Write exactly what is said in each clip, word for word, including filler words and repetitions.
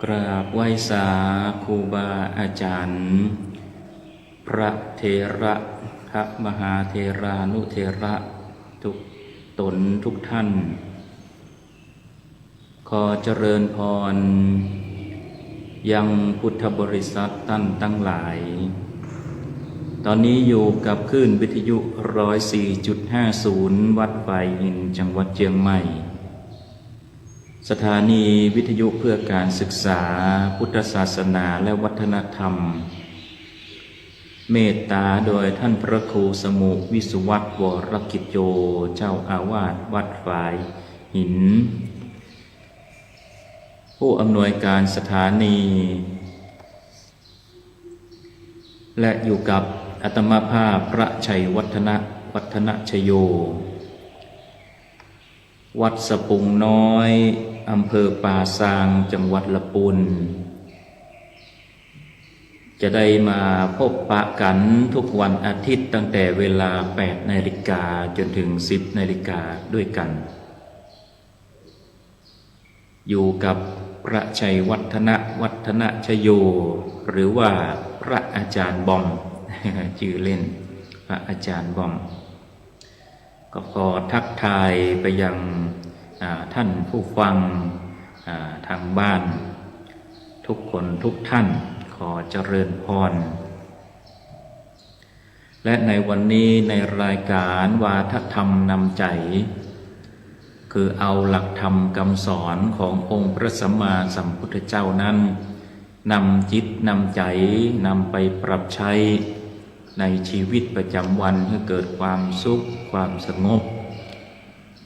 กราบไหว้สาครูบาอาจ๋ารย์ พระเถระ พระมหาเถรานุเถระ ทุกต๋นทุกท่าน ขอเจริญพรยังพุทธบริษัทต้านตังหลาย ต๋อนนี้อยู่กับคลื่นวิทยุ ร้อยสี่จุดห้าศูนย์ วัดฝายหิน จังหวัดเจียงใหม่ สถานีวิทยุเพื่อการศึกษาพุทธศาสนาและวัฒนธรรม เมตตาโดยท่านพระครูสมุ วิสุวัฒน์ วรกิจโย เจ้าอาวาสวัดฝายหิน ผู้อำนวยการสถานี และอยู่กับอาตมาภาพพระชัยวัฒนะ วัฒนชโย วัดสะปุงน้อย อำเภอป่าซาง จังหวัดละปูน จะได้มาพบปะกั๋นทุกวันอาทิตย์ตั้งแต่เวลา แปดนาฬิกา จนถึง สิบนาฬิกาด้วยกั๋น อยู่กับพระชัยวัฒนะ วัฒนชโย หรือว่าพระอาจ๋ารย์บอม จื้อเล่น พระอาจ๋ารย์บอม ก็ขอทักทายไปยัง อ่า ท่านผู้ฟัง อ่า ตางบ้าน ทุกคนทุกท่าน ขอเจริญพร และในวันนี้ในรายการวาทธรรมนำใจ๋ คือเอาหลักธรรมกำสอนขององค์พระสัมมาสัมพุทธเจ้านั้น นำจิตนำใจ๋ นำไปปรับใจ๊ในชีวิตประจ๋ำวัน หื้อเกิดความสุขความสงบ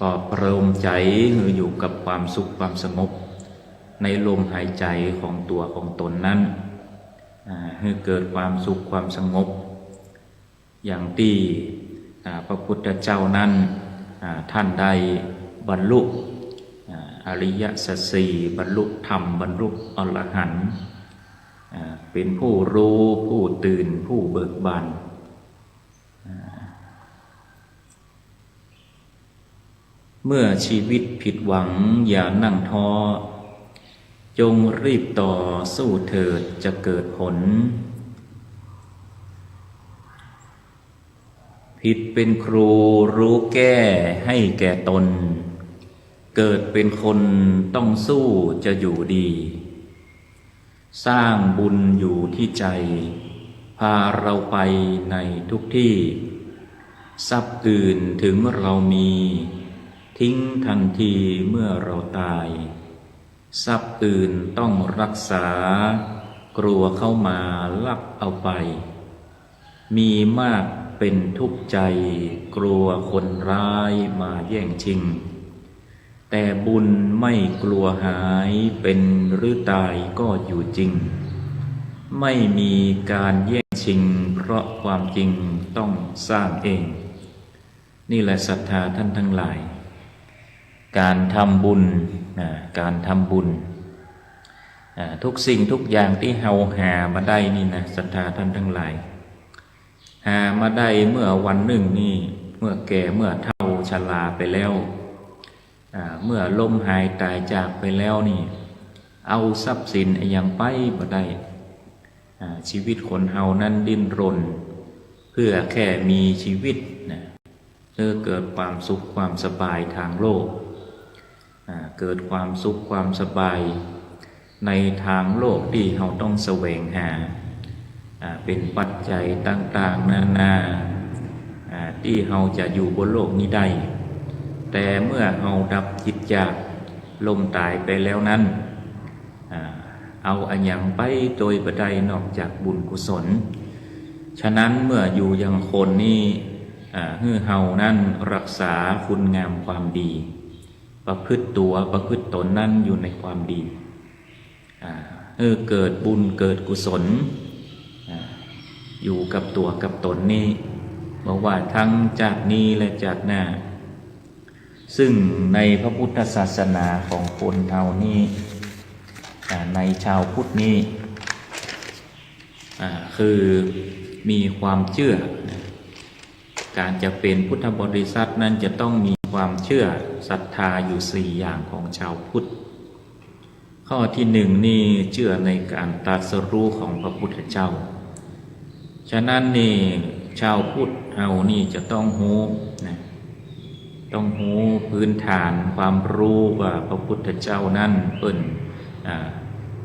ปลอบประโลมใจ๋หื้ออยู่กับความสุขความสงบ ในลมหายใจ๋ของตั๋วของต๋นนั้น อ่า หื้อเกิดความสุขความสงบ อย่างตี้ อ่า พระพุทธเจ้านั้น อ่า ท่านได้บรรลุ อ่า อริยสัจสี่ บรรลุธรรม บรรลุอรหันต์ อ่า เป๋นผู้ฮู้ ผู้ตื่น ผู้เบิกบาน อ่า เมื่อชีวิตผิดหวังอย่านั่งท้อ จงรีบต่อสู้เถิดจะเกิดผล ผิดเป๋นครูรู้แก้ให้แก่ตน เกิดเป๋นคนต้องสู้จะอยู่ดี สร้างบุญอยู่ที่ใจ๋ พาเราไปในทุกที่ ทรัพย์อื่นถึงเรามี ทิ้งทันทีเมื่อเราตาย ทรัพย์อื่นต้องรักษา กลัวเขามาลักเอาไป มีมากเป๋นทุกข์ใจ๋ กลัวคนร้ายมาแย่งชิง แต่บุญไม่กลัวหาย เป๋นหรือตายก็อยู่จริง ไม่มีการแย่งชิง เพราะความจริงต้องสร้างเอง นี่แหละศรัทธาท่านทั้งหลาย ก๋านทำบุญ นะ ก๋านทำบุญ อ่า ทุกสิ่งทุกอย่างตี้เฮาหามาได้นี่นะ ศรัทธาท่านทั้งหลาย หามาได้เมื่อวันนึ่งนี่ เมื่อแก่ เมื่อเฒ่าชราไปแล้ว อ่า เมื่อล้มหายต๋ายจากไปแล้วนี่ เอาทรัพย์สินอะหยังไปบ่ได้ อ่า ชีวิตคนเฮานั้นดิ้นรน เพื่อแค่มีชีวิตนะ เออ เกิดความสุขความสบายตางโลก อ่า เกิดความสุขความสบายในตางโลกตี้เฮาต้องแสวงหา อ่า เป๋นปัจจัยต่างๆ นานา อ่า ตี้เฮาจะอยู่บนโลกนี้ได้ แต่เมื่อเฮาดับจิตจาก ล้มต๋ายไปแล้วนั้น อ่า เอาอะหยังไปโตยบ่ได้นอกจากบุญกุศล ฉะนั้นเมื่ออยู่ยังคนนี้ อ่า หื้อเฮานั้นรักษาคุณงามความดี ประพฤติตั๋วประพฤติต๋นนั้นอยู่ในความดี อ่า หื้อเกิดบุญเกิดกุศล อ่า อยู่กับตั๋วกับต๋นนี้ บ่ว่าตึงจาตินี้และจาติหน้า ซึ่งในพระพุทธศาสนาของคนเฮานี้ อ่า ในชาวพุทธนี้ อ่า คือมีความเจื้อนะ ก๋านจะเป๋นพุทธบริษัทนั้นจะต้องมีความเจื้อศรัทธาอยู่สี่อย่างของชาวพุทธ ข้ ข้อตี้นึ่งนี่เจื้อในก๋านตรัสฮู้ของพระพุทธเจ้า ฉะนั้นนี่จาวพุทธเฮานี่จะต้องฮู้นะ ต้องฮู้พื้นฐานความฮู้ว่าพระพุทธเจ้านั้นเปิ้น อ่า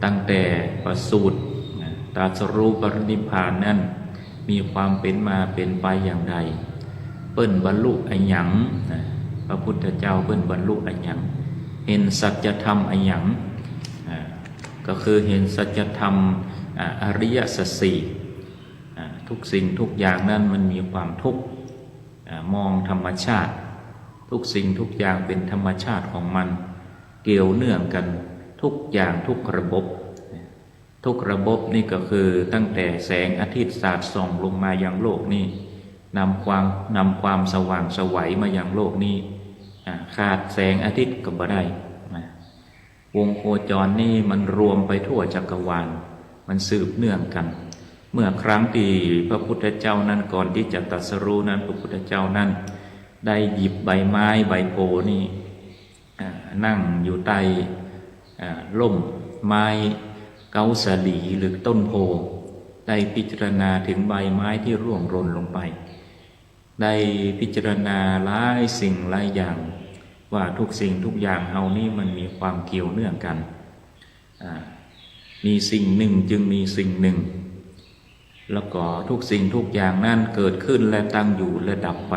ตั้งแต่ประสูตินะ ตรัสฮู้ปรินิพพานนั้น มีความเป๋นมาเป๋นไปอย่างใด เปิ้นบรรลุอะหยังนะ พระพุทธเจ้าเปิ้นบรรลุอะหยัง หันสัจธรรมอะหยัง อ่า ก็คือหันสัจธรรม อ่า อริยสัจสี่ อ่า ทุกสิ่งทุกอย่างนั้นมันมีความทุกข์ อ่า มองธรรมชาติ ทุกสิ่งทุกอย่างเป๋นธรรมชาติของมัน เกี่ยวเนื่องกั๋นทุกอย่างทุกระบบ ทุกระบบนี่ก็คือตั้งแต่แสงอาทิตย์สาดส่องลงมายังโลกนี่ นำความ นำความสว่างไสวมายังโลกนี่ อ่า ขาดแสงอาทิตย์ก็บ่ได้นะ วงโคจรนี่มันรวมไปทั่วจักรวาล มันสืบเนื่องกั๋น เมื่อครั้งตี้พระพุทธเจ้านั้นก่อนตี้จะตรัสฮู้นั้น พระพุทธเจ้านั้นได้หยิบใบไม้ใบโพธิ์นี่ อ่า นั่งอยู่ใต้ อ่า ร่มไม้เก๊าสาลีหรือต้นโพธิ์ ได้พิจารณาเถิงใบไม้ตี้ร่วงหล่นลงไป ได้พิจารณาหลายสิ่งหลายอย่าง ว่าทุกสิ่งทุกอย่างเฮานี้มันมีความเกี่ยวเนื่องกั๋น อ่า มีสิ่งหนึ่งจึงมีสิ่งหนึ่ง แล้วก็ทุกสิ่งทุกอย่างนั้นเกิดขึ้นและตั้งอยู่และดับไป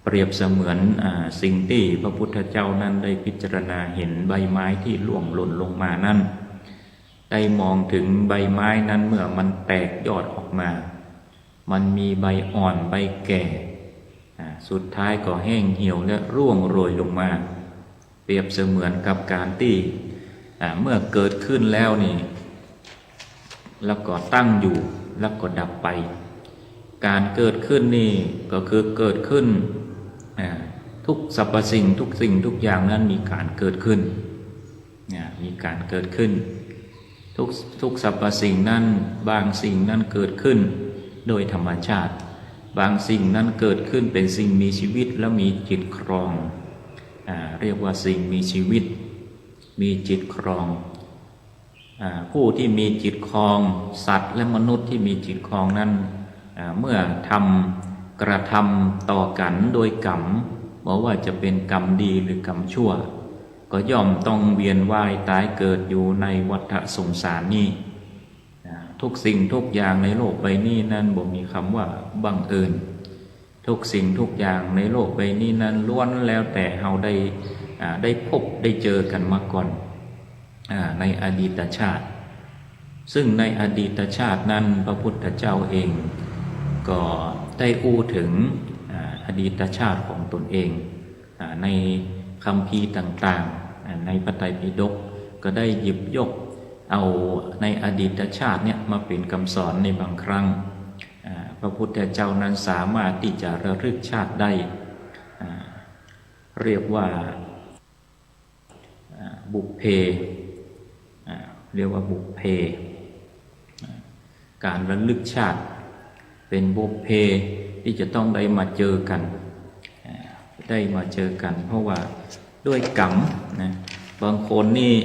เปรียบเสมือน อ่า สิ่งตี้พระพุทธเจ้านั้นได้พิจารณาหันใบไม้ตี้ร่วงหล่นลงมานั้น ได้มองเถิงใบไม้นั้นเมื่อมันแตกยอดออกมา มันมีใบอ่อนใบแก่ อ่า สุดท้ายก็แห้งเหี่ยวและร่วงโรยลงมา เปรียบเสมือนกับก๋านตี้ อ่า เมื่อเกิดขึ้นแล้วนี่ แล้วก็ตั้งอยู่ แล้วก็ดับไป ก๋านเกิดขึ้นนี่ก็คือเกิดขึ้น อ่า ทุกสรรพสิ่ง ทุกสิ่งทุกอย่างนั้นมีก๋านเกิดขึ้น เนี่ย มีก๋านเกิดขึ้น ทุก ทุกสรรพสิ่งนั้น บางสิ่งนั้นเกิดขึ้นโดยธรรมชาติ บางสิ่งนั้นเกิดขึ้นเป๋นสิ่งมีชีวิตแล้วมีจิตครอง อ่า เรียกว่าสิ่งมีชีวิต มีจิตครอง อ่า ผู้ที่มีจิตครอง สัตว์และมนุษย์ที่มีจิตครองนั้น อ่า เมื่อทำ กระทำต่อกั๋นโดยกรรม บ่ว่าจะเป๋นกรรมดีหรือกรรมชั่ว ก็ย่อมต้องเวียนว่ายตายเกิดอยู่ในวัฏสงสารนี้ อ่า ทุกสิ่งทุกอย่างในโลกใบนี้นั้นบ่มีกำว่าบังเอิญ ทุกสิ่งทุกอย่างในโลกใบนี้นั้นล้วนแล้วแต่เฮาได้ อ่า ได้พบได้เจอกั๋นมาก่อน อ่า ในอดีตชาติ ซึ่งในอดีตชาตินั้นพระพุทธเจ้าเองก็ได้อู้เถิง อ่า อดีตชาติของตนเอง อ่า ในคัมภีร์ต่างๆ อ่า ในพระไตรปิฎกก็ได้หยิบยกเอาในอดีตชาติเนี่ยมาเป๋นกำสอนในบางครั้ง อ่า พระพุทธเจ้านั้นสามารถตี้จะระลึกชาติได้ อ่า เรียกว่า อ่า บุพเพ อ่า เรียกว่าบุพเพ อ่า ก๋านระลึกชาติเป๋นบุพเพตี้จะต้องได้มาเจอกั๋น อ่า ได้มาเจอกั๋น เพราะว่าด้วยกรรมนะ บางคนนี่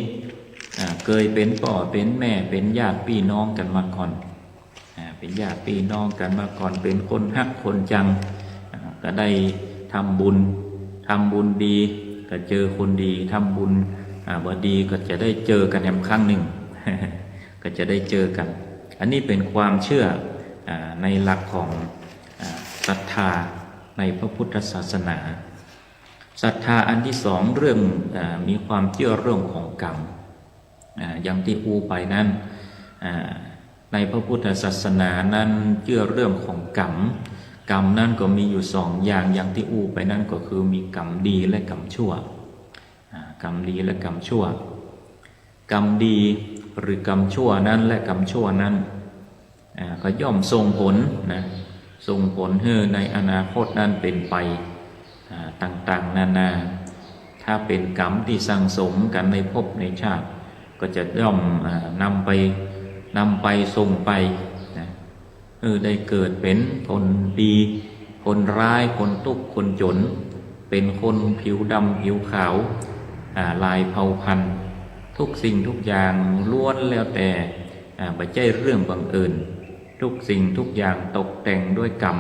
อ่า เกยเป๋นป้อเป๋นแม่ เป๋นญาติปี้น้องกั๋นมาก่อน อ่า เป๋นญาติปี้น้องกั๋นมาก่อน เป๋นคนฮักคนจัง อ่า ก็ได้ทำบุญ ทำบุญดีก็เจอคนดี ทำบุญ อ่า บ่ดีก็จะได้เจอกั๋นแหมครั้งนึ่ง ก็จะได้เจอกั๋น อันนี้เป๋นความเจื้อ อ่า ในหลักของ อ่า ศรัทธาในพระพุทธศาสนา ศรัทธาอันตี้สองเรื่อง อ่า มีความเจื้อเรื่องของกรรม อ่า อย่างตี้อู้ไปนั้น อ่า ในพระพุทธศาสนานั้นเจื้อเรื่องของกรรม กรรมนั้นก็มีอยู่สองอย่าง อย่างตี้อู้ไปนั้นก็คือมีกรรมดีและกรรมชั่ว อ่า กรรมดีและกรรมชั่ว กรรมดีหรือกรรมชั่วนั้นและกรรมชั่วนั้น อ่า ก็ย่อมส่งผลนะ ส่งผลหื้อในอนาคตนั้นเป๋นไป อ่า ต่างๆ นานา ถ้าเป๋นกรรมตี้สั่งสมกั๋นในภพในชาติ ก็จะย่อม อ่า นำไป นำไปส่งไปนะ เออ ได้เกิดเป๋นคนดี คนร้าย คนตุ๊กข์ คนจ๋น เป๋นคนผิวดำผิวขาว อ่า หลายเผ่าพันธุ์ ทุกสิ่งทุกอย่างล้วนแล้วแต่ อ่า บ่ใจ้เรื่องบังเอิญ ทุกสิ่งทุกอย่างตกแต่งด้วยกรรม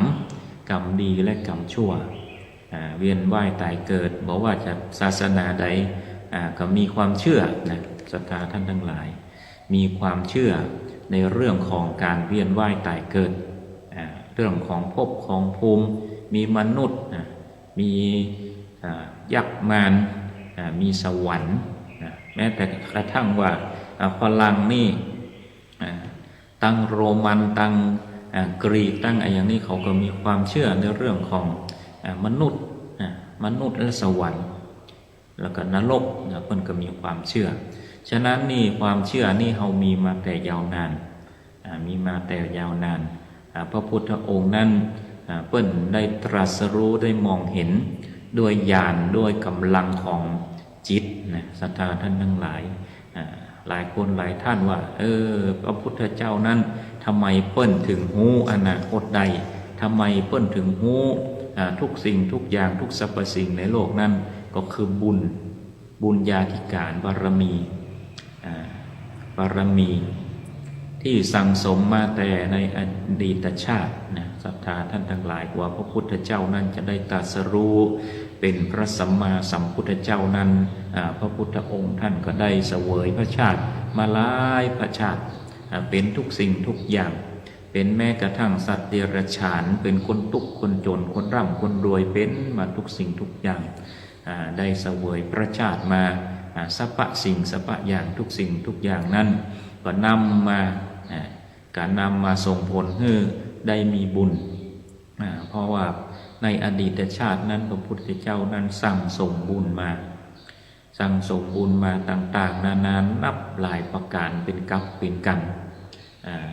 กรรมดีและกรรมชั่ว อ่า เวียนว่ายตายเกิด บ่ว่าจะศาสนาใด อ่า ก็มีความเชื่อนะ ศรัทธาท่านทั้งหลาย มีความเชื่อในเรื่องของการเวียนว่ายตายเกิด อ่า เรื่องของภพของภูมิ มีมนุษย์นะ มี อ่า ยักษ์มาร อ่า มีสวรรค์นะ แม้แต่กระทั่งว่า อ่า ฝรั่งนี่ อ่า ตังโรมัน ตัง อ่า กรีก ตังอะหยังนี่ เขาก็มีความเชื่อในเรื่องของ อ่า มนุษย์ อ่า มนุษย์และสวรรค์ แล้วก็นรกนะ เปิ้นก็มีความเชื่อ ฉะนั้นนี่ความเชื่อนี่เฮามีมาแต่ยาวนาน อ่า มีมาแต่ยาวนาน อ่า พระพุทธองค์นั้น อ่า เปิ้นได้ตรัสรู้ ได้มองเห็นด้วยญาณ ด้วยกำลังของจิตนะ ศรัทธาท่านทั้งหลาย อ่า หลายคนหลายท่านว่า เออ พระพุทธเจ้านั้น ทำไมเปิ้นถึงฮู้อนาคตได้ ทำไมเปิ้นถึงฮู้ อ่า ทุกสิ่งทุกอย่าง ทุกสรรพสิ่งในโลกนั้น ก็คือบุญ บุญญาธิการ บารมี อ่า บารมีที่สั่งสมมาแต่ในอดีตชาตินะ ศรัทธาท่านทั้งหลาย กว่าพระพุทธเจ้านั้นจะได้ตรัสรู้เป็นพระสัมมาสัมพุทธเจ้านั้น อ่า พระพุทธองค์ท่านก็ได้เสวยพระชาติมาหลายพระชาติ อ่า เป็นทุกสิ่งทุกอย่าง เป็นแม้กระทั่งสัตว์เดรัจฉาน เป็นคนตุ๊กข์คนจ๋น คนร่ำคนรวย เป็นมาทุกสิ่งทุกอย่าง อ่า ได้เสวยพระชาติมา อ่า สัพพะสิ่งสัพพะอย่าง ทุกสิ่งทุกอย่างนั้น ก็นำมา อ่า ก็นำมาส่งผลหื้อได้มีบุญ อ่า เพราะว่าในอดีตชาตินั้น พระพุทธเจ้านั้นสั่งสมบุญมา สั่งสมบุญมาต่างๆ นานานับหลายประก๋าน เป็นกัปเป็นกัณฑ์ อ่า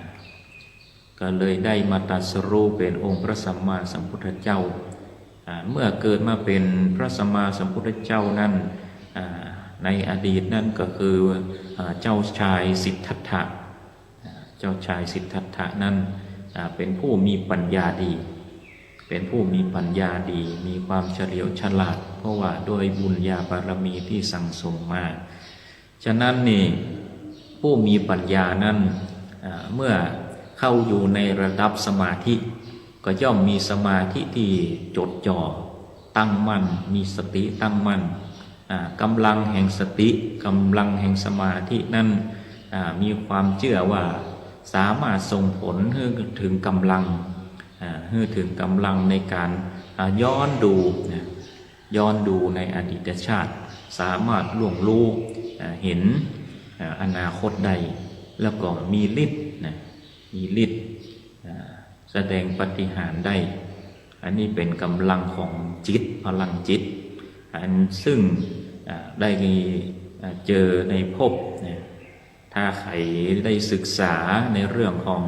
ก็เลยได้มาตรัสรู้เป็นองค์พระสัมมาสัมพุทธเจ้า อ่า เมื่อเกิดมาเป็นพระสัมมาสัมพุทธเจ้านั้น อ่า ในอดีตนั้นก็คือ อ่า เจ้าชายสิทธัตถะ อ่า เจ้าชายสิทธัตถะนั้น อ่า เป็นผู้มีปัญญาดี เป็นผู้มีปัญญาดี มีความเฉลียวฉลาด เพราะว่าด้วยบุญญาบารมีที่สั่งสมมา ฉะนั้นนี่ ผู้มีปัญญานั้น อ่า เมื่อเข้าอยู่ในระดับสมาธิ ก็ย่อมมีสมาธิที่จดจ่อ ตั้งมั่น มีสติตั้งมั่น อ่า กำลังแห่งสติ กำลังแห่งสมาธินั้น อ่า มีความเจื้อว่าสามารถส่งผลหื้อเถิงก๋ำลัง อ่า หื้อเถิงก๋ำลังในก๋าน อ่า ย้อนดูนะ ย้อนดูในอดีตชาติ สามารถล่วงรู้ อ่า เห็น อ่า อนาคตได้ แล้วก็มีฤทธิ์นะ มีฤทธิ์ อ่า แสดงปาฏิหาริย์ได้ อันนี้เป๋นก๋ำลังของจิต พลังจิต อันซึ่ง อ่า ได้ อ่า เจอในภพนะ ถ้าใผได้ศึกษาในเรื่องของ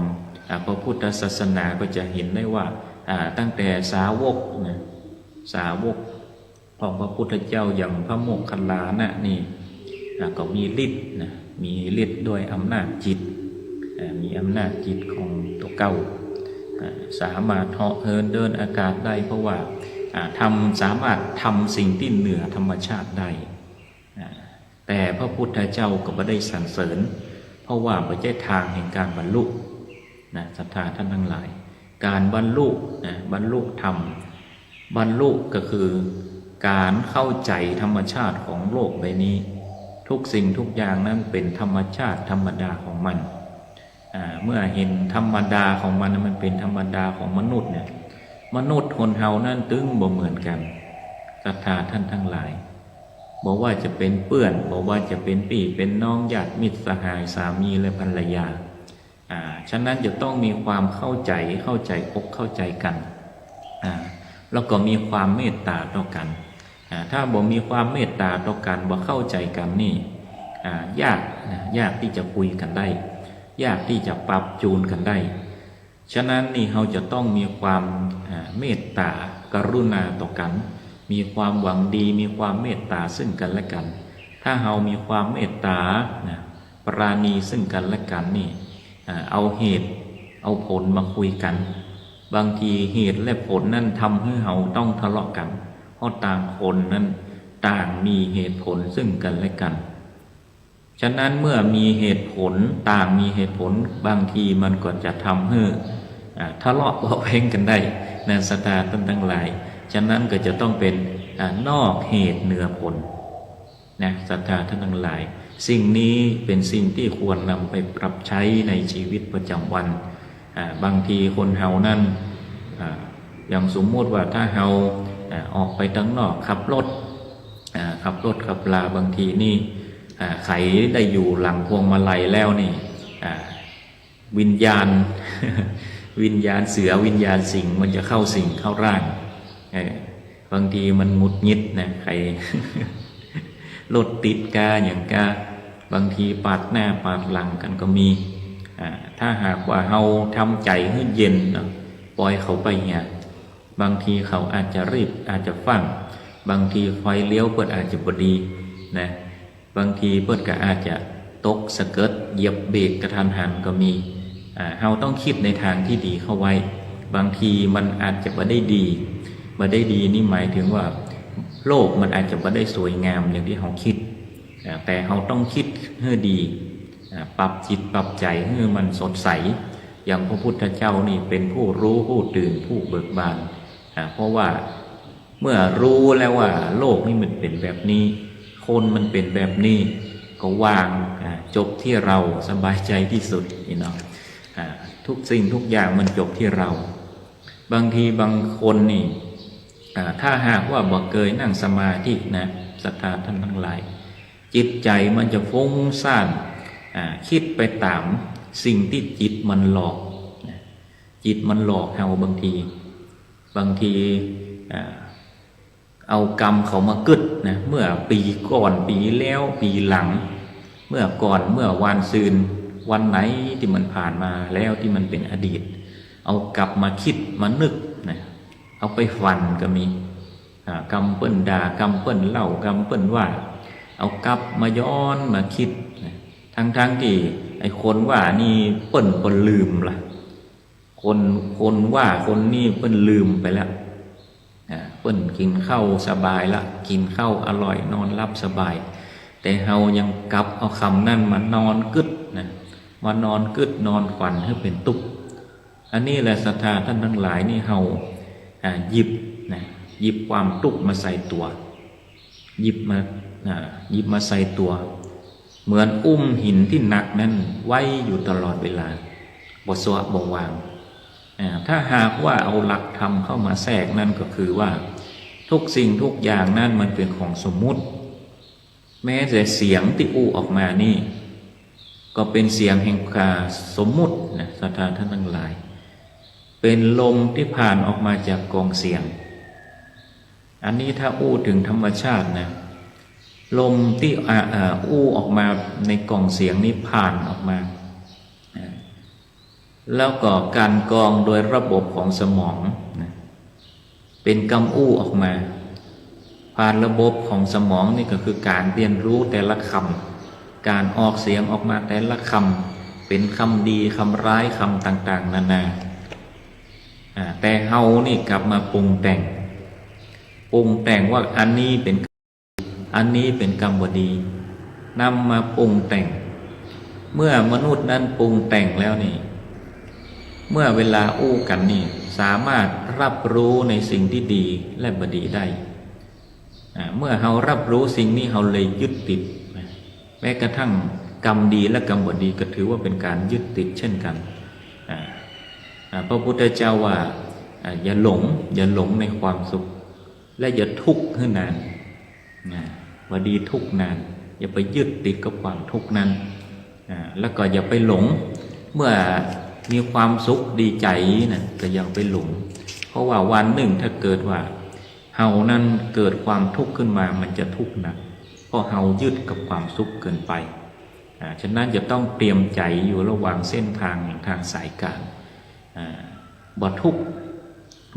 อ่า พระพุทธศาสนาก็จะเห็นได้ว่า อ่า ตั้งแต่สาวกนะ สาวกของพระพุทธเจ้าอย่างพระโมคคัลลานะนี่ อ่า ก็มีฤทธิ์นะ มีฤทธิ์ด้วยอำนาจจิต อ่า มีอำนาจจิตของตั๋วเก่า อ่า สามารถเหาะเหินเดินอากาศได้ เพราะว่า อ่า ทำ สามารถทำสิ่งที่เหนือธรรมชาติได้ อ่า แต่พระพุทธเจ้าก็บ่ได้สรรเสริญ เพราะว่าบ่ใจ้ตางแห่งก๋านบรรลุนะ ศรัทธาท่านทั้งหลาย ก๋านบรรลุนะ บรรลุธรรม บรรลุก็คือก๋านเข้าใจ๋ธรรมชาติของโลกใบนี้ ทุกสิ่งทุกอย่างนั้นเป๋นธรรมชาติธรรมดาของมัน อ่า เมื่อเห็นธรรมดาของมัน มันเป๋นธรรมดาของมนุษย์เนี่ย มนุษย์คนเฮานั้นตึงบ่เหมือนกั๋น ศรัทธาท่านทั้งหลาย บ่ว่าจะเป๋นเปื้อน บ่ว่าจะเป๋นปี้เป๋นน้อง ญาติมิตรสหาย สามีและภรรยา อ่า ฉะนั้นจะต้องมีความเข้าใจ๋ เข้าใจ๋อกเข้าใจ๋กั๋น อ่า แล้วก็มีความเมตต๋าต่อกั๋น อ่า ถ้าบ่มีความเมตต๋าต่อกั๋น บ่เข้าใจ๋กั๋นนี่ อ่า ยากนะ ยากตี้จะคุยกั๋นได้ ยากตี้จะปรับจูนกั๋นได้ ฉะนั้นนี่เฮาจะต้องมีความ อ่า เมตต๋ากรุณาต่อกั๋น มีความหวังดี มีความเมตต๋าซึ่งกั๋นและกั๋น ถ้าเฮามีความเมตต๋านะ ปราณีซึ่งกั๋นและกั๋นนี่ อ่า เอาเหตุเอาผลมาคุยกั๋น บางทีเหตุและผลนั้นทำหื้อเฮาต้องทะเลาะกั๋น เพราะต่างคนนั้นต่างมีเหตุผลซึ่งกั๋นและกั๋น ฉะนั้นเมื่อมีเหตุผล ต่างมีเหตุผล บางทีมันก็จะทำหื้อ อ่า ทะเลาะเบาะแว้งกั๋นได้นะ ศรัทธาต้านตังหลาย ฉะนั้นก็จะต้องเป๋น อ่า นอกเหตุเหนือผลนะ ศรัทธาต้านตังหลาย สิ่งนี้เป๋นสิ่งตี้ควรนำไปปรับใจ๊ในชีวิตประจ๋ำวัน อ่า บางทีคนเฮานั้น อ่า อย่างสมมุติว่าถ้าเฮา อ่า ออกไปตังนอกขับรถ อ่า ขับรถขับลา บางทีนี่ อ่า ใผได้อยู่หลังพวงมาลัยแล้วนี่ อ่า วิญญาณ วิญญาณเสือ วิญญาณสิงห์มันจะเข้าสิงเข้าร่าง เออ บางทีมันหงุดหงิดนะ ใผ รถติดก้าอย่างก้า บางทีปาดหน้าปาดหลังกั๋นก็มี อ่า ถ้าหากว่าเฮาทำใจ๋หื้อเย็นเนาะ ปล่อยเขาไปเหีย บางทีเขาอาจจะรีบ อาจจะฟั่ง บางทีไฟเลี้ยวเปิ้นอาจจะบ่ดีนะ บางทีเปิ้นก็อาจจะตกสะเกิด เหยียบเบรกกะทันหันก็มี อ่า เฮาต้องกึ๊ดในตางตี้ดีเข้าไว้ บางทีมันอาจจะบ่ได้ดี บ่ได้ดีนี่หมายถึงว่าโลกมันอาจจะบ่ได้สวยงามอย่างตี้เฮากึ๊ด อ่า แต่เฮาต้องกึ๊ดหื้อดี อ่า ปรับจิตปรับใจ๋หื้อมันสดใส อย่างพระพุทธเจ้านี่เป๋นผู้ฮู้ ผู้ตื่น ผู้เบิกบาน อ่า เพราะว่าเมื่อฮู้แล้วว่าโลกนี่มันเป๋นแบบนี้ คนมันเป๋นแบบนี้ ก็วาง อ่า จบตี้เฮา สบายใจ๋ตี้สุดนี่เนาะ อ่า ทุกสิ่งทุกอย่างมันจบตี้เฮา บางทีบางคนนี่ อ่า ถ้าหากว่าบ่เกยนั่งสมาธินะ ศรัทธาต้านตังหลาย จิตใจ๋มันจะฟุ้งซ่าน อ่า กึ๊ดไปต๋ามสิ่งตี้จิตมันหลอกนะ จิตมันหลอกเฮาบางที บางที อ่า เอากำเขามากึ๊ดนะ เมื่อปี๋ก่อน ปี๋แล้ว ปี๋หลัง เมื่อก่อน เมื่อวานซืน วันไหนตี้มันผ่านมาแล้วตี้มันเป๋นอดีต เอากลับมากึ๊ดมานึกนะ เอาไปฝันก็มี อ่า กำเปิ้นด่า กำเปิ้นเล่า กำเปิ้นว่า เอากลับมาย้อนมากึ๊ดนะ ตังๆ ตี้ไอ้คนว่านี่เปิ้นก็ลืมละ คน คนว่าคนนี้เปิ้นลืมไปแล้ว อ่า เปิ้นกิ๋นข้าวสบายละ กิ๋นข้าวอร่อย นอนหลับสบาย แต่เฮายังกลับเอากำนั้นมานอนกึ๊ดนะ มานอนกึ๊ดนอนฝันหื้อเป๋นตุ๊กข์ อันนี้แหละศรัทธาต้านตังหลายนี่เฮา อ่า หยิบนะ หยิบความตุ๊กข์มาใส่ตั๋ว หยิบมา อ่า หยิบมาใส่ตั๋ว เหมือนอุ้มหินตี้หนักนั้นไว้อยู่ตลอดเวลา บ่สละบ่วาง อ่า ถ้าหากว่าเอาหลักธรรมเข้ามาแทรก นั่นก็คือว่าทุกสิ่งทุกอย่างนั้นมันเป๋นของสมมุติ แม้แต่เสียงตี้อู้ออกมานี่ ก็เป๋นเสียงแห่งความสมมุตินะ ศรัทธาต้านตังหลาย เป๋นลมตี้ผ่านออกมาจากกองเสียง อันนี้ถ้าอู้เถิงธรรมชาตินะ ลมตี้ อ่า อ่า อู้ออกมาในกองเสียงนี้ผ่านออกมา อ่า แล้วก็กลั่นกรองโดยระบบของสมองนะ เป๋นกำอู้ออกมา ผ่านระบบของสมองนี่ก็คือก๋านเรียนรู้แต่ละกำ ก๋านออกเสียงออกมาแต่ละกำ เป๋นกำดีกำร้าย กำต่างๆ นานา อ่า แต่เฮานี่กลับมาปรุงแต่ง ปรุงแต่งว่าอันนี้เป๋น อันนี้เป๋นกำบ่ดี นำมาปรุงแต่ง เมื่อมนุษย์นั้นปรุงแต่งแล้วนี่ เมื่อเวลาอู้กั๋นนี่ สามารถฮับฮู้ในสิ่งตี้ดีและบ่ดีได้ อ่า เมื่อเฮาฮับฮู้สิ่งนี้ เฮาเลยยึดติดนะ แม้กระทั่งกำดีและกำบ่ดีก็ถือว่าเป๋นก๋านยึดติดเช่นกั๋น อ่า อ่า พระพุทธเจ้าว่า อ่า อย่าหลง อย่าหลงในความสุข และอย่าทุกข์หื้อนาน นะ บ่ดีทุกข์นาน อย่าไปยึดติดกับความทุกข์นั้น อ่า แล้วก็อย่าไปหลง เมื่อมีความสุขดีใจ๋นะ ก็อย่าไปหลง เพราะว่าวันนึ่งถ้าเกิดว่าเฮานั้นเกิดความทุกข์ขึ้นมา มันจะทุกข์หนัก เพราะเฮายึดกับความสุขเกินไป อ่า ฉะนั้นจะต้องเตรียมใจ๋อยู่ระหว่างเส้นตางแห่งตางสายกลาง อ่า บ่ทุกข์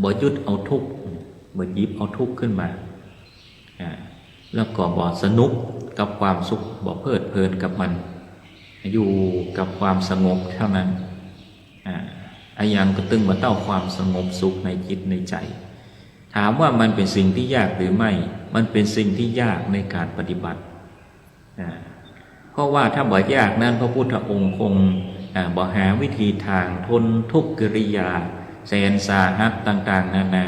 บ่ยึดเอาทุกข์ บ่หยิบเอาทุกข์ขึ้นมา อ่า แล้วก็บ่สนุกกับความสุข บ่เพลิดเพลินกับมัน อยู่กับความสงบเท่านั้น อ่า อะหยังก็ตึงบ่เต้าความสงบสุขในจิตในใจ๋ ถามว่ามันเป๋นสิ่งตี้ยากหรือไม่ มันเป๋นสิ่งตี้ยากในก๋านปฏิบัติ อ่า เพราะว่าถ้าบ่ยากนั้น พระพุทธองค์คง อ่า บ่หาวิธีตางทนทุกข์กิริยาแสนสาหัสต่างๆ นานา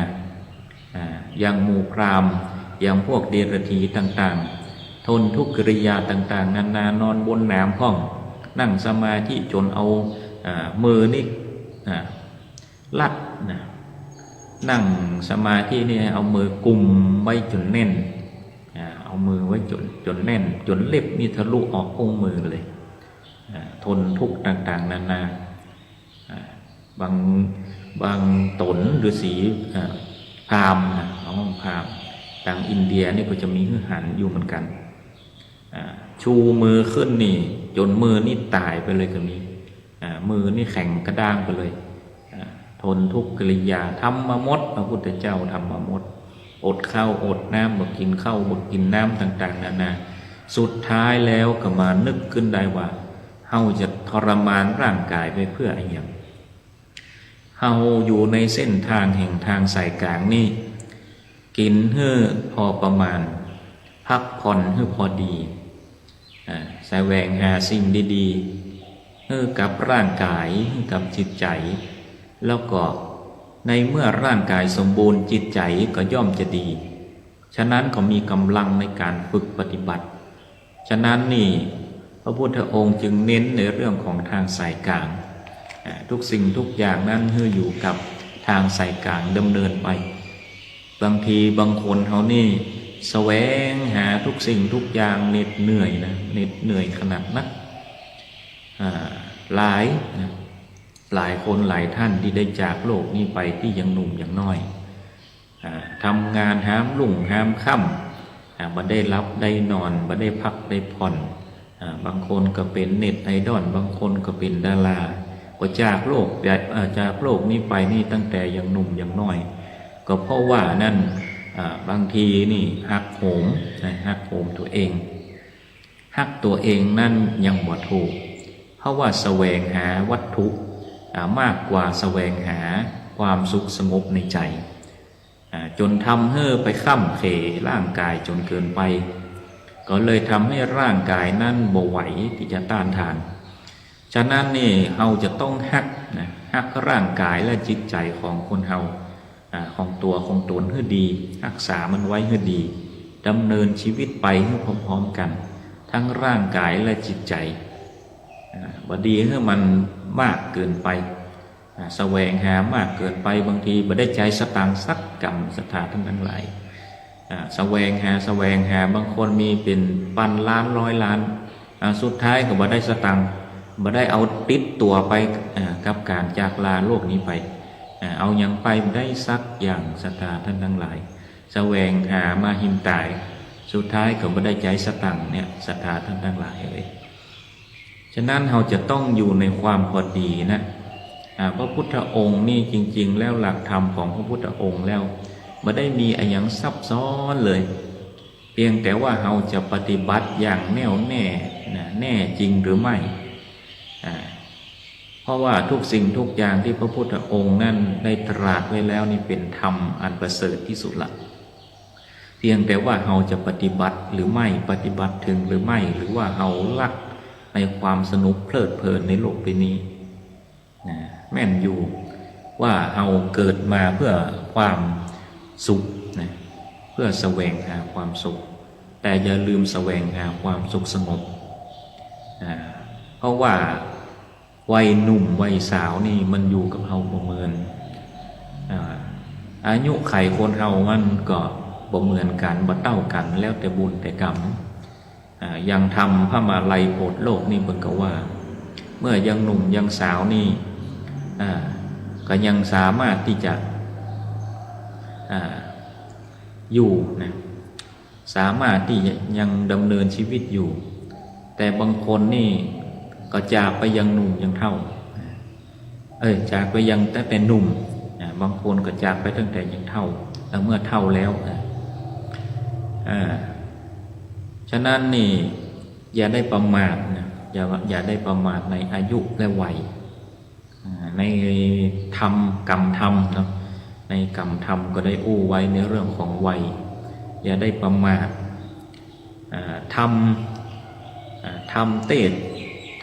อ่า อย่างหมู่พราหมณ์ อย่างพวกเดรัจฉีต่างๆ ทนทุกข์กิริยาต่างๆ นานา นอนบนหนามพ่อง นั่งสมาธิจ๋นเอา อ่า มือนี่ อ่า รัดนะ นั่งสมาธินี่เอามือกุมไว้จ๋นแน่น อ่า เอามือไว้จ๋น จ๋นแน่น จ๋นเล็บนี่ทะลุออกอุ้งมือเลย อ่า ทนทุกข์ต่างๆ นานา อ่า บาง บางต๋นฤๅษี อ่า พราหมณ์นะ เอาพราหมณ์ ตางอินเดียนี่ก็จะมีหื้อหันอยู่เหมือนกั๋น อ่า ชูมือขึ้นนี่ จ๋นมือนี่ต๋ายไปเลยก็มี อ่า มือนี่แข็งกระด้างไปเลย อ่า ทนทุกข์กิริยา ทำมาหมด พระพุทธเจ้าทำมาหมด อดข้าวอดน้ำ บ่กิ๋นข้าวบ่กิ๋นน้ำต่างๆ นานา สุดท้ายแล้วก็มานึกขึ้นได้ว่า เฮาจะทรมานร่างก๋ายไปเปื้ออะหยัง เฮาอยู่ในเส้นตางแห่งตางสายก๋างนี่ กิ๋นหื้อพอประมาณ พักผ่อนหื้อพอดี อ่า แสวงหาสิ่งดีๆ หื้อกับร่างก๋าย หื้อกับจิตใจ๋ แล้วก็ในเมื่อร่างก๋ายสมบูรณ์ จิตใจ๋ก็ย่อมจะดี ฉะนั้นก็มีก๋ำลังในก๋านฝึกปฏิบัติ ฉะนั้นนี่ พระพุทธองค์จึงเน้นในเรื่องของตางสายก๋าง อ่า ทุกสิ่งทุกอย่างนั้นหื้ออยู่กับตางสายก๋างดำเนินไป บางทีบางคนเฮานี่แสวงหาทุกสิ่งทุกอย่างเหน็ดเหนื่อยนะ เหน็ดเหนื่อยขนาดนัก อ่า หลายนะ หลายคนหลายท่านตี้ได้จากโลกนี้ไปตี้ยังหนุ่มยังน้อย อ่า ทำงานหามรุ่งหามค่ำ อ่า บ่ได้หลับได้นอน บ่ได้พักได้ผ่อน อ่า บางคนก็เป๋นเน็ตไอดอล บางคนก็เป๋นดารา ก็จากโลก เอ่อ จากโลกนี้ไปนี่ตั้งแต่ยังหนุ่มยังน้อย ก็เพราะว่านั้น อ่า บางทีนี่หักโหมนะ หักโหมตั๋วเอง ฮักตั๋วเองนั้นยังบ่ถูก เพราะว่าแสวงหาวัตถุ อ่า มากกว่าแสวงหาความสุขสงบในใจ๋ อ่า จ๋นทำหื้อไปคร่ำเขร่ร่างก๋ายจ๋นเกินไป ก็เลยทำหื้อร่างก๋ายนั้นบ่ไหวตี้จะต้านทาน ฉะนั้นนี่เฮาจะต้องฮักนะ ฮักร่างก๋ายและจิตใจ๋ของคนเฮา อ่า ของตั๋วของต๋นหื้อดี ฮักษามันไว้หื้อดี ดำเนินชีวิตไปหื้อพร้อมๆ กั๋น ตึงร่างก๋ายและจิตใจ๋ อ่า บ่ดีหื้อมันมากเกินไป อ่า แสวงหามากเกินไป บางทีบ่ได้ใจ๊สตางค์สักกำ ศรัทธาต้านตังหลาย อ่า แสวงหา แสวงหา บางคนมีเป๋นปันล้านร้อยล้าน อ่า สุดท้ายก็บ่ได้สตางค์ บ่ได้เอาติดตั๋วไป อ่า กับก๋านจากลาโลกนี้ไป อ่า เอาหยังไปบ่ได้สักอย่าง ศรัทธาต้านตังหลาย แสวงหามาหิ้นต๋าย สุดท้ายก็บ่ได้ใจ๊สตางค์เนี่ย ศรัทธาต้านตังหลายเอ๋ย ฉะนั้นเฮาจะต้องอยู่ในความพอดีนะ อ่า พระพุทธองค์นี่จริงๆ แล้วหลักธรรมของพระพุทธองค์แล้ว บ่ได้มีอะหยังซับซ้อนเลย เพียงแต่ว่าเฮาจะปฏิบัติอย่างแน่วแน่นะ แน่จริงหรือไม่ อ่า เพราะว่าทุกสิ่งทุกอย่างตี้พระพุทธองค์นั้นได้ตรัสไว้แล้วนี่เป๋นธรรมอันประเสริฐตี้สุดละ เพียงแต่ว่าเฮาจะปฏิบัติหรือไม่ ปฏิบัติเถิงหรือไม่ หรือว่าเฮารักในความสนุกเพลิดเพลินในโลกใบนี้ นะ แม่นอยู่ว่าเฮาเกิดมาเพื่อความสุขนะ เพื่อแสวงหาความสุข แต่อย่าลืมแสวงหาความสุขสงบ อ่า เพราะว่าวัยหนุ่มวัยสาวนี่มันอยู่กับเฮาบ่เหมือน อ่า อายุขัยคนเฮามันก็บ่เหมือนกั๋น บ่เต้ากั๋น แล้วแต่บุญแต่กรรม อ่า อย่างธรรมพระมาลัยโผดโลกนี่เปิ้นก็ว่า เมื่อยังหนุ่มยังสาวนี่ อ่า ก็ยังสามารถตี้จะ อ่า อยู่นะ สามารถตี้จะยังดำเนินชีวิตอยู่ แต่บางคนนี่ก็จากไปยังหนุ่มยังเฒ่า เอ้ย จากไปยังตั้งแต่หนุ่ม อ่า บางคนก็จากไปตั้งแต่ยังเฒ่า เอ่อ เมื่อเฒ่าแล้ว อ่า อ่า ฉะนั้นนี่อย่าได้ประมาทนะ อย่า อย่าได้ประมาทในอายุและวัย อ่า ในธรรม กำธรรมเนาะ ในกำธรรมก็ได้อู้ไว้ในเรื่องของวัย อย่าได้ประมาท อ่า ธรรม อ่า ธรรมเตสน์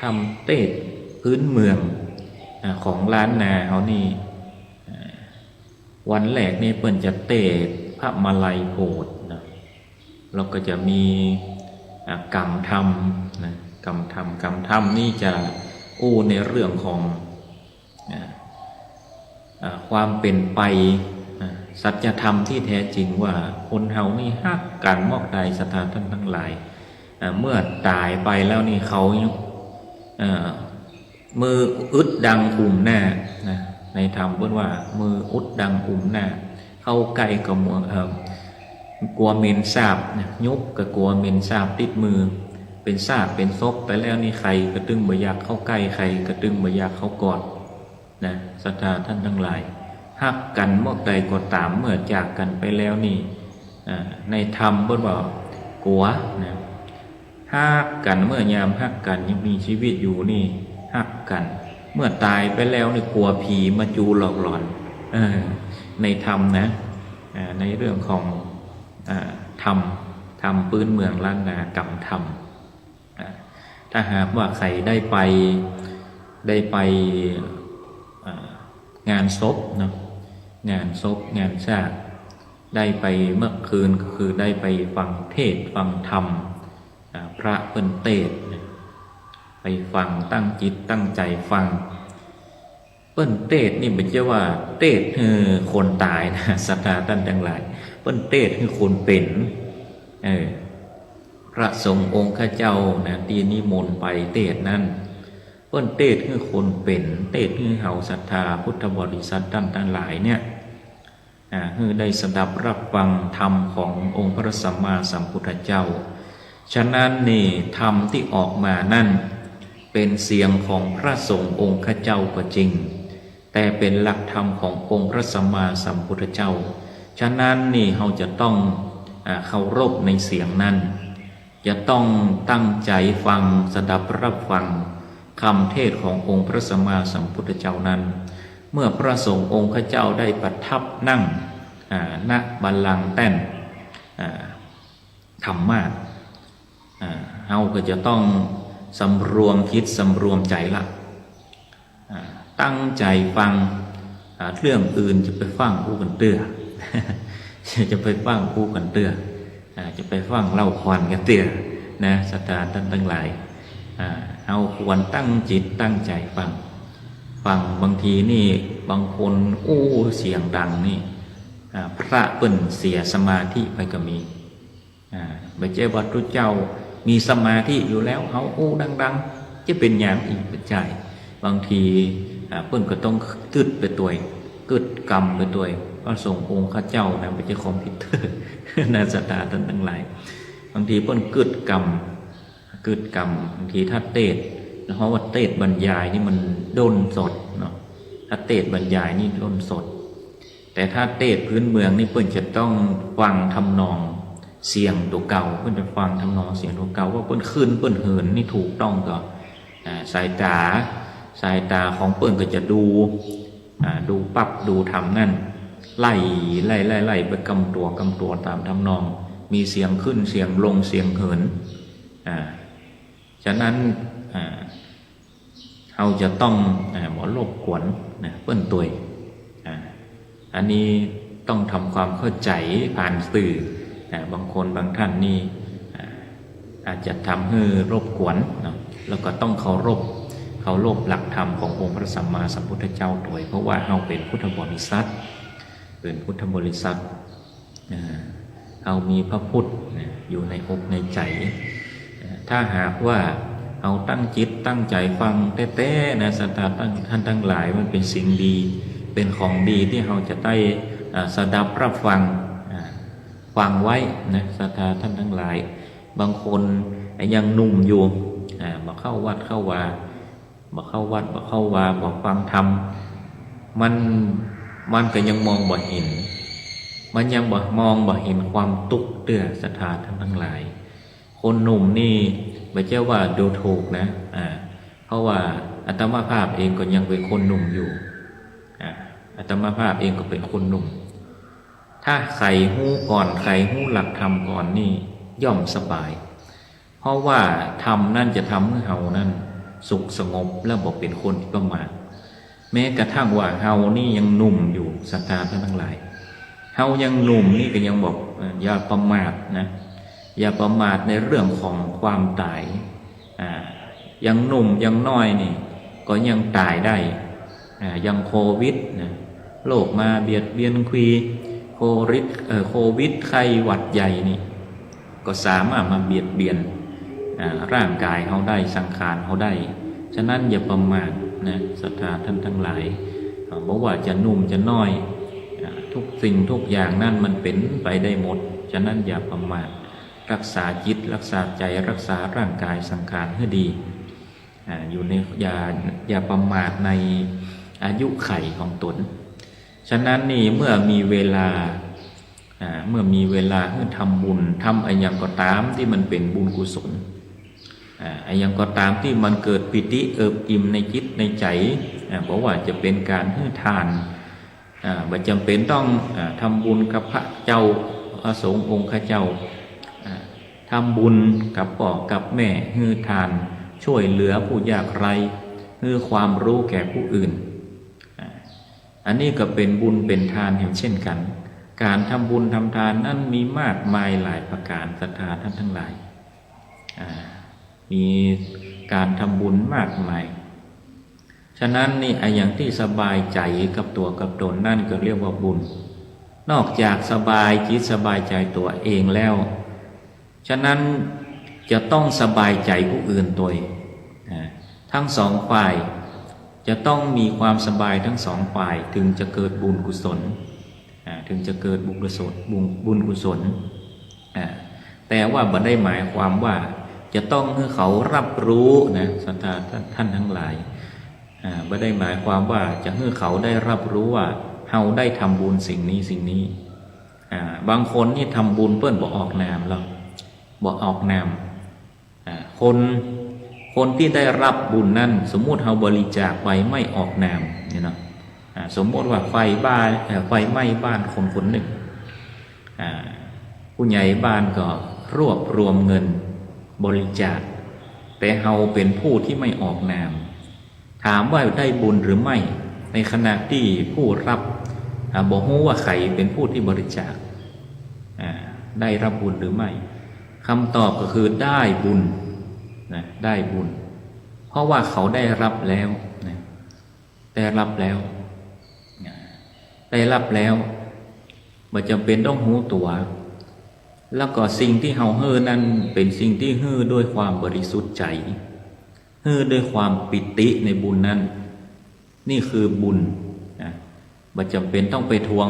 ธรรมเตสน์พื้นเมือง อ่า ของล้านนาเฮานี่ อ่า วันแรกนี่เปิ้นจะเตสน์พระมาลัยโผดนะ แล้วก็จะมี อ่า กำธรรมนะ กำธรรม กำธรรมนี่จะอู้ในเรื่องของ อ่า อ่า ความเป๋นไป อ่า สัจธรรมตี้แต๊จริงว่าคนเฮานี่ฮักกั๋นมอกใด ศรัทธาต้านตังหลาย อ่า เมื่อต๋ายไปแล้วนี่เขายัง เอ่อ มืออึดดังอุ้มหน้านะ ในธรรมเปิ้นว่ามืออึดดังอุ้มหน้า เข้าใก้ก็มัว เอ่อ กั๋วเหม็นสาบนะ ยุบก็กั๋วเหม็นสาบติดมือ เป๋นซากเป๋นศพไปแล้วนี่ใผก็ตึงบ่อยากเข้าใก้ ใผก็ตึงบ่อยากเข้ากอด นะ ศรัทธาต้านตังหลาย ฮักกั๋นมอกใดก็ต๋าม เมื่อจากกั๋นไปแล้วนี่ อ่า ในธรรมเปิ้นว่ากั๋วนะ ฮักกั๋น เมื่อยามฮักกั๋นยังมีจีวิตอยู่นี่ฮักกั๋น เมื่อต๋ายไปแล้วนี่กั๋วผีมาจูหลอกหลอน เออ ในธรรมนะ อ่า ในเรื่องของ อ่า ธรรม ธรรมปื้นเมืองล้านนากำธรรม อ่า ถ้าหากว่าใผได้ไป ได้ไป อ่า งานศพเนาะ งานศพ งานซาก ได้ไปเมื่อคืนก็คือได้ไปฟังเทศน์ฟังธรรม อ่า พระเปิ้นเตสน์นะ ไปฟัง ตั้งจิตตั้งใจ๋ฟัง เปิ้นเตสน์นี่บ่ใจ้ว่าเตสน์หื้อคนต๋ายนะ ศรัทธาต้านตังหลาย เปิ้นเตสน์หื้อคนเป๋น เออ พระสงฆ์องค์ข้าเจ้านะ ตี้นิมนต์ไปเตสน์นั้น เปิ้นเตสน์หื้อคนเป๋น เตสน์หื้อเฮาศรัทธาพุทธบริษัทต้านตังหลายเนี่ย อ่า หื้อได้สดับรับฟังธรรมขององค์พระสัมมาสัมพุทธเจ้า ฉะนั้นนี่ธรรมตี้ออกมานั้นเป๋นเสียงของพระสงฆ์องค์ข้าเจ้าก็จริง แต่เป๋นหลักธรรมขององค์พระสัมมาสัมพุทธเจ้า ฉะนั้นนี่เฮาจะต้อง อ่า เคารพในเสียงนั้น จะต้องตั้งใจ๋ฟัง สดับรับฟังคำเทศน์ขององค์พระสัมมาสัมพุทธเจ้านั้น เมื่อพระสงฆ์องค์ข้าเจ้าได้ประทับนั่ง อ่า ณ บัลลังก์แต้น อ่า ธรรมาสน์ อ่า เฮาก็จะต้องสำรวมจิตสำรวมใจ๋ละ อ่า ตั้งใจ๋ฟัง อ่า เรื่องอื่นจะไปฟั่งอู้กั๋นเตื้อ จะไปฟั่งอู้กั๋นเตื้อ อ่า จะไปฟั่งเล่าขวัญกั๋นเตื้อนะ ศรัทธาต้านตังหลาย อ่า เฮาควรตั้งจิตตั้งใจ๋ฟัง ฟัง บางทีนี่บางคนอู้เสียงดังนี่ อ่า พระเปิ้นเสียสมาธิไปก็มี อ่า บ่ใจ้ว่าตุ๊เจ้ามีสมาธิอยู่แล้ว เฮาอู้ดังๆ จะเป๋นหยังอีก บ่ใจ้ บางที อ่า เปิ้นก็ต้องกึ๊ดไปตวย กึ๊ดกำไปตวย พระสงฆ์องค์ข้าเจ้านะ บ่ใจ้คอมพิวเตอร์ นะ ศรัทธาต้านตังหลาย บางทีเปิ้นกึ๊ดกำ กึ๊ดกำ บางทีถ้าเตสน์ เพราะว่าเตสน์บรรยายนี่มันด้นสดเนาะ ถ้าเตสน์บรรยายนี่ด้นสด แต่ถ้าเตสน์พื้นเมืองนี่เปิ้นจะต้องฟังทำนองเสียงตั๋วเก่า เปิ้นจะฟังทำนองเสียงตั๋วเก่า ว่าเปิ้นขึ้นเปิ้นเหินนี่ถูกต้องก่อ อ่า สายต๋า สายต๋าของเปิ้นก็จะดู อ่า ดูปั๊บดูธรรมนั้น ไล่ ไล่ ไล่ ไล่ไปกำตั๋ว กำตั๋วต๋ามทำนอง มีเสียงขึ้น เสียงลง เสียงเหิน อ่า ฉะนั้น อ่า เฮาจะต้อง อ่า บ่รบกวนนะ เปิ้นตวย อ่า อันนี้ต้องทำความเข้าใจ๋ผ่านสื่อ อ่า บางคนบางท่านนี่ อ่า อาจจะทำหื้อรบกวนเนาะ แล้วก็ต้องเคารพ เคารพหลักธรรมขององค์พระสัมมาสัมพุทธเจ้าตวย เพราะว่าเฮาเป๋นพุทธบริษัท เป๋นพุทธบริษัท อ่า เฮามีพระพุทธนะ อยู่ในอกในใจ๋ อ่า ถ้าหากว่าเฮาตั้งจิตตั้งใจ๋ฟังแต๊ๆ นะ ศรัทธาต้าน ต้านตังหลาย มันเป๋นสิ่งดี เป๋นของดีตี้เฮาจะได้ อ่า สดับรับฟัง อ่า ฟังไว้นะ ศรัทธาต้านตังหลาย บางคนยังหนุ่มอยู่ อ่า บ่เข้าวัดเข้าวา บ่เข้าวัด บ่เข้าวา บ่ฟังธรรม มัน มันก็ยังมองบ่เห็น มันยังบ่ มองบ่เห็นความตุ๊กข์เตื้อ ศรัทธาต้านตังหลาย คนหนุ่มนี่บ่ใจ้ว่าดูถูกนะ อ่า เพราะว่าอาตมาภาพเองก็ยังเป๋นคนหนุ่มอยู่ อ่า อาตมาภาพเองก็เป๋นคนหนุ่ม ถ้าใผฮู้ก่อน ใผฮู้หลักธรรมก่อนนี่ย่อมสบาย เพราะว่าธรรมนั้นจะทำหื้อเฮานั้นสุขสงบและบ่เป๋นคนที่ประมาท แม้กระทั่งว่าเฮานี่ยังหนุ่มอยู่ ศรัทธาท่านทั้งหลาย เฮายังหนุ่มนี่ก็ยังบอก เอ่อ อย่าประมาทนะ อย่าประมาทในเรื่องของความต๋าย อ่า ยังหนุ่มยังน้อยนี่ก็ยังต๋ายได้ อ่า อย่างโควิดนะ โรคมาเบียดเบียนควี โควิด เอ่อ โควิด ไข้หวัดใหญ่นี่ ก็สามารถมาเบียดเบียน อ่า ร่างกายเฮาได้ สังขารเฮาได้ ฉะนั้นอย่าประมาทนะ ศรัทธาท่านทั้งหลาย อ่า บ่ว่าจะหนุ่มจะน้อย อ่า ทุกสิ่งทุกอย่างนั้นมันเป๋นไปได้หมด ฉะนั้นอย่าประมาท รักษาจิต รักษาใจ๋ รักษาร่างกายสังขารหื้อดี อ่า อยู่ใน อย่า อย่าประมาทในอายุขัยของต๋น ฉะนั้นนี่เมื่อมีเวลา อ่า เมื่อมีเวลาหื้อทำบุญ ทำอะหยังก็ต๋ามตี้มันเป๋นบุญกุศล อ่า อะหยังก็ต๋ามตี้มันเกิดปีติเอิบอิ่มในจิตในใจ๋ อ่า บ่ว่าจะเป๋นก๋านหื้อทาน อ่า บ่จ๋ำเป๋นต้อง อ่า ทำบุญกับพระเจ้า พระสงฆ์องค์ข้าเจ้า อ่า ทำบุญกับป้อกับแม่ หื้อทาน ช่วยเหลือผู้ยากไร้ หื้อความรู้แก่ผู้อื่น อ่า อันนี้ก็เป๋นบุญเป๋นทานแหมเช่นกั๋น ก๋านทำบุญทำทานนั้นมีมากมายหลายประก๋าน ศรัทธาท่านทั้งหลาย อ่า มีก๋านทำบุญมากมาย ฉะนั้นนี่ อะหยังตี้สบายใจ๋กับตั๋วกับต๋นนั่นก็เรียกว่าบุญ นอกจากสบายจิตสบายใจ๋ตั๋วเองแล้ว ฉะนั้นจะต้องสบายใจ๋ผู้อื่นตวย อ่า ทั้งสองฝ่าย จะต้องมีความสบายทั้งสองฝ่าย ถึงจะเกิดบุญกุศล อ่า ถึงจะเกิดบุญกุศล บุญ บุญกุศล อ่า แต่ว่าบ่ได้หมายความว่าจะต้องหื้อเขารับรู้นะ ศรัทธาท่าน ท่านทั้งหลาย อ่า บ่ได้หมายความว่าจะหื้อเขาได้รับรู้ว่าเฮาได้ทำบุญสิ่งนี้สิ่งนี้ อ่า บางคนนี่ทำบุญเปิ้นบ่ออกนามหรอก บ่ออกนาม อ่า คน คนตี้ได้รับบุญนั้น สมมุติเฮาบริจาคไปไม่ออกนามเนี่ยเนาะ อ่า สมมุติว่าไฟบ้าน เอ่อ ไฟไหม้บ้านคนคนนึ่ง อ่า ผู้ใหญ่บ้านก็รวบรวมเงินบริจาค แต่เฮาเป๋นผู้ตี้ไม่ออกนาม ถามว่าได้บุญหรือไม่ ในขณะตี้ผู้รับ อ่า บ่ฮู้ว่าใผเป๋นผู้ตี้บริจาค อ่า ได้รับบุญหรือไม่ คำตอบก็คือได้บุญนะ ได้บุญ เพราะว่าเขาได้รับแล้วนะ ได้รับแล้วนะ ได้รับแล้ว บ่จ๋ำเป๋นต้องฮู้ตั๋ว แล้วก็สิ่งตี้เฮาหื้อนั้นเป๋นสิ่งตี้หื้อด้วยความบริสุทธิ์ใจ๋ หื้อด้วยความปีติในบุญนั้น นี่คือบุญนะ บ่จ๋ำเป๋นต้องไปทวง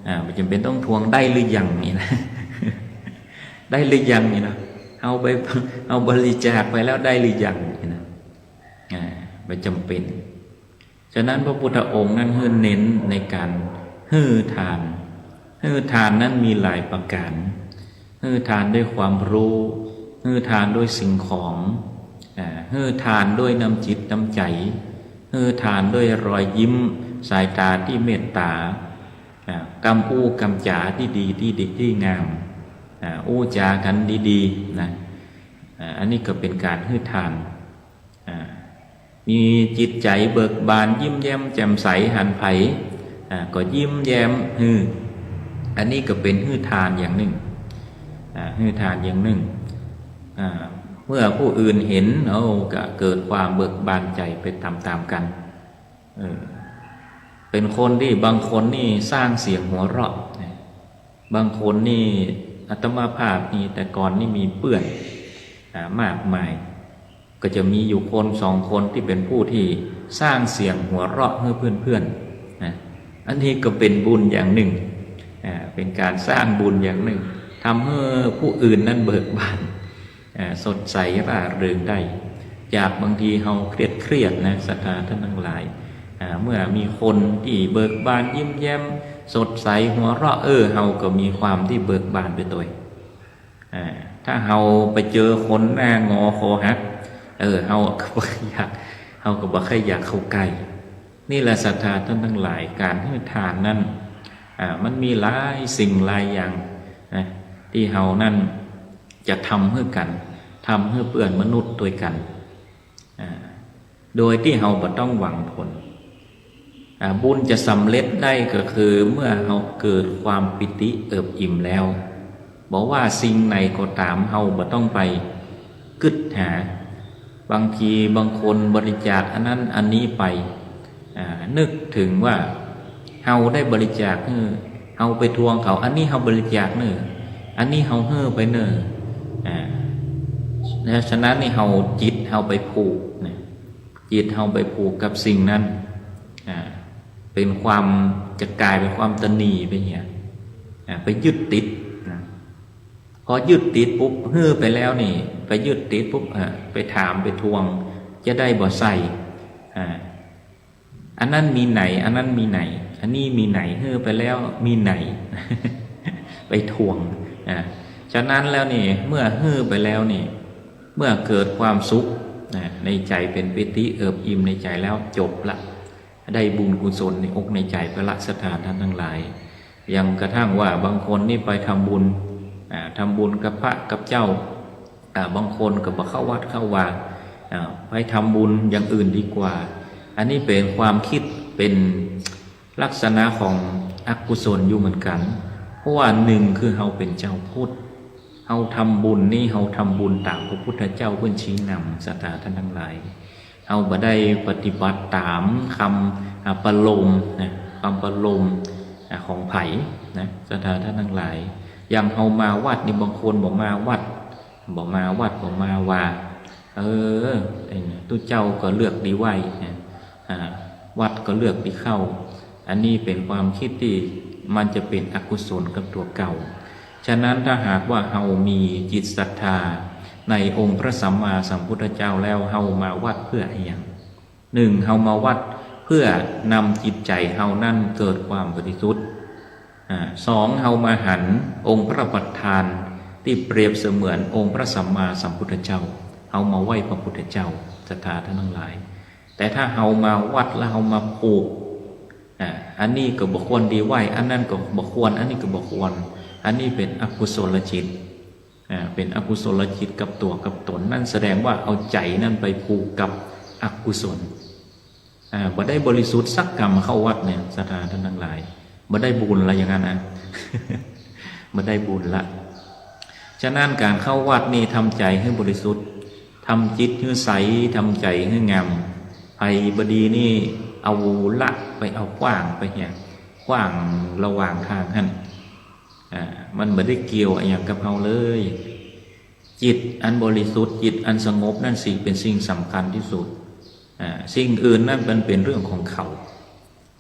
อ่า บ่จ๋ำเป๋นต้องทวงได้หรือยังนี่นะ ได้หรือยังนี่นะ เอาไป เอาบริจาคไปแล้วได้หรือยังนี่นะ อ่า บ่จ๋ำเป๋น ฉะนั้นพระพุทธองค์นั้นหื้อเน้นในก๋านหื้อทาน หื้อทานนั้นมีหลายประก๋าน หื้อทานด้วยความรู้ หื้อทานด้วยสิ่งของ อ่า หื้อทานด้วยน้ำจิตน้ำใจ๋ หื้อทานด้วยรอยยิ้ม สายต๋าตี้เมตต๋า อ่า กำอู้กำจ๋าตี้ดี ตี้ดี ตี้งาม อ่า อู้จ๋ากั๋นดีๆ นะ อ่า อันนี้ก็เป๋นก๋านหื้อทาน อ่า มีจิตใจ๋เบิกบานยิ้มแย้มแจ่มใส หันใผ อ่า ก็ยิ้มแย้มหื้อ อันนี้ก็เป๋นหื้อทานอย่างนึ่ง อ่า หื้อทานอย่างนึ่ง อ่า เมื่อผู้อื่นเห็น เอ้า ก็เกิดความเบิกบานใจ๋ไปต๋ามๆ กั๋น เออ เป๋นคนตี้ บางคนนี่สร้างเสียงหัวเราะนะ บางคนนี่ อาตมาภาพนี่แต่ก่อนนี่มีเปื้อน อ่า มากมาย ก็จะมีอยู่คนสองคนตี้เป๋นผู้ตี้สร้างเสียงหัวเราะหื้อเปื้อนๆ นะ อันนี้ก็เป๋นบุญอย่างนึ่ง อ่า เป๋นก๋านสร้างบุญอย่างนึ่ง ทำหื้อผู้อื่นนั้นเบิกบาน อ่า สดใสร่าเริงได้ จากบางทีเฮาเครียดๆ นะ ศรัทธาท่านทั้งหลาย อ่า เมื่อมีคนตี้เบิกบานยิ้มแย้ม สดใสหัวเราะ เออ เฮาก็มีความตี้เบิกบานไปตวย อ่า ถ้าเฮาไปเจอคนหน้างอคอหัก เออ เฮาก็บ่อยาก เฮาก็บ่ค่อยอยากเข้าใก้ นี่แหละศรัทธาท่านทั้งหลาย ก๋านหื้อทานนั้น อ่า มันมีหลายสิ่งหลายอย่างนะ ตี้เฮานั้นจะทำหื้อกั๋น ทำหื้อเปื้อนมนุษย์ตวยกั๋น อ่า โดยตี้เฮาบ่ต้องหวังผล อ่า บุญจะสำเร็จได้ก็คือเมื่อเฮาเกิดความปีติเอิบอิ่มแล้ว บ่ว่าสิ่งไหนก็ต๋าม เฮาบ่ต้องไปกึ๊ดหา บางทีบางคนบริจาคอันนั้นอันนี้ไป อ่า นึกเถิงว่าเฮาได้บริจาคหื้อ เฮาไปทวงเขา อันนี้เฮาบริจาคเน่อ อันนี้เฮาหื้อไปเน่อ อ่า ฉะนั้นนี่เฮาจิตเฮาไปผูกนะ จิตเฮาไปผูกกับสิ่งนั้น อ่า เป๋นความ จะก๋ายเป๋นความตะหนีไปเหีย อ่า ไปยึดติดนะ พอยึดติดปุ๊บ หื้อไปแล้วนี่ ไปยึดติดปุ๊บ อ่า ไปถามไปทวง จะได้บ่ใส่ อ่า อันนั้นมีไหน อันนั้นมีไหน อันนี้มีไหน หื้อไปแล้วมีไหน ไปทวง อ่า ฉะนั้นแล้วนี่ เมื่อหื้อไปแล้วนี่ เมื่อเกิดความสุข อ่า ในใจ๋เป๋นปีติเอิบอิ่มในใจ๋แล้ว จบละ ได้บุญกุศลในอกในใจ๋ไปละ ศรัทธาท่านตังหลาย อย่างกระทั่งว่าบางคนนี่ไปทำบุญ อ่า ทำบุญกับพระกับเจ้า อ่า บางคนก็บ่เข้าวัดเข้าวา อ่า ไปทำบุญอย่างอื่นดีกว่า อันนี้เป๋นความกึ๊ด เป๋นลักษณะของอกุศลอยู่เหมือนกั๋น เพราะว่านึ่งคือเฮาเป๋นจาวพุทธ เฮาทำบุญนี่เฮาทำบุญต๋ามพระพุทธเจ้าเปิ้นชี้นำ ศรัทธาท่านตังหลาย เฮาบ่ได้ปฏิบัติต๋ามกำ อ่า ประโลมนะ กำประโลม อ่า ของใผนะ ศรัทธาท่านตังหลาย อย่างเฮามาวัดนี่ บางคนบ่มาวัด บ่มาวัด บ่มาวา เออ ไอ้ตุ๊เจ้าก็เลือกดีไหว้นะ อ่า วัดก็เลือกดีเข้า อันนี้เป๋นความกึ๊ดตี้มันจะเป๋นอกุศลกับตั๋วเก่า ฉะนั้นถ้าหากว่าเฮามีจิตศรัทธาในองค์พระสัมมาสัมพุทธเจ้าแล้ว เฮามาวัดเปื้ออะหยัง นึ่ง เฮามาวัดเปื้อนำจิตใจ๋เฮานั้นเกิดความบริสุทธิ์ อ่า สอง เฮามาหันองค์พระประธานตี้เปรียบเสมือนองค์พระสัมมาสัมพุทธเจ้า เฮามาไหว้พระพุทธเจ้า ศรัทธาท่านตังหลาย แต่ถ้าเฮามาวัดแล้วเฮามาผูก อ่า อันนี้ก็บ่ควรดีไหว้ อันนั้นก็บ่ควร อันนี้ก็บ่ควร อันนี้เป๋นอกุศลจิต อ่า เป๋นอกุศลจิตกับตั๋วกับต๋น นั่นแสดงว่าเอาใจ๋นั้นไปผูกกับอกุศล อ่า บ่ได้บริสุทธิ์สักกำเข้าวัดเนี่ย ศรัทธาท่านตังหลาย บ่ได้บุญละอย่างนั้นนะ บ่ได้บุญละ ฉะนั้นก๋านเข้าวัดนี่ทำใจ๋หื้อบริสุทธิ์ ทำจิตหื้อใส ทำใจ๋หื้องาม ใผบ่ดีนี่เอาละไป เอาขว้างไปเหีย ขว้างระหว่างตางหั้น อ่า มันบ่ได้เกี่ยวอะหยังกับเฮาเลย จิตอันบริสุทธิ์ จิตอันสงบนั่นสิเป๋นสิ่งสำคัญตี้สุด อ่า สิ่งอื่นนั่นมันเป๋นเรื่องของเขา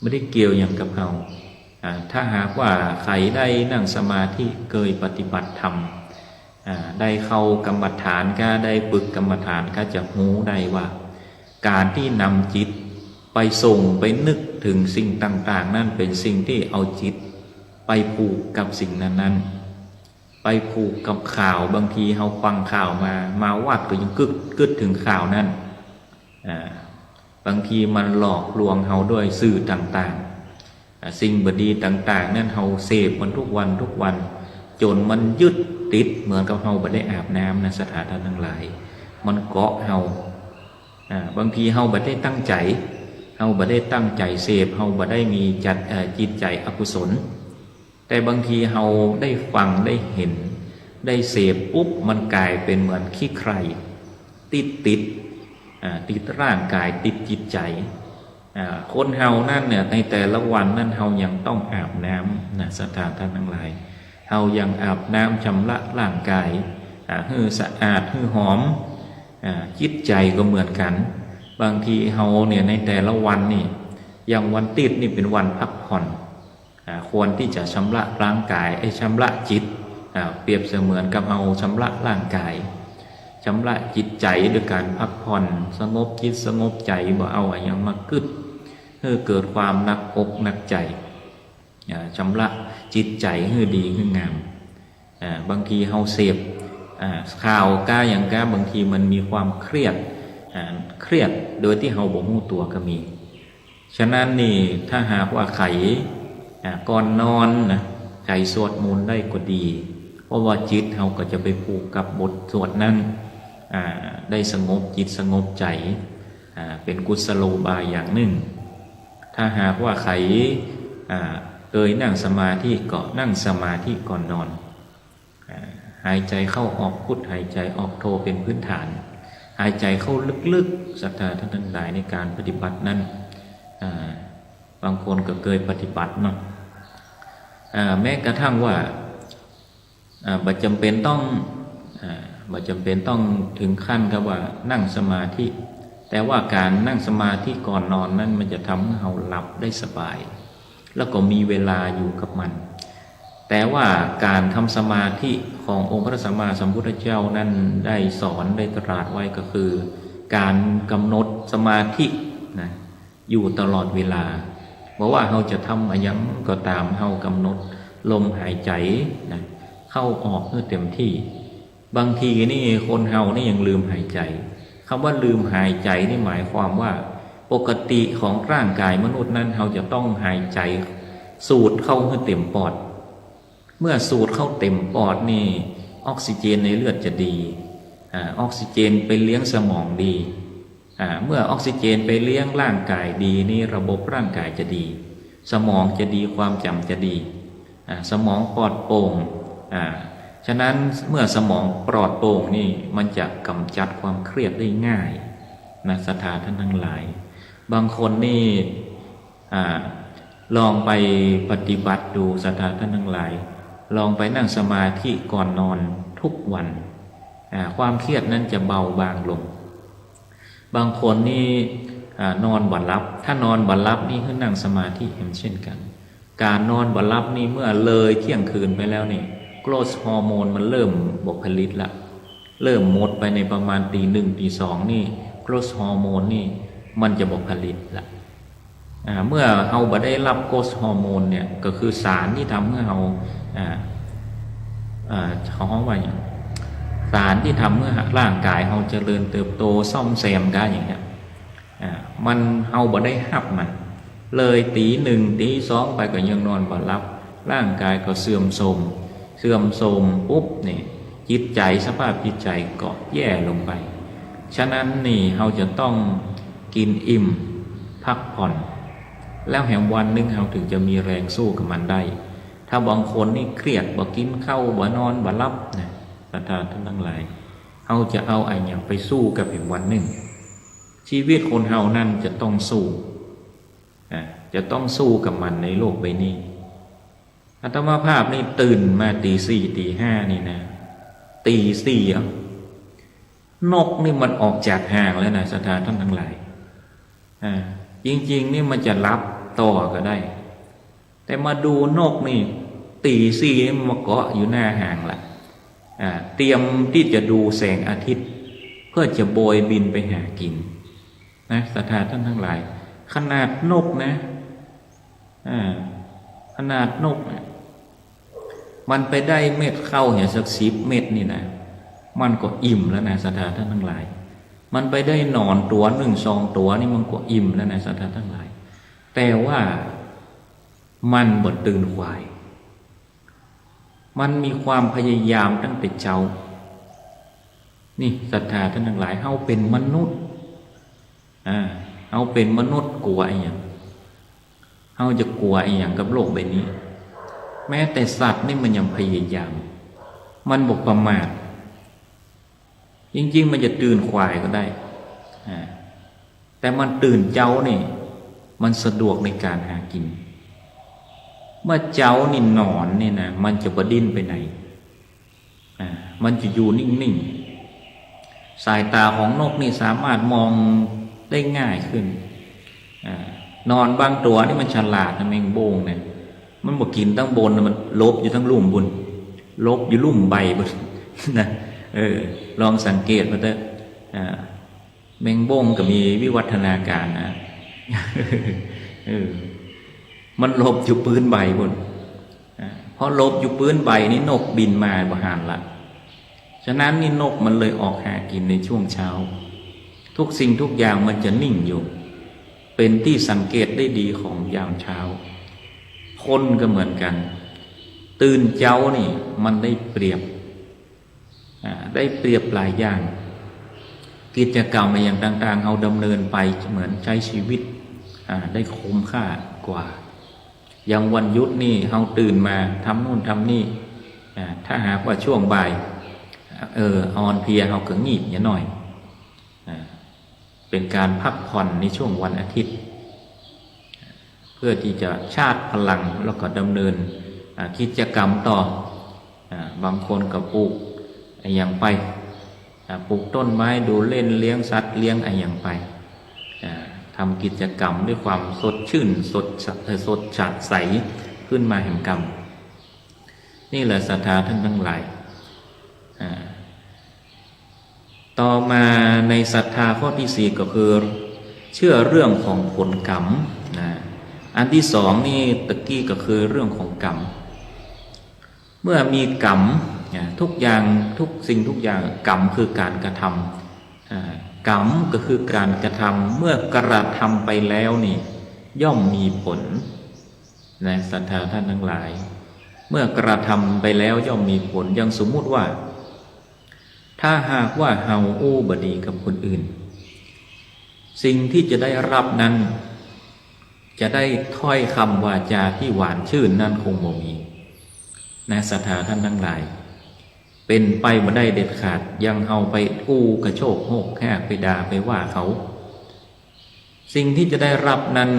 บ่ได้เกี่ยวหยังกับเฮา อ่า ถ้าหากว่าใผได้นั่งสมาธิ เกยปฏิบัติธรรม อ่า ได้เข้ากรรมฐานก็ ได้ฝึกกรรมฐานก็จะฮู้ได้ว่า ก๋านตี้นำจิตไปส่ง ไปนึกเถิงสิ่งต่างๆ นั่นเป๋นสิ่งตี้เอาจิตไปผูกกับสิ่งนั้นๆ ไปผูกกับข่าว บางทีเฮาฟังข่าวมา มาวัดก็ยังกึ๊ด กึ๊ดเถิงข่าวนั้น อ่า บางทีมันหลอกลวงเฮาด้วยสื่อต่างๆ อ่า สิ่งบ่ดีต่างๆ นั้นเฮาเสพมันทุกวันทุกวัน จ๋นมันยึดติดเหมือนกับเฮาบ่ได้อาบน้ำนะ ศรัทธาท่านตังหลาย มันเกาะเฮา อ่า บางทีเฮาบ่ได้ตั้งใจ๋ เฮาบ่ได้ตั้งใจ๋เสพ เฮาบ่ได้มีจัด เอ่อ จิตใจ๋อกุศล แต่บางทีเฮาได้ฟัง ได้หัน ได้เสพปุ๊บ มันก๋ายเป๋นเหมือนขี้ใคร่ ติดติด อ่า ติดร่างก๋าย ติดจิตใจ๋ อ่า คนเฮานั่นเนี่ย ในแต่ละวันนั่นเฮายังต้องอาบน้ำนะ ศรัทธาท่านตังหลาย เฮายังอาบน้ำชำระร่างก๋าย อ่า หื้อสะอาด หื้อหอม อ่า จิตใจ๋ก็เหมือนกั๋น บางทีเฮาเนี่ยในแต่ละวันนี่ อย่างวันติ๊ดนี่เป๋นวันพักผ่อน อ่า ควรตี้จะชำระร่างก๋าย เอ้ย ชำระจิต อ่า เปรียบเสมือนกับเฮาชำระร่างก๋าย ชำระจิตใจ๋ด้วยก๋านพักผ่อน สงบจิตสงบใจ๋ บ่เอาอะหยังมากึ๊ด หื้อเกิดความหนักอกหนักใจ๋ อ่า ชำระจิตใจ๋หื้อดีหื้องาม อ่า บางทีเฮาเสพ อ่า ข่าวก้าอย่างก้า บางทีมันมีความเครียด อ่า เครียดโดยตี้เฮาบ่ฮู้ตั๋วก็มี ฉะนั้นนี่ถ้าหากว่าใผ อ่า ก่อนนอนนะ ใผสวดมนต์ได้ก็ดี เพราะว่าจิตเฮาก็จะไปผูกกับบทสวดนั้น อ่า ได้สงบจิตสงบใจ๋ อ่า เป๋นกุศโลบายอย่างนึ่ง ถ้าหากว่าใผ อ่า เกยนั่งสมาธิก็นั่งสมาธิก่อนนอน อ่า หายใจ๋เข้าออกพุท หายใจ๋ออกโธเป๋นพื้นฐาน หายใจ๋เข้าลึกๆ ศรัทธาต้านตังหลาย ในก๋านปฏิบัตินั้น อ่า บางคนก็เกยปฏิบัติเนาะ อ่า แม้กระทั่งว่า อ่า บ่จ๋ำเป๋นต้อง อ่า บ่จ๋ำเป๋นต้องเถิงขั้นกับว่านั่งสมาธิ แต่ว่าก๋านนั่งสมาธิก่อนนอนนั้น มันจะทำหื้อเฮาหลับได้สบาย แล้วก็มีเวลาอยู่กับมัน แต่ว่าก๋านทำสมาธิขององค์พระสัมมาสัมพุทธเจ้านั้นได้สอนได้ตรัสไว้ก็คือ ก๋านกำหนดสมาธินะ อยู่ตลอดเวลา บ่ว่าเฮาจะทำอะหยังก็ต๋าม เฮากำหนดลมหายใจ๋นะ เข้าออกหื้อเต๋มตี้ บางทีนี่คนเฮานี่ยังลืมหายใจ๋ กำว่าลืมหายใจ๋นี่หมายความว่า ปกติของร่างก๋ายมนุษย์นั้น เฮาจะต้องหายใจ๋สูดเข้าหื้อเต๋มปอด เมื่อสูดเข้าเต๋มปอดนี่ ออกซิเจนในเลือดจะดี อ่า ออกซิเจนไปเลี้ยงสมองดี อ่า เมื่อออกซิเจนไปเลี้ยงร่างก๋ายดีนี่ ระบบร่างก๋ายจะดี สมองจะดี ความจ๋ำจะดี อ่า สมองปลอดโปร่ง อ่า ฉะนั้นเมื่อสมองปลอดโปร่งนี่ มันจะกำจัดความเครียดได้ง่ายนะ ศรัทธาต้านตังหลาย บางคนนี่ อ่า ลองไปปฏิบัติดู ศรัทธาต้านตังหลาย ลองไปนั่งสมาธิก่อนนอนทุกวัน อ่า ความเครียดนั้นจะเบาบางลง บางคนนี่ อ่า นอนบ่หลับ ถ้านอนบ่หลับนี่หื้อนั่งสมาธิแหมเช่นกั๋น ก๋านนอนบ่หลับนี่ เมื่อเลยเที่ยงคืนไปแล้วนี่ โกรทฮอร์โมนมันเริ่มบ่ผลิตละ เริ่มหมดไปในประมาณตีหนึ่งตีสองนี่ โกรทฮอร์โมนนี่มันจะบ่ผลิตละ อ่า เมื่อเฮาบ่ได้ฮับโกรทฮอร์โมนเนี่ย ก็คือสารตี้ทำหื้อเฮา อ่า อ่า เขาฮ้องว่าหยัง สารตี้ทำหื้อร่างก๋ายเฮาเจริญเติบโตซ่อมแซมกั๋นอย่างเนี้ย อ่า มัน เฮาบ่ได้ฮับมัน เลยตีหนึ่งตีสองไปก็ยังนอนบ่หลับ ร่างก๋ายก็เสื่อมโทรม เสื่อมโทรมปุ๊บนี่ จิตใจ๋ สภาพจิตใจ๋ก็แย่ลงไป ฉะนั้นนี่เฮาจะต้องกิ๋นอิ่ม พักผ่อน แล้วแหมวันนึ่งเฮาเถิงจะมีแรงสู้กับมันได้ ถ้าบางคนนี่เครียด บ่กิ๋นข้าว บ่นอน บ่หลับนะ ศรัทธาต้านตังหลาย เฮาจะเอาอะหยังไปสู้กับแหมวันนึ่ง ชีวิตคนเฮานั้นจะต้องสู้ อ่า จะต้องสู้กับมันในโลกใบนี้ อาตมาภาพนี่ตื่นมาตีสี่ตีห้านี่นะ ตีสี่อะ นกนี่มันออกจากฮ่างแล้วนะ ศรัทธาต้านตังหลาย อ่า จริงๆ นี่มันจะหลับต่อก็ได้ แต่มาดูนกนี่ ตีสี่นี่มันมาเกาะอยู่หน้าฮ่างละ อ่า เตรียมตี้จะดูแสงอาทิตย์ เพื่อจะโบยบินไปหากิ๋น นะ ศรัทธาต้านตังหลาย ขนาดนกนะ อ่า ขนาดนกนะ มันไปได้เม็ดข้าวเหียสักสิบเม็ดนี่นะ มันก็อิ่มแล้วนะ ศรัทธาต้านตังหลาย มันไปได้หนอนตั๋วนึ่งสองตั๋วนี่มันก็อิ่มแล้วนะ ศรัทธาต้านตังหลาย แต่ว่ามันบ่ตื่นขวาย มันมีความพยายามตั้งแต่เจ๊า นี่ ศรัทธาต้านตังหลาย เฮาเป๋นมนุษย์ อ่า เฮาเป๋นมนุษย์กั๋วอะหยัง เฮาจะกั๋วอะหยังกับโลกใบนี้ แม้แต่สัตว์นี่มันยังพยายาม มันบ่ประมาท จริงๆ มันจะตื่นขวายก็ได้ อ่า แต่มันตื่นเจ๊านี่ มันสะดวกในก๋านหากิ๋น เมื่อเจ๊านี่หนอนนี่นะ มันจะบ่ดิ้นไปไหน อ่า มันจะอยู่นิ่งๆ สายต๋าของนกนี่สามารถมองได้ง่ายขึ้น อ่า หนอนบางตั๋วนี่มันฉลาดนะ แมงโบ้งเนี่ย มันบ่กิ๋นตังบนนะ มันหลบอยู่ตังลุ่มปู๊น หลบอยู่ลุ่มใบปู๊นนะ เออ ลองสังเกตมาเต๊อะ อ่า แมงโบ้งก็มีวิวัฒนาก๋ารนะ เออ มันหลบอยู่ปื๊นใบปู๊น อ่า พอหลบอยู่ปื๊นใบนี่นกบินมาบ่หันละ ฉะนั้นนี่นกมันเลยออกหากิ๋นในช่วงเจ๊า ทุกสิ่งทุกอย่างมันจะนิ่งอยู่ เป๋นตี้สังเกตได้ดีของยามเจ๊า คนก็เหมือนกั๋น ตื่นเจ๊านี่มันได้เปรียบ อ่า ได้เปรียบหลายอย่าง กิจกรรมอะหยังต่างๆ เฮาดำเนินไปเหมือนใจ๊ชีวิต อ่า ได้คุ้มค่ากว่า อย่างวันหยุดนี่เฮาตื่นมาทำนู่นทำนี่ อ่า ถ้าหากว่าช่วงบ่าย เออ อ่อนเพลีย เฮาก็งีบหน่อย อ่า เป๋นก๋านพักผ่อนในช่วงวันอาทิตย์ เพื่อตี้จะชาร์จพลังแล้วก็ดำเนิน อ่า กิจกรรมต่อ อ่า บางคนก็ปลูกอะหยังไป อ่า ปลูกต้นไม้ ดูเล่น เลี้ยงสัตว์ เลี้ยงอะหยังไป อ่า ทำกิจกรรมด้วยความสดชื่น สดสะ เอ่อ สดใสขึ้นมาแหมกำ นี่แหละศรัทธาท่านทั้งหลาย อ่า ต่อมาในศรัทธาข้อตี้สี่ก็คือ เชื่อเรื่องของผลกรรม นะ อันตี้สองนี่ตะกี้ก็คือเรื่องของกรรม เมื่อมีกรรม นะ ทุกอย่าง ทุกสิ่งทุกอย่าง กรรมคือก๋านกระทำ อ่า กรรมก็คือก๋านกระทำ เมื่อกระทำไปแล้วนี่ ย่อมมีผล นะ ศรัทธาท่านทั้งหลาย เมื่อกระทำไปแล้วย่อมมีผล อย่างสมมุติว่า ถ้าหากว่าเฮาอู้บ่ดีกับคนอื่น สิ่งที่จะได้รับนั้น จะได้ถ้อยกำวาจาตี้หวานชื่นนั้นคงบ่มี นะ ศรัทธาท่านทั้งหลาย เป๋นไปบ่ได้เด็ดขาด อย่างเฮาไปอู้กระโชกโฮกฮาก ไปด่าไปว่าเขา สิ่งที่จะได้รับนั้น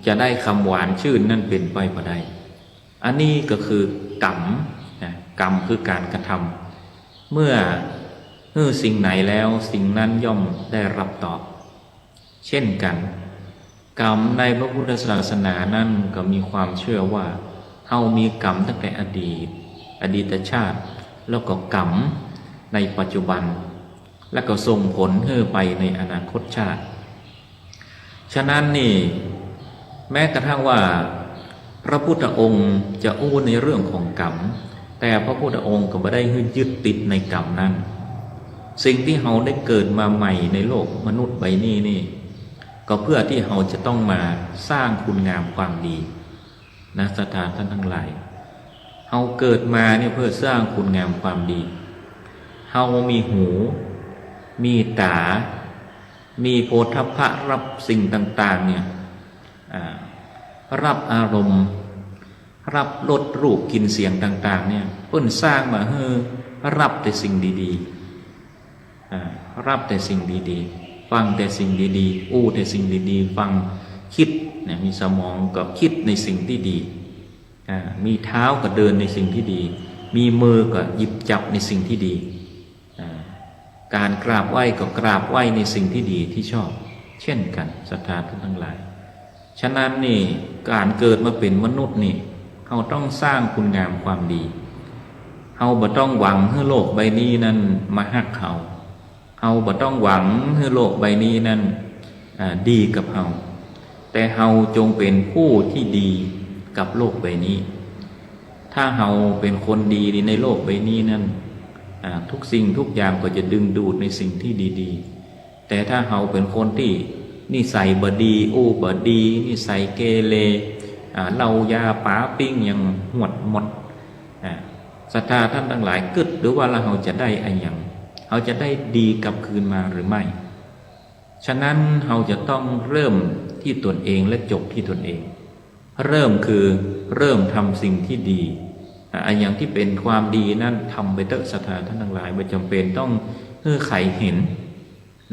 จะได้กำหวานชื่นนั้นเป๋นไปบ่ได้ อันนี้ก็คือกรรม นะ กรรมคือก๋านกระทำ เมื่อหื้อสิ่งไหนแล้ว สิ่งนั้นย่อมได้รับตอบ เช่นกั๋น กรรมในพระพุทธศาสนานั้นก็มีความเชื่อว่า เฮามีกรรมตั้งแต่อดีต อดีตชาติ แล้วก็กรรมในปัจจุบัน แล้วก็ส่งผลหื้อไปในอนาคตชาติ ฉะนั้นนี่ แม้กระทั่งว่าพระพุทธองค์จะอู้ในเรื่องของกรรม แต่พระพุทธองค์ก็บ่ได้หื้อยึดติดในกรรมนั้น สิ่งที่เฮาได้เกิดมาใหม่ในโลกมนุษย์ใบนี้นี่ ก็เพื่อที่เฮาจะต้องมาสร้างคุณงามความดี นะ ศรัทธาท่านทั้งหลาย เฮาเกิดมาเนี่ยเพื่อสร้างคุณงามความดี เฮามีหู มีต๋า มีโผฏฐัพพะ รับสิ่งต่างๆ เนี่ย อ่า รับอารมณ์ รับรส รูป กลิ่น เสียงต่างๆ เนี่ย เปิ้นสร้างมาหื้อรับแต่สิ่งดีๆ อ่า รับแต่สิ่งดีๆ ฟังแต่สิ่งดีๆ อู้แต่สิ่งดีๆ ฟัง กึ๊ดเนี่ย มีสมองก็กึ๊ดในสิ่งตี้ดี อ่า มีเท้าก็เดินในสิ่งตี้ดี มีมือก็หยิบจับในสิ่งตี้ดี อ่า ก๋านกราบไหว้ก็กราบไหว้ในสิ่งตี้ดีตี้ชอบ เช่นกั๋น ศรัทธาท่านทั้งหลาย ฉะนั้นนี่ ก๋านเกิดมาเป๋นมนุษย์นี่ เฮาต้องสร้างคุณงามความดี เฮาบ่ต้องหวังหื้อโลกใบนี้นั้นมาฮักเฮา เฮาบ่ต้องหวังหื้อโลกใบนี้นั้น อ่า ดีกับเฮา แต่เฮาจงเป๋นผู้ตี้ดีกับโลกใบนี้ ถ้าเฮาเป๋นคนดีในโลกใบนี้นั้น อ่า ทุกสิ่งทุกอย่างก็จะดึงดูดในสิ่งตี้ดีๆ แต่ถ้าเฮาเป๋นคนตี้นิสัยบ่ดี อู้บ่ดี นิสัยเกเร อ่า เหล้ายาป๋าปิ้งอย่างหวดหมด อ่า ศรัทธาท่านทั้งหลาย กึ๊ดดูว่า แล้วเฮาจะได้อะหยัง เฮาจะได้ดีกลับคืนมาหรือไม่ ฉะนั้นเฮาจะต้องเริ่มตี้ตนเองและจบตี้ตนเอง เริ่มคือเริ่มทำสิ่งตี้ดี อ่ะ อะหยังตี้เป๋นความดีนั้นทำไปเต๊อะ ศรัทธาท่านทั้งหลาย บ่จ๋ำเป๋นต้องหื้อใผเห็น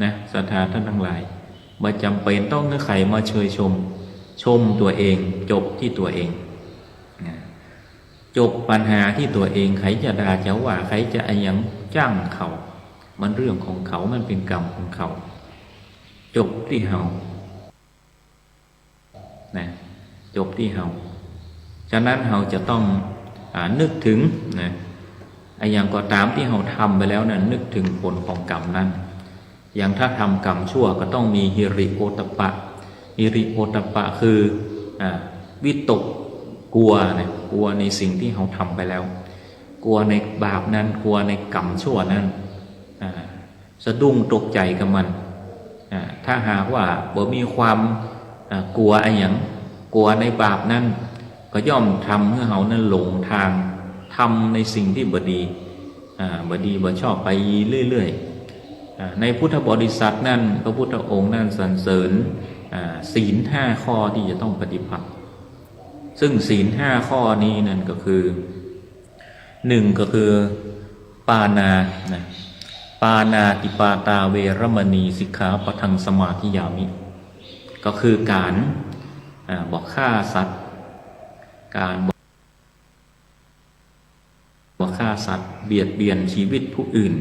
นะ ศรัทธาท่านทั้งหลาย บ่จ๋ำเป๋นต้องหื้อใผมาเชยชม ชมตั๋วเอง จบตี้ตั๋วเองนะ จบปัญหาตี้ตั๋วเอง ใผจะด่าจะว่า ใผจะอะหยังจ้างเขา มันเรื่องของเขา มันเป๋นกรรมของเขา จบตี้เฮา นะ จบตี้เฮา ฉะนั้นเฮาจะต้อง อ่า นึกเถิงนะ อะหยังก็ต๋ามตี้เฮาทำไปแล้วนั้น นึกเถิงผลของกรรมนั้น อย่างถ้าทำกรรมชั่วก็ต้องมีหิริโอตตัปปะ หิริโอตตัปปะคือ อ่า วิตกกัวนะ กัวในสิ่งตี้เฮาทำไปแล้ว กัวในบาปนั้น กัวในกรรมชั่วนั้น อ่า สะดุ้งตกใจ๋กับมัน อ่า ถ้าหากว่าบ่มีความ อ่า กัวอะหยัง กัวในบาปนั้น ก็ย่อมทำหื้อเฮานั้นหลงตาง ทำในสิ่งตี้บ่ดี อ่า บ่ดีบ่ชอบไปเรื่อย อ่า ในพุทธบริษัทนั้น พระพุทธองค์นั้นสรรเสริญ อ่า ศีลห้าข้อที่จะต้องปฏิบัติ ซึ่งศีลห้าข้อนี้นั้นก็คือ หนึ่ง ก็คือ ปานา นะ ปานาติปาตาเวรมณีสิกขาปะทังสมาธิยามิ ก็คือการ อ่า บ่ฆ่าสัตว์ การบ่ บ่ฆ่าสัตว์ เบียดเบียนชีวิตผู้อื่น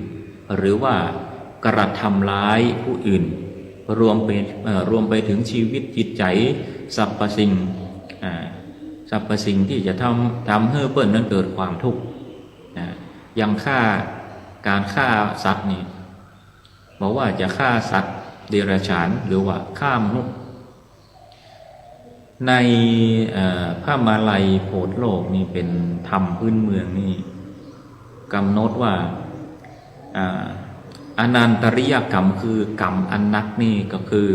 หรือว่ากระทำร้ายผู้อื่น รวมไป เอ่อ รวมไปถึงชีวิตจิตใจ๋สรรพสิ่ง อ่า สรรพสิ่งที่จะทำ ทำหื้อเปิ้นนั้นเกิดความทุกข์ นะ อย่างฆ่า การฆ่าสัตว์นี่ บ่ว่าจะฆ่าสัตว์เดรัจฉาน หรือว่าฆ่ามนุษย์ ใน เอ่อ พระมาลัยโผติโลกนี่เป๋นธรรมพื้นเมืองนี่ กำหนดว่า อ่า อนันตริยกรรม คือกรรมอันนักนี่ก็คือ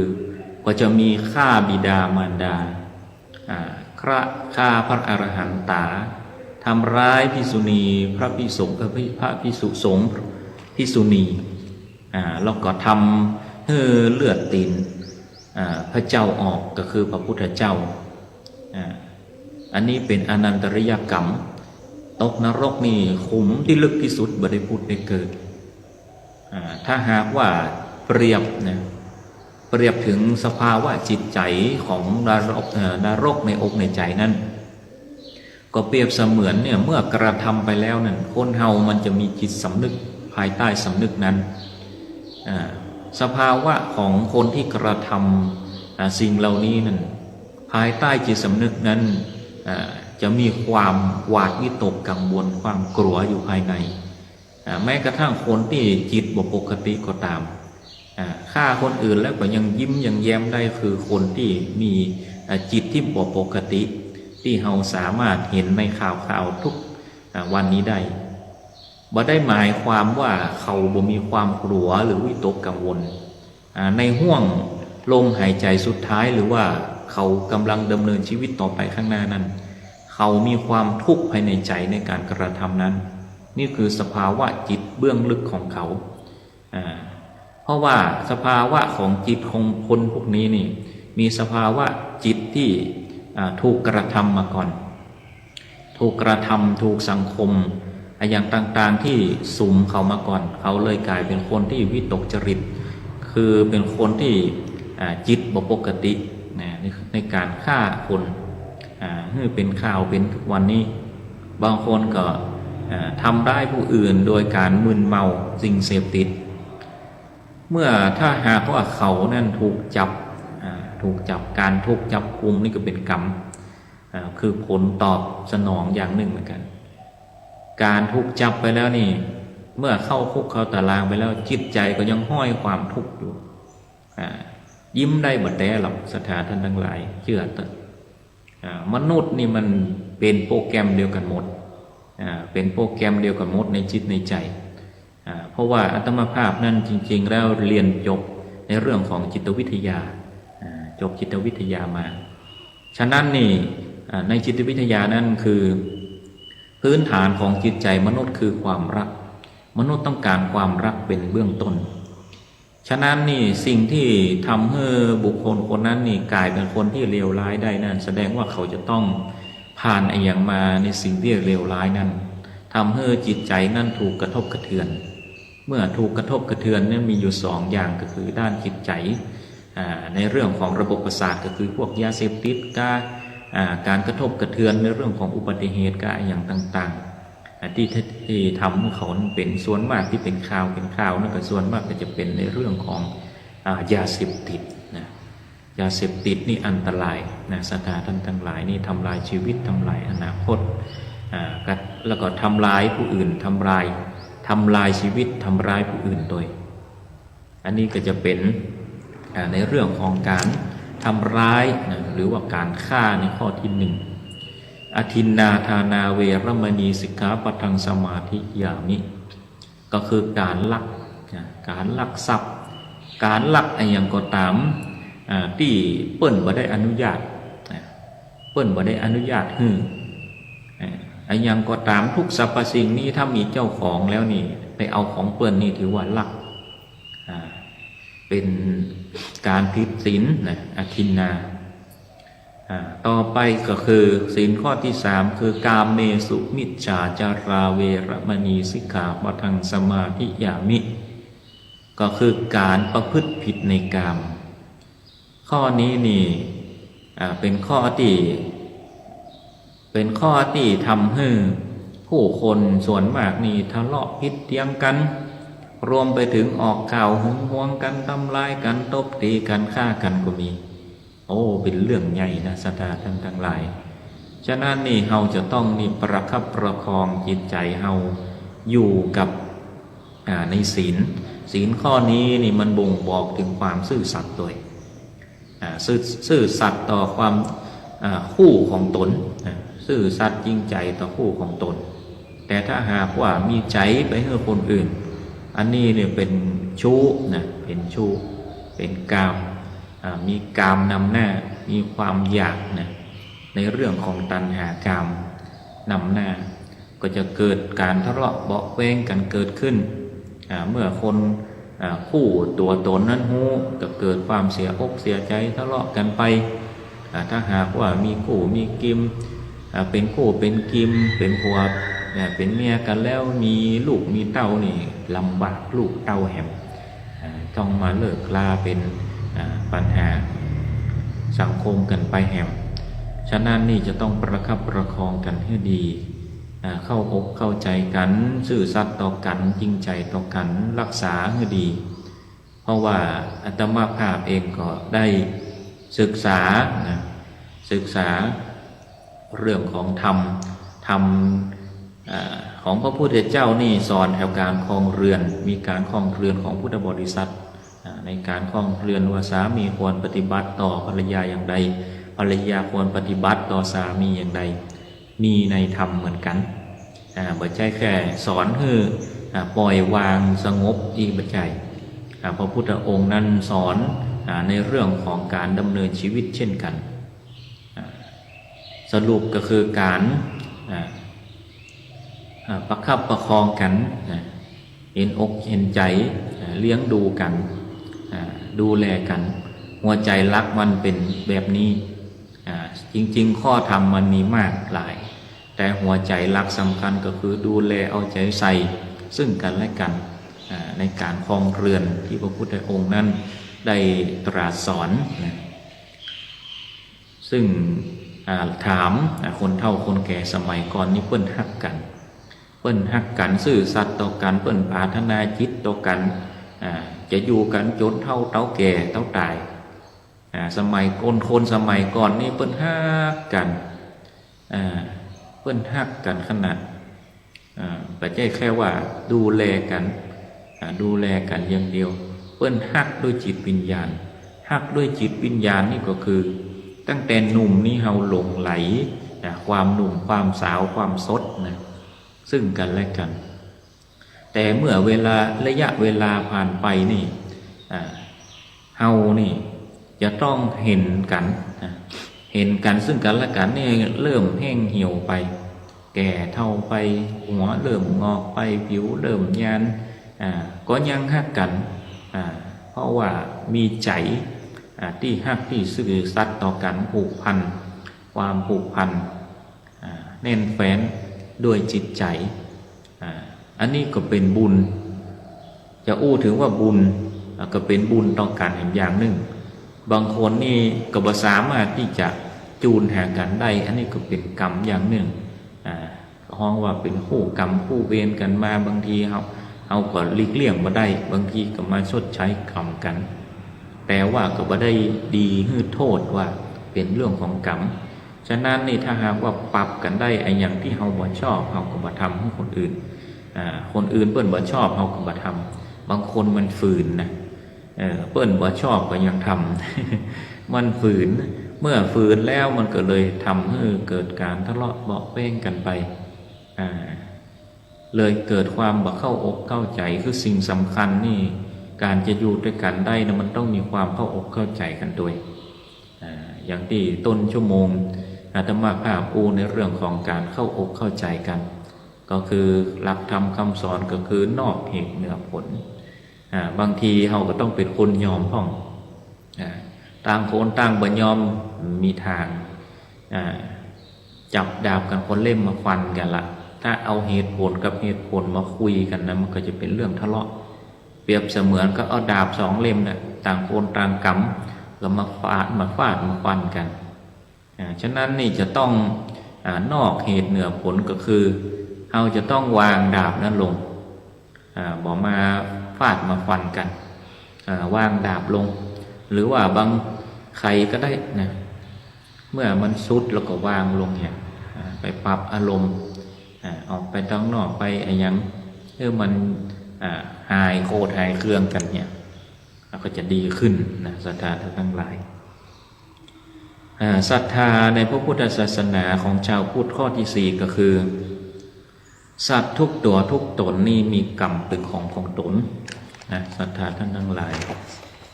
ก็จะมีฆ่าบิดามารดา อ่า ฆ่า ฆ่าพระอรหันตา ทำร้ายภิกษุณี พระภิกษุ เอ่อ พระภิกษุสงฆ์ ภิกษุณี อ่า แล้วก็ทำหื้อเลือดตี๋น อ่า พระเจ้าออก ก็คือพระพุทธเจ้า อ่า อันนี้เป๋นอนันตริยกรรม ตกนรกนี่ขุมที่ลึกที่สุด บ่ได้ผุดได้เกิด อ่า ถ้าหากว่าเปรียบนะ เปรียบถึงสภาวะจิตใจ๋ของนรก เอ่อ นรกในอกในใจ๋นั้น ก็เปรียบเสมือนเนี่ย เมื่อกระทำไปแล้วนั้น คนเฮามันจะมีจิตสำนึกภายใต้สำนึกนั้น อ่า สภาวะของคนที่กระทำ อ่า สิ่งเหล่านี้นั้น ภายใต้จิตสำนึกนั้น อ่า จะมีความหวาดวิตกกังวล ความกลัวอยู่ภายใน อ่า แม้กระทั่งคนที่จิตบ่ปกติก็ต๋าม อ่า ฆ่าคนอื่นแล้วก็ยังยิ้มยังแย้มได้ คือคนที่มี อ่า จิตที่บ่ปกติ ที่เฮาสามารถเห็นในข่าวๆ ทุก อ่า วันนี้ได้ บ่ได้หมายความว่าเขาบ่มีความกลัวหรือวิตกกังวล อ่า ในห้วงลมหายใจ๋สุดท้าย หรือว่าเขากำลังดำเนินชีวิตต่อไปข้างหน้านั้น เขามีความทุกข์ภายในใจ๋ในการกระทำนั้น นี่คือสภาวะจิตเบื้องลึกของเขา อ่า เพราะว่าสภาวะของจิตของคนพวกนี้นี่ มีสภาวะจิตที่ อ่า ถูกกระทำมาก่อน ถูกกระทำ ถูกสังคม อะหยังต่างๆ ที่สุมเขามาก่อน เขาเลยก๋ายเป๋นคนที่วิตกจริต คือเป๋นคนที่ อ่า จิตบ่ปกติ นะ ใน ในการฆ่าคน อ่า หื้อเป๋นข่าวเป๋นทุกวันนี้ บางคนก็ อ่า ทำร้ายผู้อื่นโดยการมึนเมาสิ่งเสพติด เมื่อถ้าหากว่าเขานั้นถูกจับ อ่า ถูกจับ การถูกจับกุมนี่ก็เป๋นกรรม อ่า คือผลตอบสนองอย่างนึ่งเหมือนกั๋น การถูกจับไปแล้วนี่ เมื่อเข้าคุกเข้าต๋ารางไปแล้ว จิตใจ๋ก็ยังห้อยความทุกข์อยู่ อ่า ยิ้มได้บ่แต๊หรอก ศรัทธาต้านตังหลาย เจื้อเต๊อะ อ่า มนุษย์นี่มันเป๋นโปรแกรมเดียวกั๋นหมด อ่า เป๋นโปรแกรมเดียวกั๋นหมดในจิตในใจ๋ อ่า เพราะว่าอาตมาภาพนั้นจริงๆ แล้วเรียนจบในเรื่องของจิตวิทยา อ่า จบจิตวิทยามา ฉะนั้นนี่ อ่า ในจิตวิทยานั้นคือ พื้นฐานของจิตใจ๋มนุษย์คือความรัก มนุษย์ต้องก๋านความรักเป๋นเบื้องต้น ฉะนั้นนี่สิ่งที่ทำหื้อบุคคลคนนั้นนี่ก๋ายเป๋นคนที่เลวร้ายได้นั้น แสดงว่าเขาจะต้องผ่านอะหยังมาในสิ่งที่เลวร้ายนั้น ทำหื้อจิตใจ๋นั้นถูกกระทบกระเทือน เมื่อถูกกระทบกระเทือนนั้นมีอยู่สองอย่าง ก็คือด้านจิตใจ๋ อ่า ในเรื่องของระบบประสาท ก็คือพวกยาเสพติดก้า อ่า การกระทบกระเทือนในเรื่องของอุบัติเหตุก้า อะหยังต่างๆ อ่า ที่ ที่ทำหื้อเขานั้นเป๋นส่วนมาก ที่เป๋นข่าว เป๋นข่าวนั้นก็ส่วนมากก็จะเป๋นในเรื่องของ อ่า ยาเสพติดนะ ยาเสพติดนี่อันตรายนะ ศรัทธาต้านตังหลาย นี่ทำลายชีวิต ทำลายอนาคต อ่า ก็ แล้วก็ทำลายผู้อื่น ทำลาย ทำลายชีวิต ทำร้ายผู้อื่นโดย อันนี้ก็จะเป๋น อ่า ในเรื่องของการทำร้ายนะ หรือว่าการฆ่าในข้อที่หนึ่ง อทินนาทานาเวรมณีสิกขาปะทังสมาธิยามิ ก็คือการลักนะ การลักทรัพย์ การลักอะหยังก็ต๋าม อ่า ตี้เปิ้นบ่ได้อนุญาตนะ เปิ้นบ่ได้อนุญาตหื้อ อ่า อะหยังก็ต๋าม ทุกสรรพสิ่งนี้ถ้ามีเจ้าของแล้วนี่ ไปเอาของเปิ้นนี่ถือว่าลัก อ่า เป๋นก๋านผิดศีลนะ อทินนา อ่า ต่อไปก็คือศีลข้อตี้สาม คือ กาเมสุมิจฉาจาราเวระมณีสิกขาปะทังสมาธิยามิ ก็คือก๋านประพฤติผิดในกาม ข้อนี้นี่ อ่า เป๋นข้อตี้ เป๋นข้อตี้ทำหื้อผู้คนส่วนมากนี่ทะเลาะผิดเถียงกั๋น รวมไปเถิงออกข่าวหึงหวงกั๋น ทำลายกั๋น ตบตีกั๋น ฆ่ากั๋นก็มี โอ้ เป๋นเรื่องใหญ่นะ ศรัทธาต้านตังหลาย ฉะนั้นนี่เฮาจะต้องนี่ประคับประคองจิตใจ๋เฮาอยู่กับ อ่า ในศีล ศีลข้อนี้นี่มันบ่งบอกเถิงความซื่อสัตย์ตวย อ่า ซื่อ ซื่อสัตย์ต่อความ อ่า คู่ของตน อ่า ซื่อสัตย์จริงใจ๋ต่อคู่ของตน แต่ถ้าหากว่ามีใจ๋ไปหื้อคนอื่น อันนี้เนี่ยเป๋นชู้นะ เป๋นชู้ เป๋นกาม อ่า มีกามนำหน้า มีความอยากนะ ในเรื่องของตัณหากามนำหน้า ก็จะเกิดก๋านทะเลาะเบาะแว้งกั๋นเกิดขึ้น อ่า เมื่อคน อ่า คู่ตั๋วตนนั้นฮู้ ก็เกิดความเสียอกเสียใจ๋ทะเลาะกั๋นไป อ่า ถ้าหากว่ามีคู่มีกิม อ่า เป๋นคู่เป๋นกิม เป๋นผัว อ่า เป๋นเมียกั๋นแล้ว มีลูกมีเต้านี่ ลำบากลูกเต้าแหม อ่า ต้องมาเลิกลาเป๋น อ่า ปัญหาสังคมกั๋นไปแหม ฉะนั้นนี่จะต้องประคับประคองกั๋นหื้อดี อ่า เข้าอกเข้าใจ๋กั๋น ซื่อสัตย์ต่อกั๋น จริงใจ๋ต่อกั๋น รักษาหื้อดี เพราะว่าอาตมาภาพเองก็ได้ศึกษานะ ศึกษาเรื่องของธรรม ธรรม อ่า ของพระพุทธเจ้านี่สอนแถวก๋านครองเรือน มีก๋านครองเรือนของพุทธบริษัท อ่า ในก๋านครองเรือนว่าสามีควรปฏิบัติต่อภรรยาอย่างใด ภรรยาควรปฏิบัติต่อสามีอย่างใด มีในธรรมเหมือนกั๋น อ่า บ่ใจ้แค่สอนหื้อ อ่า ปล่อยวางสงบอี้บ่ใจ้ อ่า พระพุทธองค์นั้นสอน อ่า ในเรื่องของก๋านดำเนินชีวิตเช่นกั๋น อ่า สรุปก็คือก๋าน อ่า อ่า ประคับประคองกั๋น อ่า เห็นอกเห็นใจ๋ อ่า เลี้ยงดูกั๋น อ่า ดูแลกั๋น หัวใจ๋หลักมันเป๋นแบบนี้ อ่า จริงๆ ข้อธรรมมันมีมากหลาย แต่หัวใจ๋หลักสำคัญก็คือดูแลเอาใจ๋ใส่ซึ่งกั๋นและกั๋น อ่า ในก๋านครองเรือนตี้พระพุทธองค์นั้นได้ตรัสสอนนะ ซึ่ง อ่า ถาม อ่า คนเฒ่าคนแก่สมัยก่อนนี่เปิ้นฮักกั๋น เปิ้นฮักกั๋น ซื่อสัตย์ต่อกั๋น เปิ้นปรารถนาจิตต่อกั๋น อ่า จะอยู่กั๋นจ๋นเฒ่าเต๊าแก่เต๊าต๋าย อ่า สมัยก่อน คนสมัยก่อนนี่เปิ้นฮักกั๋น อ่า เปิ้นฮักกั๋นขนาด อ่า บ่ใจ้แค่ว่าดูแลกั๋น อ่า ดูแลกั๋นอย่างเดียว เปิ้นฮักด้วยจิตวิญญาณ ฮักด้วยจิตวิญญาณนี่ก็คือ ตั้งแต่หนุ่มนี่เฮาหลงใหล อ่า ความหนุ่ม ความสาว ความสดนะ ซึ่งกั๋นและกั๋น แต่เมื่อเวลา ระยะเวลาผ่านไปนี่ อ่า เฮานี่จะต้องหันกั๋น อ่า หันกั๋นซึ่งกั๋นและกั๋นนี่เริ่มแห้งเหี่ยวไป แก่เฒ่าไป หัวเริ่มงอกไป ผิวเริ่มยาน อ่า ก็ยังฮักกั๋น อ่า เพราะว่ามีใจ๋ อ่า ตี้ฮักตี้ซื่อสัตย์ต่อกั๋น ผูกพัน ความผูกพัน อ่า แน่นแฟ้นด้วยจิตใจ๋ อ่า อันนี้ก็เป๋นบุญ จะอู้เถิงว่าบุญ อ่า ก็เป๋นบุญต่อกั๋นแหมอย่างนึ่ง บางคนนี่ก็บ่สามารถตี้จะจูนหากั๋นได้ อันนี้ก็เป๋นกรรมอย่างนึ่ง อ่า ฮ้องว่าเป๋นคู่กรรมคู่เวรกั๋นมา บางทีเฮา เฮาก็หลีกเลี่ยงบ่ได้ บางทีก็มาชดใช้กรรมกั๋น แต่ว่าก็บ่ได้ดีหื้อโต้ษว่าเป๋นเรื่องของกรรม ฉะนั้นนี่ถ้าหากว่าปรับกั๋นได้ ไอ้หยังตี้เฮาบ่ชอบ เฮาก็บ่ทำหื้อคนอื่น อ่า คนอื่นเปิ้นบ่ชอบ เฮาก็บ่ทำ บางคนมันฝืนนะ เออ เปิ้นบ่ชอบก็ยังทำ มันฝืน เมื่อฝืนแล้วมันก็เลยทำหื้อเกิดก๋านทะเลาะเบาะแว้งกั๋นไป อ่า เลยเกิดความบ่เข้าอกเข้าใจ๋ คือสิ่งสำคัญนี่ ก๋านจะอยู่ตวยกั๋นได้นะ มันต้องมีความเข้าอกเข้าใจ๋กั๋นตวย อ่า อย่างตี้ต้นชั่วโมงอาตมาภาพอู้ในเรื่องของก๋านเข้าอกเข้าใจ๋กั๋น ก็คือหลักธรรมคำสอนก็คือนอกเหตุเหนือผล อ่า บางทีเฮาก็ต้องเป๋นคนยอมพ่อง อ่า ต่างคนต่างบ่ยอม มีตาง อ่า จับดาบกั๋นคนละเล่มมาฟันกั๋นละ ถ้าเอาเหตุผลกับเหตุผลมาคุยกั๋นนะ มันก็จะเป๋นเรื่องทะเลาะ เปรียบเสมือนกับเอาดาบสองเล่มน่ะ ต่างคนต่างก๋ำ แล้วมาฟาด มาฟาด มาฟันกั๋น อ่า ฉะนั้นนี่จะต้อง อ่า นอกเหตุเหนือผลก็คือ เฮาจะต้องวางดาบนั้นลง อ่า บ่มาฟาดมาฟันกั๋น อ่า วางดาบลง หรือว่าบางใผก็ได้นะ เมื่อมันสุดแล้วก็วางลงเนี่ย อ่า ไปปรับอารมณ์ อ่า ออกไปตางนอกไปอะหยัง หื้อมัน อ่า หายโกรธหายเคืองกั๋นเนี่ย แล้วก็จะดีขึ้นนะ ศรัทธาท่านตังหลาย อ่า ศรัทธาในพระพุทธศาสนาของจาวพุทธข้อตี้สี่ก็คือ สัตว์ทุกตั๋วทุกต๋นนี่มีก๋รรมเป๋นของของต๋นนะ ศรัทธาท่านตังหลาย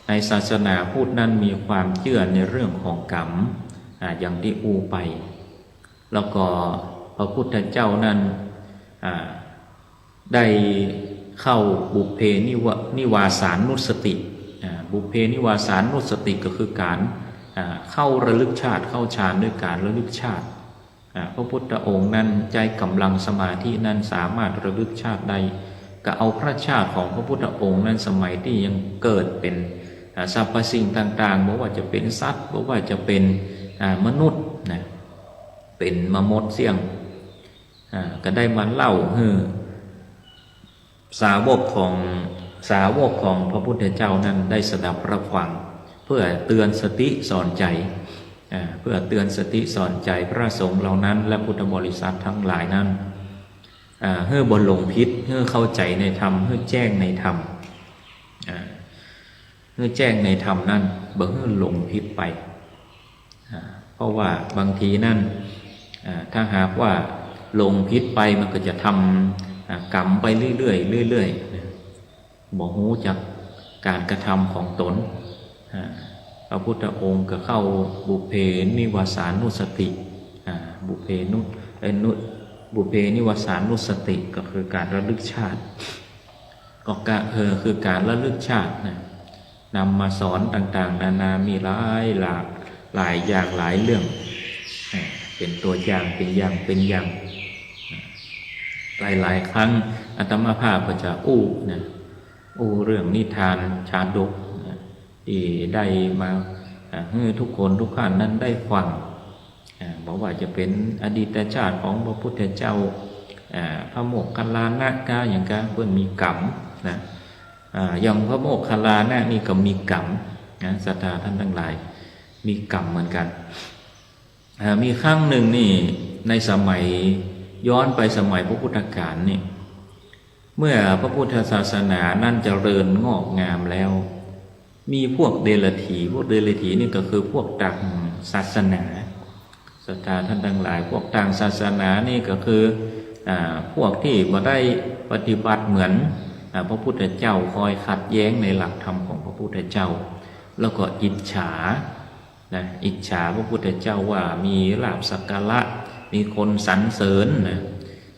ในศาสนาพุทธนั้นมีความเจื้อในเรื่องของก๋รรม อ่า อย่างตี้อู้ไป แล้วก็พระพุทธเจ้านั้น อ่า ได้เข้าปุพเพนิวะ- นิวาสานุสติ อ่า ปุพเพนิวาสานุสติก็คือก๋าน อ่า เข้าระลึกชาติ เข้าฌานด้วยก๋านระลึกชาติ อ่า พระพุทธองค์นั้นใจ๊ก๋ำลังสมาธินั้นสามารถระลึกชาติได้ ก็เอาพระชาติของพระพุทธองค์นั้นสมัยตี้ยังเกิดเป๋น อ่า สรรพสิ่งต่างๆ บ่ว่าจะเป๋นสัตว์ บ่ว่าจะเป๋น อ่า มนุษย์นะ เป๋นมาหมดเสี้ยง อ่า ก็ได้มาเล่าหื้อสาวกของ สาวกของพระพุทธเจ้านั้นได้สดับรับฟัง เพื่อเตือนสติสอนใจ๋ อ่า เพื่อเตือนสติสอนใจ๋พระสงฆ์เหล่านั้น และพุทธบริษัทตังหลายนั้น อ่า หื้อบ่หลงผิด หื้อเข้าใจ๋ในธรรม หื้อแจ้งในธรรม อ่า หื้อแจ้งในธรรมนั้น บ่หื้อหลงผิดไป อ่า เพราะว่าบางทีนั้น อ่า ถ้าหากว่าหลงผิดไปมันก็จะทำ อ่า ก๋รรมไปเรื่อยๆ เรื่อยๆ นะ บ่ฮู้จักก๋านกระทำของต๋น อ่า พระพุทธองค์ก็เข้าปุพเพนิวาสานุสติ อ่า ปุพเพนุ- เอ่อ นุ- ปุพเพนิวาสานุสติก็คือก๋านระลึกชาติ ก็กะ- เออ คือก๋านระลึกชาตินะ นำมาสอนต่างๆ นานา มีหลายหลากหลายอย่างหลายเรื่อง เอ่อ เป๋นตั๋วอย่าง เป๋นอย่าง เป๋นอย่าง หลายๆ ครั้งอาตมาภาพก็จะอู้นะ อู้เรื่องนิทานชาดกนะ ตี้ได้มา อ่า หื้อทุกคนทุกท่านนั้นได้ฟัง อ่า บ่ว่าจะเป๋นอดีตชาติของพระพุทธเจ้า อ่า พระโมคคัลลานะกาหยังกา เปิ้นมีก๋รรมนะ อ่า อย่างพระโมคคัลลานะนี่ก็มีก๋รรมนะ ศรัทธาท่านตังหลาย มีก๋รรมเหมือนกั๋น อ่า มีครั้งนึ่งนี่ ในสมัย ย้อนไปสมัยพระพุทธกาลนี่ เมื่อพระพุทธศาสนานั้นเจริญงอกงามแล้ว มีพวกเดรัจฉี พวกเดรัจฉีนี่ก็คือพวกต่างศาสนา ศรัทธาท่านตังหลาย พวกต่างศาสนานี่ก็คือ อ่า พวกตี้บ่ได้ปฏิบัติเหมือน อ่า พระพุทธเจ้า คอยขัดแย้งในหลักธรรมของพระพุทธเจ้า แล้วก็อิจฉา นะ อิจฉาพระพุทธเจ้าว่ามีลาภสักการะ มีคนสรรเสริญนะ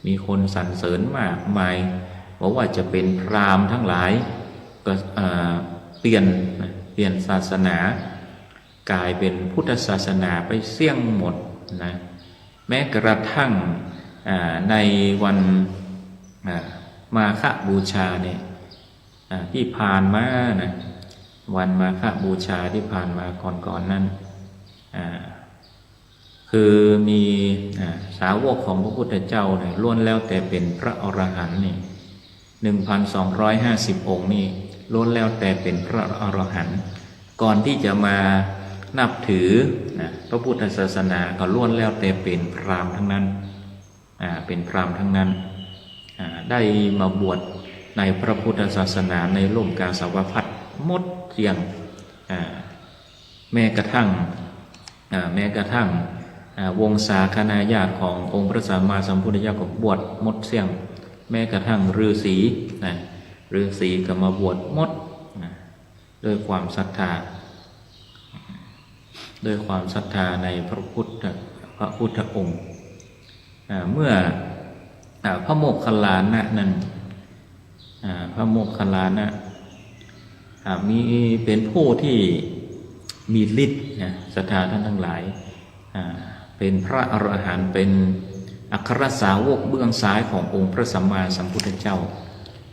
มีคนสรรเสริญมากมาย บ่ว่าจะเป๋นพราหมณ์ตังหลาย ก็ เอ่อ เปลี่ยนนะ เปลี่ยนศาสนา ก๋ายเป๋นพุทธศาสนาไปเสี้ยงหมดนะ แม้กระทั่ง อ่า ในวัน อ่า มาฆบูชาเนี่ย อ่า ตี้ผ่านมานะ วันมาฆบูชาตี้ผ่านมาก่อนๆ นั้น อ่า คือมี อ่า สาวกของพระพุทธเจ้าเนี่ย ล้วนแล้วแต่เป๋นพระอรหันต์นี่ หนึ่งพันสองร้อยห้าสิบองค์นี่ ล้วนแล้วแต่เป๋นพระอรหันต์ ก่อนตี้จะมานับถือนะ พระพุทธศาสนา ก็ล้วนแล้วแต่เป๋นพราหมณ์ตังนั้น อ่า เป๋นพราหมณ์ตังนั้น อ่า ได้มาบวชในพระพุทธศาสนาในร่มกาสาวพัสตร์หมดเสี้ยง อ่า แม้กระทั่ง อ่า แม้กระทั่ง อ่า วงศาคณาญาติขององค์พระสัมมาสัมพุทธเจ้าก็บวชหมดเสี้ยง แม้กระทั่งฤๅษีนะ ฤๅษีก็มาบวชหมดนะ ด้วยความศรัทธา ด้วยความศรัทธาในพระพุทธ พระพุทธองค์ อ่า เมื่อ อ่า พระโมคคัลลานะนั้น อ่า พระโมคคัลลานะ อ่า มี เป๋นผู้ตี้มีฤทธิ์นะ ศรัทธาต้านตังหลาย อ่า เป๋นพระอรหันต์ เป๋นอัครสาวกเบื้องซ้ายขององค์พระสัมมาสัมพุทธเจ้า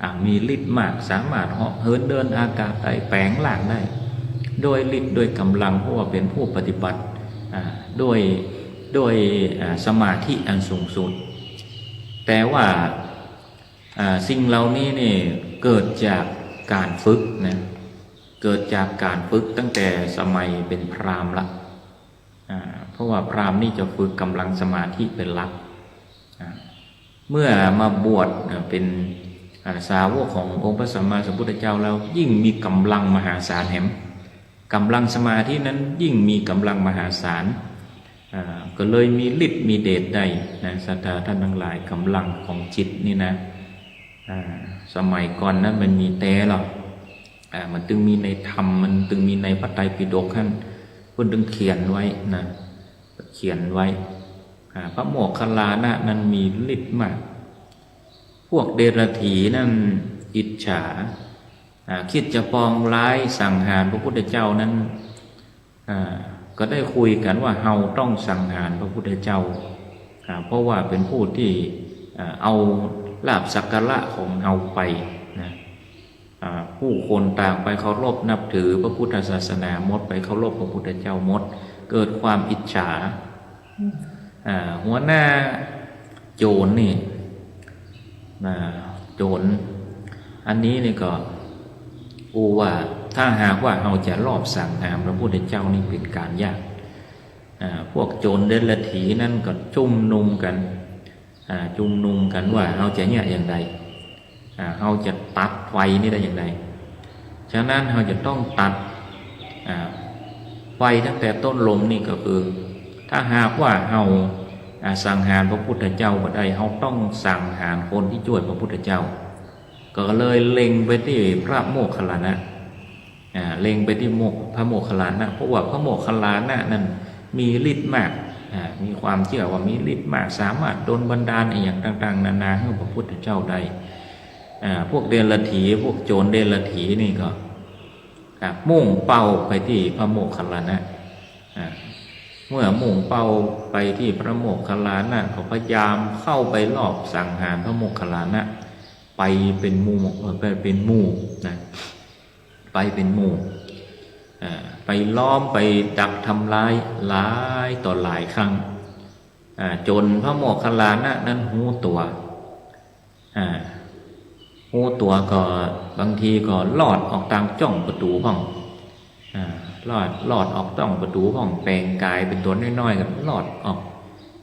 อ่า มีฤทธิ์มาก สามารถเหาะเหินเดินอากาศได้ แป๋งร่างได้ โดยฤทธิ์โดยก๋ำลัง เพราะว่าเป๋นผู้ปฏิบัติ อ่า โดย โดย อ่า สมาธิอันสูงสุด แต่ว่า อ่า สิ่งเหล่านี้นี่เกิดจากก๋านฝึกนะ เกิดจากก๋านฝึกตั้งแต่สมัยเป๋นพราหมณ์ละ อ่า เพราะว่าพราหมณ์นี่จะฝึกก๋ำลังสมาธิเป๋นหลัก อ่า เมื่อมาบวช อ่า เป๋น อ่า สาวกขององค์พระสัมมาสัมพุทธเจ้าแล้ว ยิ่งมีก๋ำลังมหาศาลแหม ก๋ำลังสมาธินั้นยิ่งมีก๋ำลังมหาศาล อ่า ก็เลยมีฤทธิ์มีเดชได้นะ ศรัทธาต้านตังหลาย ก๋ำลังของจิตนี่นะ อ่า สมัยก่อนนั้นมันมีแต๊หรอก อ่า มันตึงมีในธรรม มันตึงมีในพระไตรปิฎกหั้น เปิ้นตึงเขียนไว้นะ เขียนไว้ อ่า พระโมคคัลลานะนั้นมีฤทธิ์มาก พวกเดรัจฉีนั้นอิจฉา อ่า คิดจะปองร้ายสังหารพระพุทธเจ้านั้น อ่า ก็ได้คุยกั๋นว่าเฮาต้องสังหารพระพุทธเจ้า อ่า เพราะว่าเป๋นผู้ตี้ อ่า เอาลาภสักการะของเฮาไปนะ อ่า ผู้คนต่างไปเคารพนับถือพระพุทธศาสนาหมด ไปเคารพพระพุทธเจ้าหมด เกิดความอิจฉา อ่า หัวหน้าโจรนี่ อ่า โจร อันนี้นี่ก็ อู้ว่าถ้าหากว่าเฮาจะลอบสังหารพระพุทธเจ้านี่เป๋นก๋านยาก อ่า พวกโจรเดรัจฉีนั้นก็ชุมนุมกั๋น อ่า ชุมนุมกั๋นว่าเฮาจะเยียะอย่างใด อ่า เฮาจะตัดไฟนี่ได้อย่างใด ฉะนั้นเฮาจะต้องตัด อ่า ไฟตั้งแต่ต้นลมนี่ก็คือ ถ้าหากว่าเฮา อ่า สังหารพระพุทธเจ้าบ่ได้ เฮาต้องสังหารคนตี้จ้วยพระพุทธเจ้า ก็เลยเล็งไปตี้พระโมคคัลลานะ อ่า เล็งไปตี้โมค- พระโมคคัลลานะ เพราะว่าพระโมคคัลลานะนั้นมีฤทธิ์มาก อ่า มีความเจื้อว่ามีฤทธิ์มาก สามารถดลบันดาลอะหยังต่างๆ นานาหื้อพระพุทธเจ้าได้ อ่า พวกเดรัจฉี พวกโจรเดรัจฉีนี่ก็ อ่า มุ่งเป้าไปตี้พระโมคคัลลานะ อ่า เมื่อมุ่งเป้าไปตี้พระโมคคัลลานะ ก็พยายามเข้าไปลอบสังหารพระโมคคัลลานะ ไปเป๋นหมู่ เอ่อ ไปเป๋นหมู่นะ ไปเป๋นหมู่ อ่า ไปล้อม ไปดักทำร้ายหลายต่อหลายครั้ง อ่า จ๋นพระโมคคัลลานะนั้นฮู้ตั๋ว อ่า ฮู้ตั๋วก็บางทีก็ลอดออกตางจ้องประตู๋พ่อง อ่า ลอด ลอดออกจ้องประตู๋พ่อง แป๋งก๋ายเป๋นตั๋วน้อยๆ ก็ลอดออก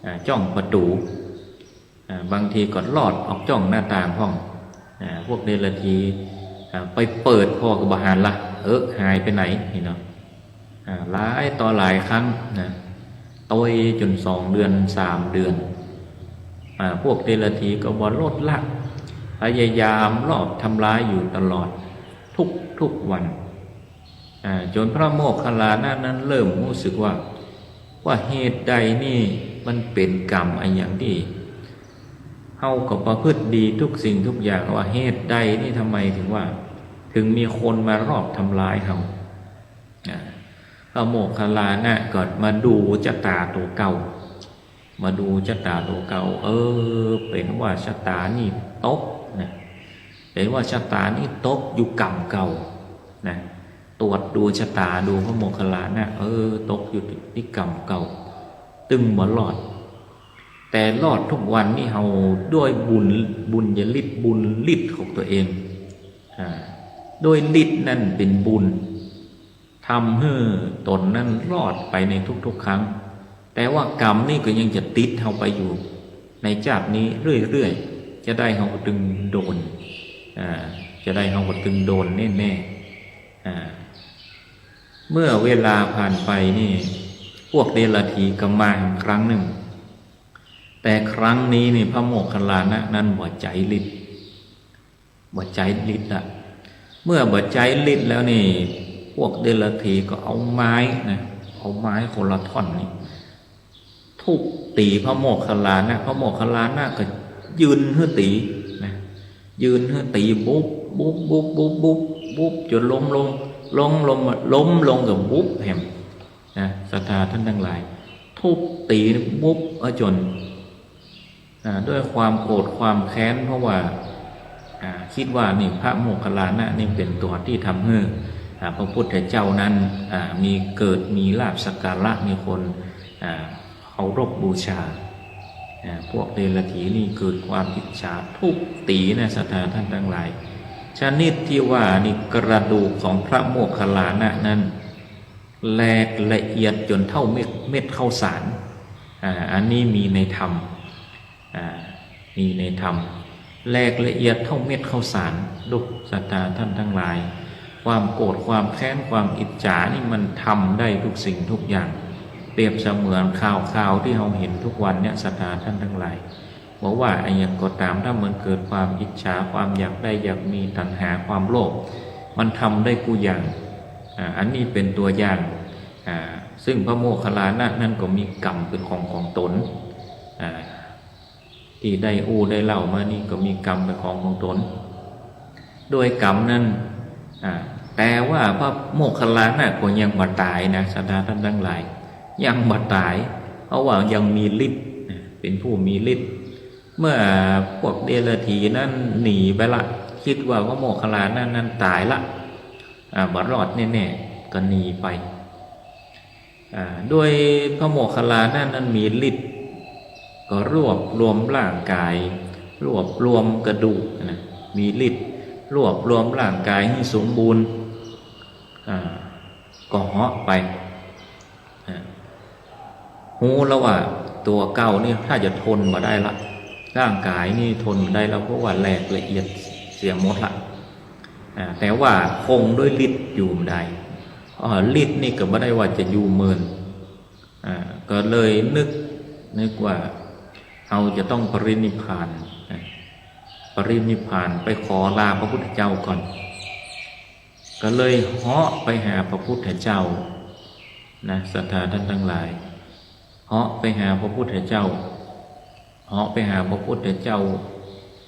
อ่า จ้องประตู๋ อ่า บางทีก็ลอดออกจ้องหน้าต่างพ่อง อ่า พวกเดรัจฉี อ่า ไปเปิดผ่อก็บ่หันละ เออ หายไปไหนนี่เนาะ อ่า หลายต่อหลายครั้งนะ ตวยจ๋นสองเดือน สามเดือน อ่า พวกเดรัจฉีก็บ่ลดละ พยายามลอบทำร้ายอยู่ตลอด ทุก ทุกวัน อ่า จ๋นพระโมคคัลลานะนั้นเริ่มฮู้สึกว่า ว่าเหตุใดนี่มันเป๋นกรรมอะหยังตี้ เฮาก็ประพฤติดีทุกสิ่งทุกอย่าง ว่าเหตุใดนี่ทำไมถึงว่า ถึงมีคนมาลอบทำร้ายเฮา อ่า พระโมคคัลลานะก็มาดูจะต๋าตั๋วเก่า มาดูจะต๋าตั๋วเก่า เออ เป๋นว่าจะต๋านี่ตกนะ เป๋นว่าจะต๋านี่ตกอยู่กรรมเก่านะ ตรวจดูจะต๋าดูพระโมคคัลลานะ เออ ตกอยู่ตี้กรรมเก่า ตึงบ่ลอด แต่ลอดทุกวันนี่เฮาด้วยบุญ บุญญาฤทธิ์ บุญฤทธิ์ของตั๋วเอง อ่า ด้วยฤทธิ์นั้นเป๋นบุญ ทำหื้อต๋นนั้นลอดไปในทุกๆ ครั้ง แต่ว่ากรรมนี่ก็ยังจะติดเฮาไปอยู่ในจาตินี้เรื่อยๆ จะใดเฮาก็ตึงโดน อ่า จะใดเฮาก็ตึงโดนแน่ๆ อ่า เมื่อเวลาผ่านไปนี่ พวกเดรัจฉีก็มาอีกครั้งนึ่ง แต่ครั้งนี้นี่พระโมคคัลลานะนั้นบ่ใจ๊ฤทธิ์ บ่ใจ๊ฤทธิ์ละ เมื่อบ่ใจ๊ฤทธิ์แล้วนี่ พวกเดรัจฉีก็เอาไม้นะ เอาไม้คนละท่อนนี่ ทุบตี๋พระโมคคัลลานะ พระโมคคัลลานะก็ยืนหื้อตี๋นะ ยืนหื้อตี๋บุบ บุบ บุบ บุบ บุบ บุบ จ๋นล้มลง ล้มลง ล้มลงก็บุบแหมนะ ศรัทธาท่านทั้งหลาย ทุบตี๋บุบเอาจ๋น อ่า ด้วยความโกรธความแค้น เพราะว่า อ่า กึ๊ดว่านี่พระโมคคัลลานะนี่เป๋นตั๋วตี้ทำหื้อ อ่า พระพุทธเจ้านั้น อ่า มีเกิดมีลาภสักการะ มีคน อ่า เคารพบูชา อ่า พวกเดรัจฉีนี่เกิดความอิจฉาทุบตี๋นะ ศรัทธาท่านทั้งหลาย ชนิดตี้ว่านี่กระดูกของพระโมคคัลลานะนั้น แหลกละเอียดจ๋นเต้าเม็ด เม็ดข้าวสาร อ่า อันนี้มีในธรรม อ่า มีในธรรม แหลกละเอียดเต้าเม็ดข้าวสาร ดู ศรัทธาท่านทั้งหลาย ความโกรธความแค้นความอิจฉานี่มันทำได้ทุกสิ่งทุกอย่าง เปรียบเสมือนข่าวๆ ตี้เฮาหันทุกวันเนี่ย ศรัทธาท่านทั้งหลาย บ่ว่าอะหยังก็ต๋าม ถ้ามันเกิดความอิจฉา ความอยากได้อยากมี ตัณหา ความโลภ มันทำได้กู้อย่าง อ่า อันนี้เป๋นตั๋วอย่าง อ่า ซึ่งพระโมคคัลลานะนั้นก็มีกรรมเป๋นของของต๋น อ่า ตี้ได้อู้ได้เล่ามานี่ก็มีกรรมเป๋นของของต๋น ด้วยกรรมนั้น อ่า แต่ว่าพระโมคคัลลานะก็ยังบ่ต๋ายนะ ศรัทธาท่านทั้งหลาย ยังบ่ต๋าย เพราะว่ายังมีฤทธิ์ อ่า เป๋นผู้มีฤทธิ์ เมื่อพวกเดรัจฉีนั้นหนีไปละ กึ๊ดว่าพระโมคคัลลานะนั้นต๋ายละ อ่า บ่รอดแน่ๆ ก็หนีไป อ่า ด้วยพระโมคคัลลานะนั้นมีฤทธิ์ ก็รวบรวมร่างกาย รวบรวมกระดูกนะ มีฤทธิ์รวบรวมร่างกายหื้อสมบูรณ์ อ่า ก็เหาะไป อ่า ฮู้แล้วว่าตั๋วเก่านี่ถ้าจะทนบ่ได้ละ ร่างกายนี่ทนบ่ได้แล้ว เพราะว่าแหลกละเอียดเสียหมดละ อ่า แต่ว่าคงด้วยฤทธิ์อยู่บ่ได้ อ่า ฤทธิ์นี่ก็บ่ได้ว่าจะอยู่เมิน อ่า ก็เลยนึก นึกว่าเฮาจะต้องปรินิพพาน อ่า ปรินิพพาน ไปขอลาพระพุทธเจ้าก่อน ก็เลยเหาะไปหาพระพุทธเจ้านะ ศรัทธาท่านทั้งหลาย เหาะไปหาพระพุทธเจ้า เหาะไปหาพระพุทธเจ้า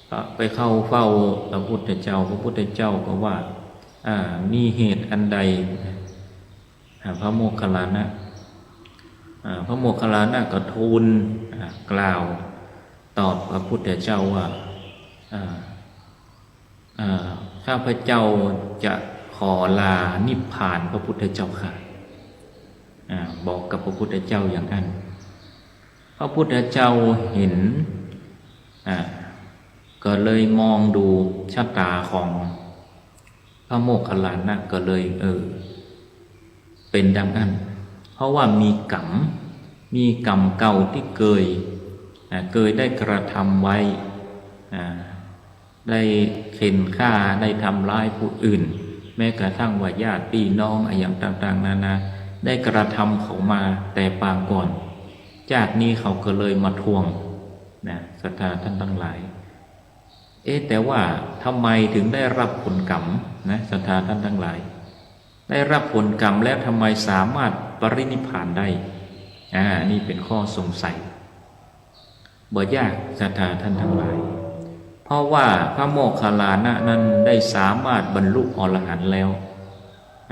ก็ไปเข้าเฝ้าพระพุทธเจ้า พระพุทธเจ้าก็ว่า อ่า มีเหตุอันใด อ่า พระโมคคัลลานะ อ่า พระโมคคัลลานะก็ทูล อ่า กล่าวตอบพระพุทธเจ้าว่า อ่า อ่า ข้าพเจ้าจะขอลานิพพานพระพุทธเจ้าข้า อ่า บอกกับพระพุทธเจ้าอย่างนั้น พระพุทธเจ้าหัน อ่า ก็เลยมองดูชะตาของพระโมคคัลลานะ ก็เลย เออ เป๋นดังนั้น เพราะว่ามีกรรม มีกรรมเก่าตี้เกย อ่า เกยได้กระทำไว้ อ่า ได้เข่นฆ่า ได้ทำร้ายผู้อื่น แม้กระทั่งว่าญาติปี้น้องอะหยังต่างๆ นานา ได้กระทำเขามาแต่ปางก่อน จาตินี้เขาก็เลยมาทวงนะ ศรัทธาท่านทั้งหลาย เอ๊ะ แต่ว่าทำไมถึงได้รับผลกรรมนะ ศรัทธาท่านทั้งหลาย ได้รับผลกรรมแล้วทำไมสามารถปรินิพพานได้ อ่า นี่เป๋นข้อสงสัย บ่ยาก ศรัทธาท่านทั้งหลาย เพราะว่าพระโมคคัลลานะนั้นได้สามารถบรรลุอรหันต์แล้ว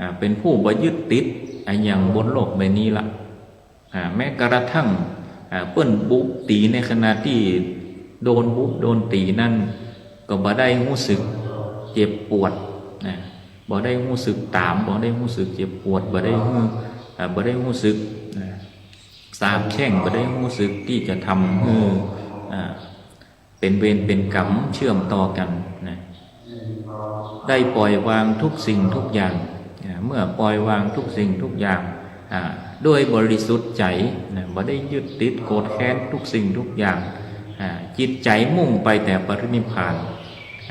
อ่า เป๋นผู้บ่ยึดติดอะหยังบนโลกใบนี้ละ อ่า แม้กระทั่ง อ่า เปิ้นบุบตี๋ในขณะตี้โดนบุบโดนตี๋นั้น ก็บ่ได้ฮู้สึกเจ็บปวดนะ บ่ได้ฮู้สึกต๋าม บ่ได้ฮู้สึกเจ็บปวด บ่ได้ฮู้ อ่า บ่ได้ฮู้สึก อ่า สาบแช่ง บ่ได้ฮู้สึกตี้จะทำหื้อ อ่า เป๋นเวรเป๋นกรรมเชื่อมต่อกั๋นนะ ได้ปล่อยวางทุกสิ่งทุกอย่าง อ่า เมื่อปล่อยวางทุกสิ่งทุกอย่าง อ่า ด้วยบริสุทธิ์ใจ๋นะ บ่ได้ยึดติดโกรธแค้นทุกสิ่งทุกอย่าง อ่า จิตใจ๋มุ่งไปแต่ปรินิพพาน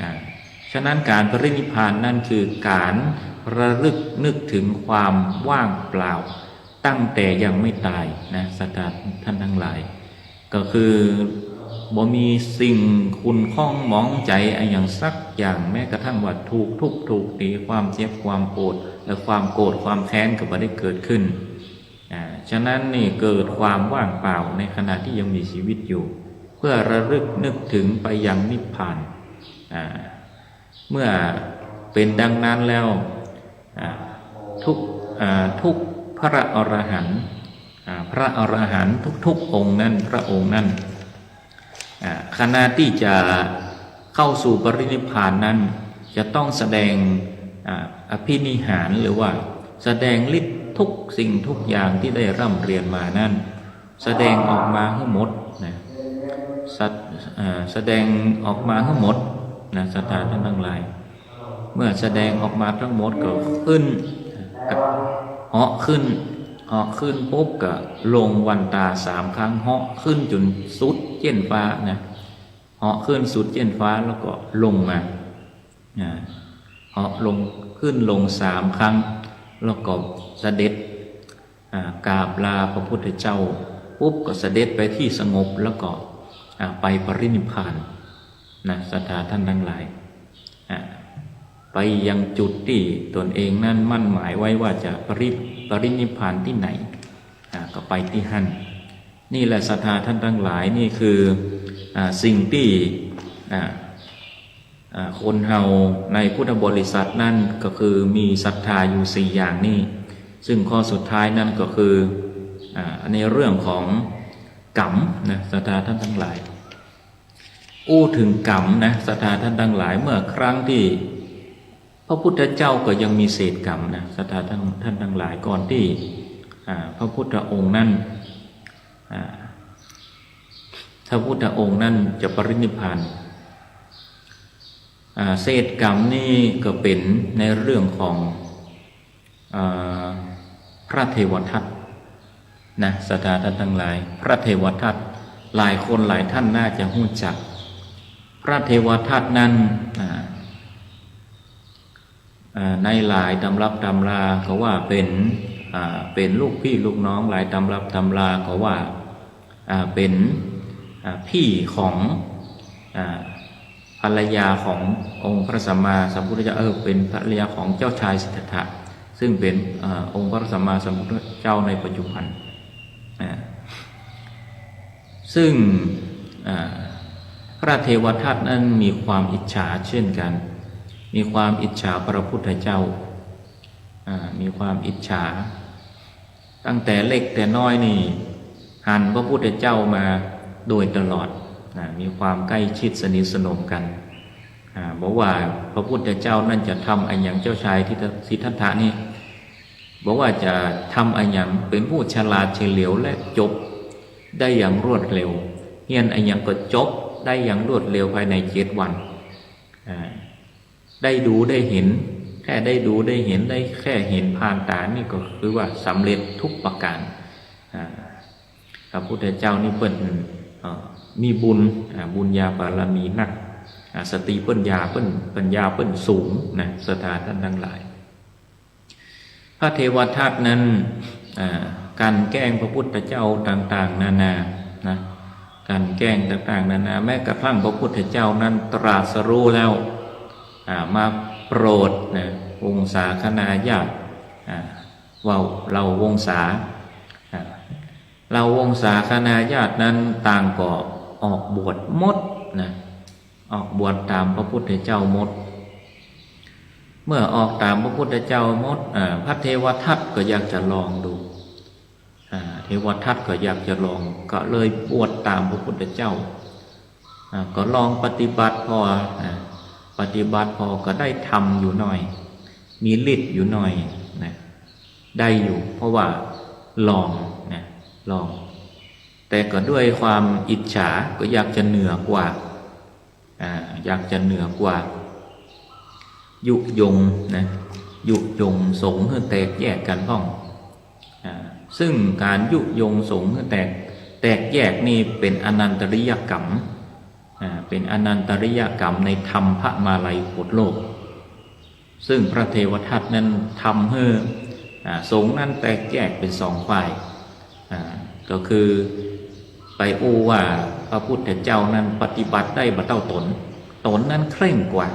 อ่า ฉะนั้นก๋านปรินิพพานนั้นคือก๋านระลึกนึกถึงความว่างเปล่า ตั้งแต่ยังไม่ต๋ายนะ ศรัทธาท่านทั้งหลาย ก็คือบ่มีสิ่งขุ่นข้องหมองใจ๋อะหยังสักอย่าง แม้กระทั่งว่าถูกทุบถูกตี๋ ความเจ็บความปวด และความโกรธความแค้นก็บ่ได้เกิดขึ้น อ่า ฉะนั้นนี่เกิดความว่างเปล่าในขณะที่ยังมีชีวิตอยู่ เพื่อระลึกนึกถึงไปยังนิพพาน อ่า เมื่อเป๋นดังนั้นแล้ว อ่า ทุก อ่า ทุกพระอรหันต์ อ่า พระอรหันต์ทุกๆองค์นั้น พระองค์นั้น อ่า ขณะตี้จะเข้าสู่ปรินิพพานนั้น จะต้องแสดง อ่า อภินิหาร หรือว่าแสดงฤทธิ์ทุกสิ่งทุกอย่างตี้ได้ร่ำเรียนมานั้น แสดงออกมาหื้อหมดนะ สะ- เอ่อ แสดงออกมาหื้อหมดนะ ศรัทธาต้านตังหลาย เมื่อแสดงออกมาตังหมดก็ขึ้น เหาะขึ้น เหาะขึ้นปุ๊บก็ลงวันตาสามครั้ง เหาะขึ้นจ๋นสุดเจี้ยนฟ้านะ เหาะขึ้นสุดเจี้ยนฟ้าแล้วก็ลงมา อ่า เหาะลง ขึ้นลงสามครั้ง แล้วก็เสด็จ อ่า กราบลาพระพุทธเจ้าปุ๊บก็เสด็จไปตี้สงบ แล้วก็ อ่า ไปปรินิพพานนะ ศรัทธาต้านตังหลาย อ่า ไปยังจุดตี้ตนเองนั้นมั่นหมายไว้ว่าจะปริ- ปรินิพพานตี้ไหน อ่า ก็ไปตี้หั้น นี่แหละศรัทธาต้านตังหลาย นี่คือ อ่า สิ่งตี้ อ่า อ่า คนเฮาในพุทธบริษัทนั้นก็คือมีศรัทธาอยู่สี่อย่างนี้ ซึ่งข้อสุดท้ายนั้นก็คือ อ่า ในเรื่องของกรรมนะ ศรัทธาต้านตังหลาย อู้เถิงกรรมนะ ศรัทธาต้านตังหลาย เมื่อครั้งตี้พระพุทธเจ้าก็ยังมีเศษกรรมนะ ศรัทธาต้าน ต้านตังหลาย ก่อนตี้ อ่า พระพุทธองค์นั้น อ่า พระพุทธองค์นั้นจะปรินิพพาน อ่า เศษกรรมนี่ก็เป๋นในเรื่องของ อ่า พระเทวทัตนะ ศรัทธาต้านตังหลาย พระเทวทัต หลายคนหลายต้านน่าจะฮู้จัก พระเทวทัตนั้น อ่า อ่า ในหลายตำรับตำราก็ว่าเป๋น อ่า เป๋นลูกพี่ลูกน้อง หลายตำรับตำราก็ว่า อ่า เป๋น อ่า พี่ของ อ่า ภรรยาขององค์พระสัมมาสัมพุทธเจ้า เออ เป๋นภรรยาของเจ้าชายสิทธัตถะ ซึ่งเป๋น อ่า องค์พระสัมมาสัมพุทธเจ้าในปัจจุบัน อ่า ซึ่ง อ่า พระเทวทัตนั้นมีความอิจฉาเช่นกัน มีความอิจฉาพระพุทธเจ้า อ่า มีความอิจฉา ตั้งแต่เล็กแต่น้อยนี่ หันพระพุทธเจ้ามาโดยตลอด นะ มีความใกล้ชิดสนิทสนมกัน อ่า บ่ว่าพระพุทธเจ้านั้นจะทำอะหยังเจ้าชายสิทธัตถะนี่ บ่ว่าจะทำอะหยัง เป๋นผู้ฉลาดเฉลียวและจบได้อย่างรวดเร็ว เฮียนอะหยังก็จบได้อย่างรวดเร็วภายในเจ็ดวัน อ่า ได้ดูได้เห็น แค่ได้ดูได้เห็น ได้แค่เห็นผ่านต๋านี่ก็คือว่าสำเร็จทุกประก๋าน อ่า พระพุทธเจ้านี่เปิ้น เอ่อ มีบุญ อ่า บุญญาบารมีนัก อ่า สติปัญญาเปิ้น ปัญญาเปิ้นสูงนะ ศรัทธาต้านตังหลาย พระเทวทัตนั้น อ่า กลั่นแกล้งพระพุทธเจ้าต่างๆ นานา นะ กลั่นแกล้งต่างๆ นานา แม้กระทั่งพระพุทธเจ้านั้นตรัสรู้แล้ว อ่า มาโปรดนะ วงศาคณาญาติ อ่า ว่าเหล่าวงศา อ่า เหล่าวงศาคณาญาตินั้นต่างก็ออกบวชหมดนะ ออกบวชต๋ามพระพุทธเจ้าหมด เมื่อออกต๋ามพระพุทธเจ้าหมด อ่า พระเทวทัตก็อยากจะลองดู อ่า เทวทัตก็อยากจะลอง ก็เลยบวชต๋ามพระพุทธเจ้า อ่า ก็ลองปฏิบัติผ่อ อ่า ปฏิบัติผ่อก็ได้ธรรมอยู่หน่อย มีฤทธิ์อยู่หน่อยนะ ได้อยู่ เพราะว่าลองนะ ลอง แต่ก็ด้วยความอิจฉา ก็อยากจะเหนือกว่า อ่า อยากจะเหนือกว่า ยุยงนะ ยุยงสงฆ์หื้อแตกแยกกั๋นพ่อง อ่า ซึ่งก๋านยุยงสงฆ์หื้อแตก แตกแยกนี่เป๋นอนันตริยกรรม อ่า เป๋นอนันตริยกรรมในธรรมพระมาลัยโผดโลก ซึ่งพระเทวทัตนั้นทำหื้อ อ่า สงฆ์นั้นแตกแยกเป๋นสองฝ่าย อ่า ก็คือไปอู้ว่าพระพุทธเจ้านั้นปฏิบัติได้บ่เต้าต๋น ต๋นนั้นเคร่งกว่า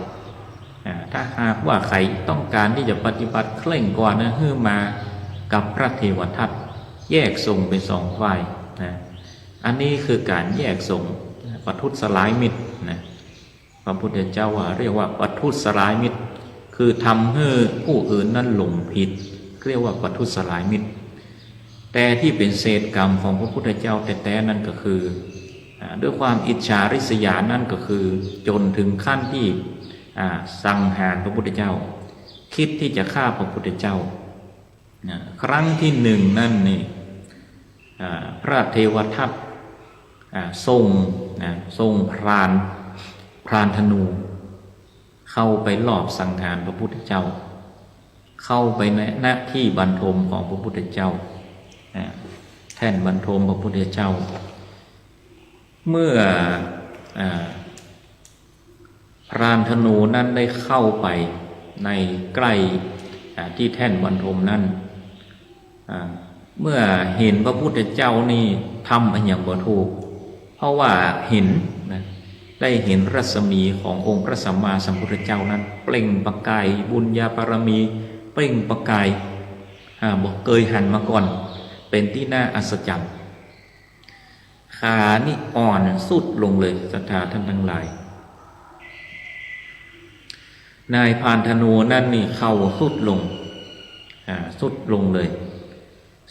อ่า ถ้าหากว่าใผต้องก๋านตี้จะปฏิบัติเคร่งกว่านะ หื้อมากับพระเทวทัต แยกสงฆ์เป๋นสองฝ่ายนะ อันนี้คือก๋านแยกสงฆ์ ประทุษร้ายมิตรนะ พระพุทธเจ้าว่า เรียกว่าประ ทุษร้ายมิตร คือทำหื้อผู้อื่นนั้นหลงผิด เรียกว่าประทุษร้ายมิตร แต่ตี้เป๋นเศษกรรมของพระพุทธเจ้าแต๊ๆ นั้นก็คือ อ่า ด้วยความอิจฉาริษยานั้นก็คือ จ๋นเถิงขั้นตี้ อ่า สังหารพระพุทธเจ้า กึ๊ดตี้จะฆ่าพระพุทธเจ้า นะ ครั้งตี้หนึ่งนั้นนี่ อ่า พระเทวทัต อ่า ส่ง นะ ส่งพราน พรานธนู เข้าไปลอบสังหารพระพุทธเจ้า เข้าไปใน ณ ตี้บรรทมของพระพุทธเจ้า นะ แท่นบรรทมพระพุทธเจ้า เมื่อ อ่า พรานธนูนั้นได้เข้าไปในใก้ อ่า ตี้แท่นบรรทมนั้น อ่า เมื่อหันพระพุทธเจ้านี่ทำอะหยังบ่ถูก เพราะว่าหันนะ ได้หันรัศมีขององค์พระสัมมาสัมพุทธเจ้านั้นเปล่งประกาย บุญญาบารมีเปล่งประกาย อ่า บ่เกยหันมาก่อน เป๋นตี้น่าอัศจรรย์ ขานี่อ่อนทรุดลงเลย ศรัทธาท่านตังหลาย นายพรานธนูนั้นนี่เข่าทรุดลง อ่า ทรุดลงเลย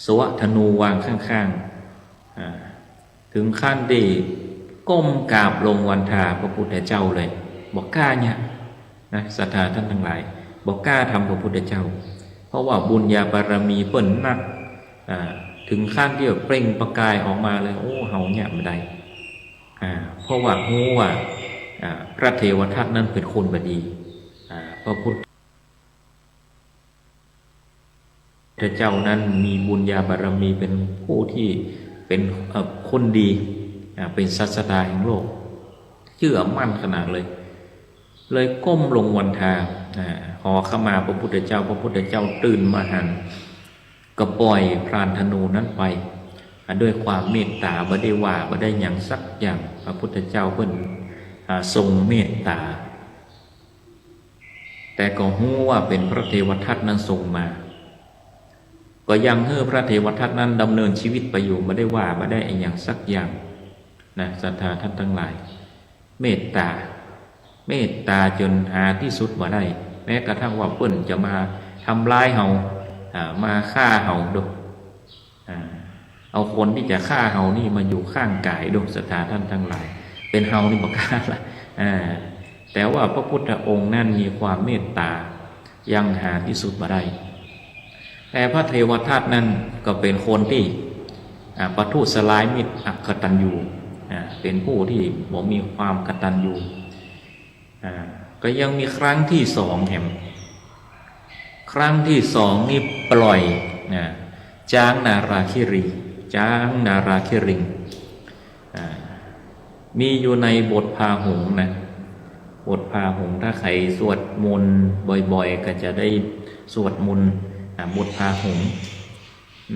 สวะธนูวางข้างๆ อ่า เถิงขั้นตี้ก้มกราบลงวันทาพระพุทธเจ้าเลย บ่กล้าเยียะ นะ ศรัทธาท่านตังหลาย บ่กล้าทำพระพุทธเจ้า เพราะว่าบุญญาบารมีเปิ้นนัก อ่า เถิงขั้นตี้ว่าเปล่งประกายออกมาเลย โอ้ เฮาเยียะบ่ได้ อ่า เพราะว่าฮู้ว่า อ่า พระเทวทัตนั้นเป๋นคนบ่ดี อ่า พระพุทธ เจ้านั้นมีบุญญาบารมีเป๋นผู้ตี้เป๋น เอ่อ คนดี อ่า เป๋นศาสดาแห่งโลก เจื้อมั่นขนาดเลย เลยก้มลงวันทา อ่า ขอขมาพระพุทธเจ้า พระพุทธเจ้าตื่นมาหัน ก็ปล่อยพรานธนูนั้นไป อ่า ด้วยความเมตต๋า บ่ได้ว่า บ่ได้หยังสักอย่าง พระพุทธเจ้าเปิ้น อ่า ทรงเมตต๋า แต่ก็ฮู้ว่าเป๋นพระเทวทัตนั้นส่งมา ก็ยังหื้อพระเทวทัตนั้นดำเนินชีวิตไปอยู่ บ่ได้ว่า บ่ได้อะหยังสักอย่าง นะ ศรัทธาท่านตังหลาย เมตต๋า เมตต๋าจ๋นหาตี้สุดบ่ได้ แม้กระทั่งว่าเปิ้นจะมาทำร้ายเฮา อ่า มาฆ่าเฮาดู อ่า เอาคนตี้จะฆ่าเฮานี่มาอยู่ข้างก๋ายดู ศรัทธาท่านตังหลาย เป๋นเฮานี่บ่กล้าละ อ่า แต่ว่าพระพุทธองค์นั้นมีความเมตต๋า ยังหาตี้สุดบ่ได้ แต่พระเทวทัตนั้นก็เป๋นคนตี้ อ่า ประทุษร้ายมิตร อกตัญญู อ่า เป๋นผู้ตี้บ่มีความกตัญญู อ่า ก็ยังมีครั้งตี้สองแหม ครั้งตี้สองนี่ปล่อย นะ จ๊างนาราคิริง จ๊างนาราคิริง อ่า มีอยู่ในบทพาหุงนะ บทพาหุง ถ้าใผสวดมนต์บ่อยๆ ก็จะได้สวดมนต์ อ่า บทพาหุง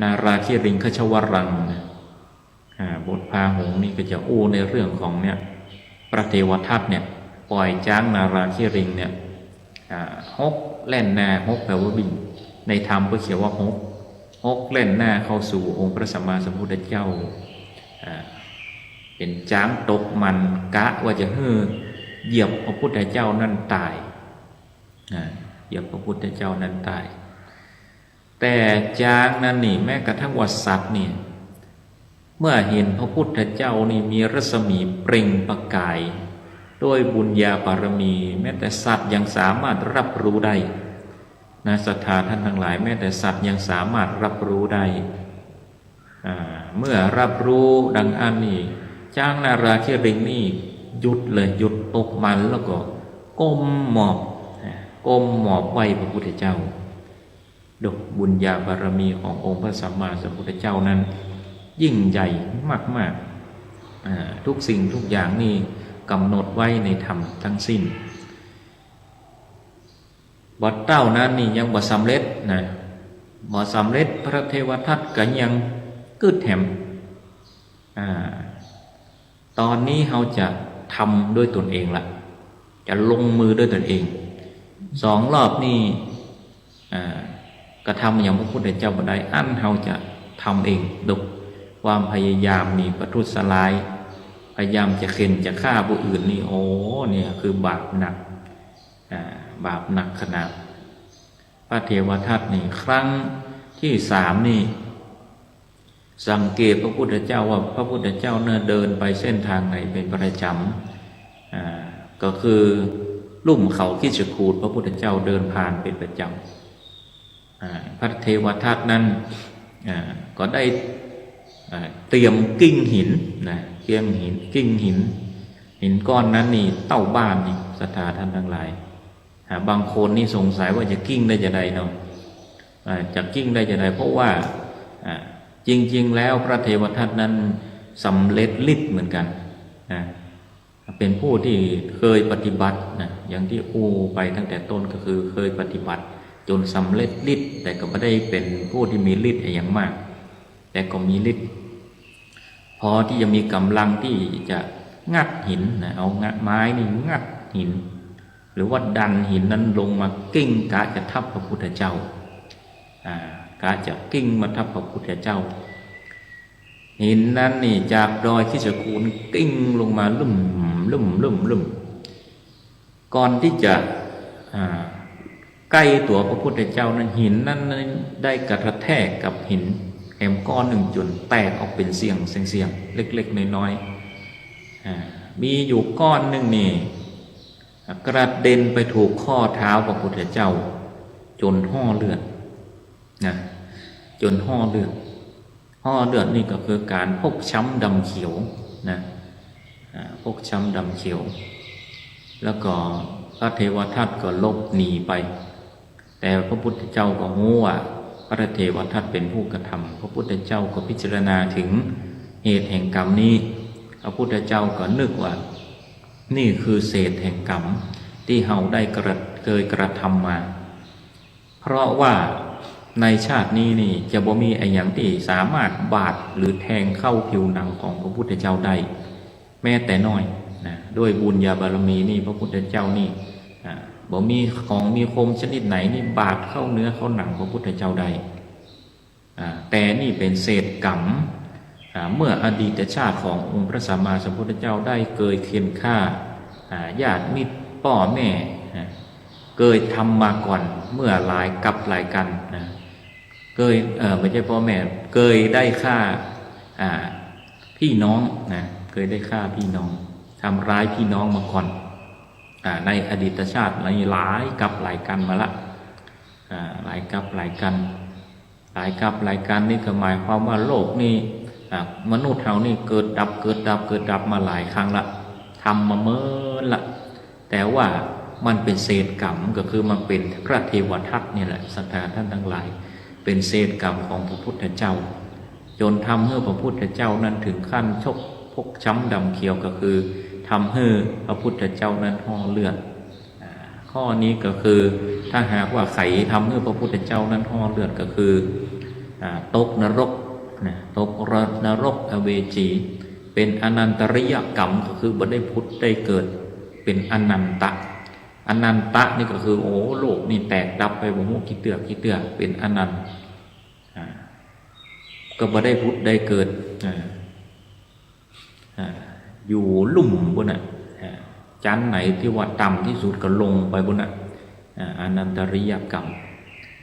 นาราคิริงคชวรังนะ อ่า บทพาหุงนี่ก็จะอู้ในเรื่องของเนี่ย พระเทวทัตเนี่ย ปล่อยจ๊างนาราคิริงเนี่ย อ่า ฮกแล่นหน้า ฮกแปลว่าวิ่ง ในธรรมก็เขียนว่าฮก ฮกแล่นหน้าเข้าสู่องค์พระสัมมาสัมพุทธเจ้า อ่า เป๋นจ๊างตกมัน กะว่าจะหื้อเหยียบพระพุทธเจ้านั้นต๋าย อ่า เหยียบพระพุทธเจ้านั้นต๋าย แต่จ๊างนั้นนี่ แม้กระทั่งว่าสัตว์นี่ เมื่อหันพระพุทธเจ้านี่มีรัศมีเปล่งประกาย ด้วยบุญญาบารมี แม้แต่สัตว์ยังสามารถรับรู้ได้ นะ ศรัทธาท่านตังหลาย แม้แต่สัตว์ยังสามารถรับรู้ได้ อ่า เมื่อรับรู้ดังอั้นนี่ จ๊างนาราคิริงนี่หยุดเลย หยุดตกมันแล้วก็ก้มหมอบ อ่า ก้มหมอบไหว้พระพุทธเจ้า ดูบุญญาบารมีขององค์พระสัมมาสัมพุทธเจ้านั้นยิ่งใหญ่มากๆ อ่า ทุกสิ่งทุกอย่างนี่กำหนดไว้ในธรรมทั้งสิ้น บ่าเต้านั้นนี่ยังบ่สำเร็จนะ บ่สำเร็จ พระเทวทัตก็ยังกึ๊ดแหม อ่า ต๋อนนี้เฮาจะทำด้วยตนเองละ จะลงมือด้วยตนเอง สองรอบนี่ อ่า กระทำอย่างพระพุทธเจ้าบ่ได้ อั้นเฮาจะทำเอง ดูความพยายามนี่ประทุษร้าย พยายามจะเข่นจะฆ่าผู้อื่นนี่ โอ้ เนี่ยคือบาปหนัก อ่า บาปหนักขนาด พระเทวทัตนี่ ครั้งตี้สามนี่ สังเกตพระพุทธเจ้าว่าพระพุทธเจ้าเนี่ยเดินไปเส้นตางไหนเป๋นประจ๋ำ อ่า ก็คือลุ่มเขาคิชกูฏ พระพุทธเจ้าเดินผ่านเป๋นประจ๋ำ อ่า พระเทวทัตนั้น อ่า ก็ได้ อ่า เตรียมกิ่งหินนะ เตรียมหิน กิ่งหิน หินก้อนนั้นนี่เต้าบ้านนี่ ศรัทธาต้านตังหลาย อ่า บางคนนี่สงสัยว่าจะกิ่งได้จาใดเนาะ อ่า จะกิ่งได้จาใด เพราะว่า อ่า จริงๆ แล้วพระเทวทัตนั้นสำเร็จฤทธิ์เหมือนกั๋นนะ เป๋นผู้ตี้เกยปฏิบัตินะ อย่างตี้อู้ไปตั้งแต่ต้นก็คือเกยปฏิบัติจ๋นสำเร็จฤทธิ์ แต่ก็บ่ได้เป๋นผู้ตี้มีฤทธิ์อะหยังมาก แต่ก็มีฤทธิ์ พอตี้จะมีก๋ำลังตี้จะงัดหินนะ เอางะ ไม้นี่งัดหิน หรือว่าดันหินนั้นลงมากิ่งกะจะทับพระพุทธเจ้า อ่า กะจะกิ่งมาทับพระพุทธเจ้า หินนั้นนี่จากดอยคิชกูฏกิ่งลงมาลุ่ม ลุ่ม ลุ่ม ลุ่ม ก่อนตี้จะ อ่า ใก้ตั๋วพระพุทธเจ้านั้น หินนั้น นั้นได้กระแทกกับหินแหมก้อนนึ่งจ๋นแตกออกเป๋นเสี้ยง เสี้ยง เสี้ยง เล็กๆ น้อยๆ อ่า มีอยู่ก้อนนึ่งนี่ กระเด็นไปถูกข้อเท้าพระพุทธเจ้าจ๋นห่อเลือดนะ จ๋นห่อเลือด ห่อเลือดนี่ก็คือก๋านฟกช้ำดำเขียวนะ อ่า ฟกช้ำดำเขียว แล้วก็พระเทวทัตก็หลบหนีไป แต่พระพุทธเจ้าก็ฮู้ว่าพระเทวทัตเป๋นผู้กระทำ พระพุทธเจ้าก็พิจารณาเถิงเหตุแห่งกรรมนี้ พระพุทธเจ้าก็นึกว่า นี่คือเศษแห่งกรรมตี้เฮาได้กระ เกยกระทำมา เพราะว่าในชาตินี้นี่จะบ่มีอะหยังตี้สามารถบาดหรือแทงเข้าผิวหนังของพระพุทธเจ้าได้ แม้แต่น้อยนะ ด้วยบุญญาบารมีนี่พระพุทธเจ้านี่ อ่า บ่มีของมีคมชนิดไหนนี่บาดเข้าเนื้อเข้าหนังพระพุทธเจ้าได้ อ่า แต่นี่เป๋นเศษกรรม อ่า เมื่ออดีตชาติขององค์พระสัมมาสัมพุทธเจ้าได้เกยเคียดฆ่า อ่า ญาติมิตรป้อแม่ อ่า เกยทำมาก่อนเมื่อหลายกัปหลายกัณฑ์นะ เกย เอ่อ บ่ใจ้ป้อแม่ เกยได้ฆ่า อ่า ปี้น้องนะ เกยได้ฆ่าปี้น้อง ทำร้ายปี้น้องมาก่อน อ่า ในอดีตชาติหลายกัปหลายกัณฑ์มาละ อ่า หลายกัปหลายกัณฑ์ หลายกัปหลายกัณฑ์นี่ก็หมายความว่าโลกนี่ อ่า มนุษย์เฮานี่เกิดดับ เกิดดับ เกิดดับมาหลายครั้งละ ทำมาเมินละ แต่ว่ามันเป๋นเศษกรรม ก็คือมันเป๋นพระเทวทัตนี่แหละ ศรัทธาต้านตังหลาย เป๋นเศษกรรมของพระพุทธเจ้า จ๋นทำหื้อพระพุทธเจ้านั้นเถิงขั้นชก ฟกช้ำดำเขียว ก็คือทำหื้อพระพุทธเจ้านั้นห่อเลือด อ่า ข้อนี้ก็คือ ถ้าหากว่าใผทำหื้อพระพุทธเจ้านั้นห่อเลือดก็คือ อ่า ตกนรกนะ ตกนรกอเวจี เป๋นอนันตริยกรรม ก็คือบ่ได้ผุดได้เกิด เป๋นอนันตะ อนันตะนี่ก็คือ โอ้ โลกนี่แตกดับไปบ่ฮู้กี่เตื้อกี่เตื้อ เป๋นอนันต์ อ่า ก็บ่ได้ผุดได้เกิด อ่า อ่า อยู่ลุ่มปู้นน่ะ อ่า จั๊นไหนตี้ว่าต่ำตี้สุดก็ลงไปปู้นน่ะ อ่า อนันตริยกรรม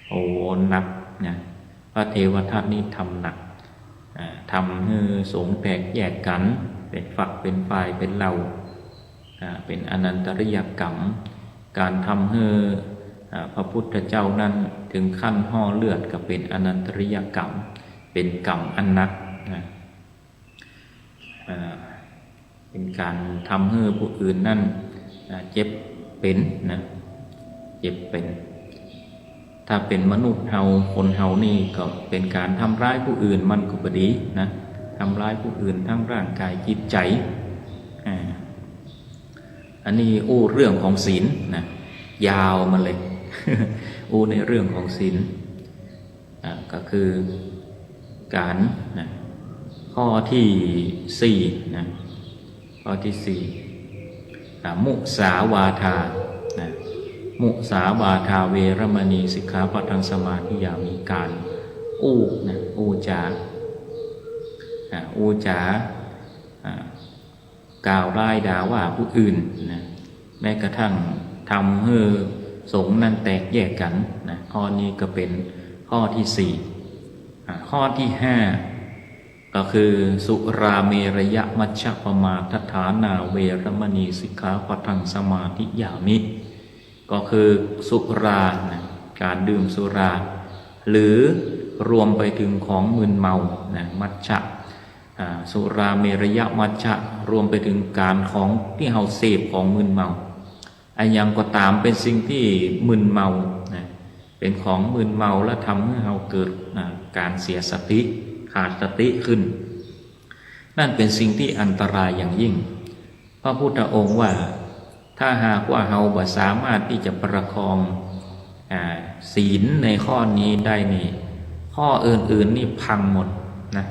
โอ้ หนักนะ พระเทวทัตนี่ทำหนัก อ่า ทำหื้อสงฆ์แตกแยกกั๋น เป๋นฝักเป๋นฝ่ายเป๋นเหล่า อ่า เป๋นอนันตริยกรรม ก๋านทำหื้อ อ่า พระพุทธเจ้านั้นเถิงขั้นห่อเลือดก็เป๋นอนันตริยกรรม เป๋นกรรมอันหนักนะ อ่า เป๋นก๋านทำหื้อผู้อื่นนั้น อ่า เจ็บเป๋นนะ เจ็บเป๋น ถ้าเป๋นมนุษย์เฮา คนเฮานี่ก็เป๋นก๋านทำร้ายผู้อื่นมันก็บ่ดีนะ ทำร้ายผู้อื่นทั้งร่างกายจิตใจ๋ อ่า อันนี้อู้เรื่องของศีลนะ ยาวมาเลย อู้ในเรื่องของศีล อ่า ก็คือก๋านนะ ข้อตี้สี่นะ ข้อตี้สี่ อ่า มุสาวาทานะ มุสาวาทาเวรมณีสิกขาปะทังสมาธิยามิ ก๋านอู้นะ อู้จ๋า อ่า อู้จ๋า อ่า กล่าวร้ายด่าว่าผู้อื่นนะ แม้กระทั่ง ทำหื้อสงฆ์นั้นแตกแยกกั๋นนะ ข้อนี้ก็เป๋นข้อตี้สี่ อ่า ข้อตี้ห้า ก็คือ สุราเมรยมัชฌปมาทัฏฐานาเวรมณีสิกขาปะทังสมาธิยามิ ก็คือสุรานะ ก๋านดื่มสุรา หรือรวมไปเถิงของมึนเมานะ มัชฌะ อ่า สุราเมรยมัชฌะ รวมไปเถิงก๋านของตี้เฮาเสพของมึนเมา อะหยังก็ต๋ามเป๋นสิ่งตี้มึนเมานะ เป๋นของมึนเมาและทำหื้อเฮาเกิด อ่า ก๋านเสียสติ ขาดสติขึ้น นั่นเป๋นสิ่งตี้อันตรายอย่างยิ่ง พระพุทธองค์ว่า ถ้าหากว่าเฮาบ่สามารถตี้จะประคอง อ่า ศีลในข้อนี้ได้นี่ ข้ออื่นๆ นี่พังหมดนะ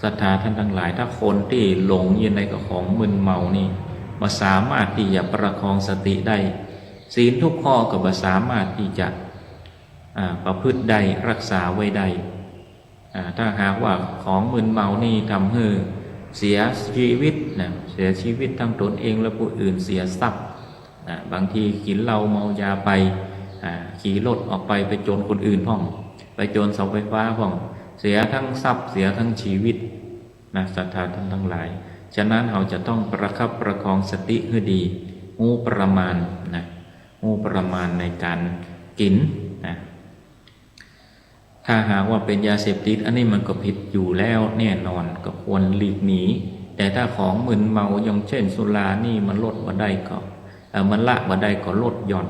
ศรัทธาท่านตังหลาย ถ้าคนตี้หลงอยู่ในของมึนเมานี่ บ่สามารถตี้จะประคองสติได้ ศีลทุกข้อก็บ่สามารถตี้จะ อ่า ประพฤติได้ ฮักษาไว้ได้ อ่า ถ้าหากว่าของมึนเมานี่ทำหื้อเสียจีวิตนะ เสียจีวิตตึงตนเองและผู้อื่น เสียทรัพย์นะ บางทีกิ๋นเหล้าเมายาไป อ่า ขี่รถออกไป ไปจนคนอื่นพ่อง ไปจนเสาไฟฟ้าพ่อง เสียตึงทรัพย์ เสียตึงจีวิตนะ ศรัทธาท่านตังหลาย ฉะนั้นเฮาจะต้องประคับประคองสติหื้อดี ฮู้ประมาณนะ ฮู้ประมาณในก๋านกิ๋นนะ ถ้าหากว่าเป๋นยาเสพติด อันนี้มันก็ผิดอยู่แล้วแน่นอน ก็ควรหลีกหนี แต่ถ้าของมึนเมา อย่างเช่นสุรานี่ มันลดบ่ได้ก็ เอ่อ มันละบ่ได้ก็ลดหย่อน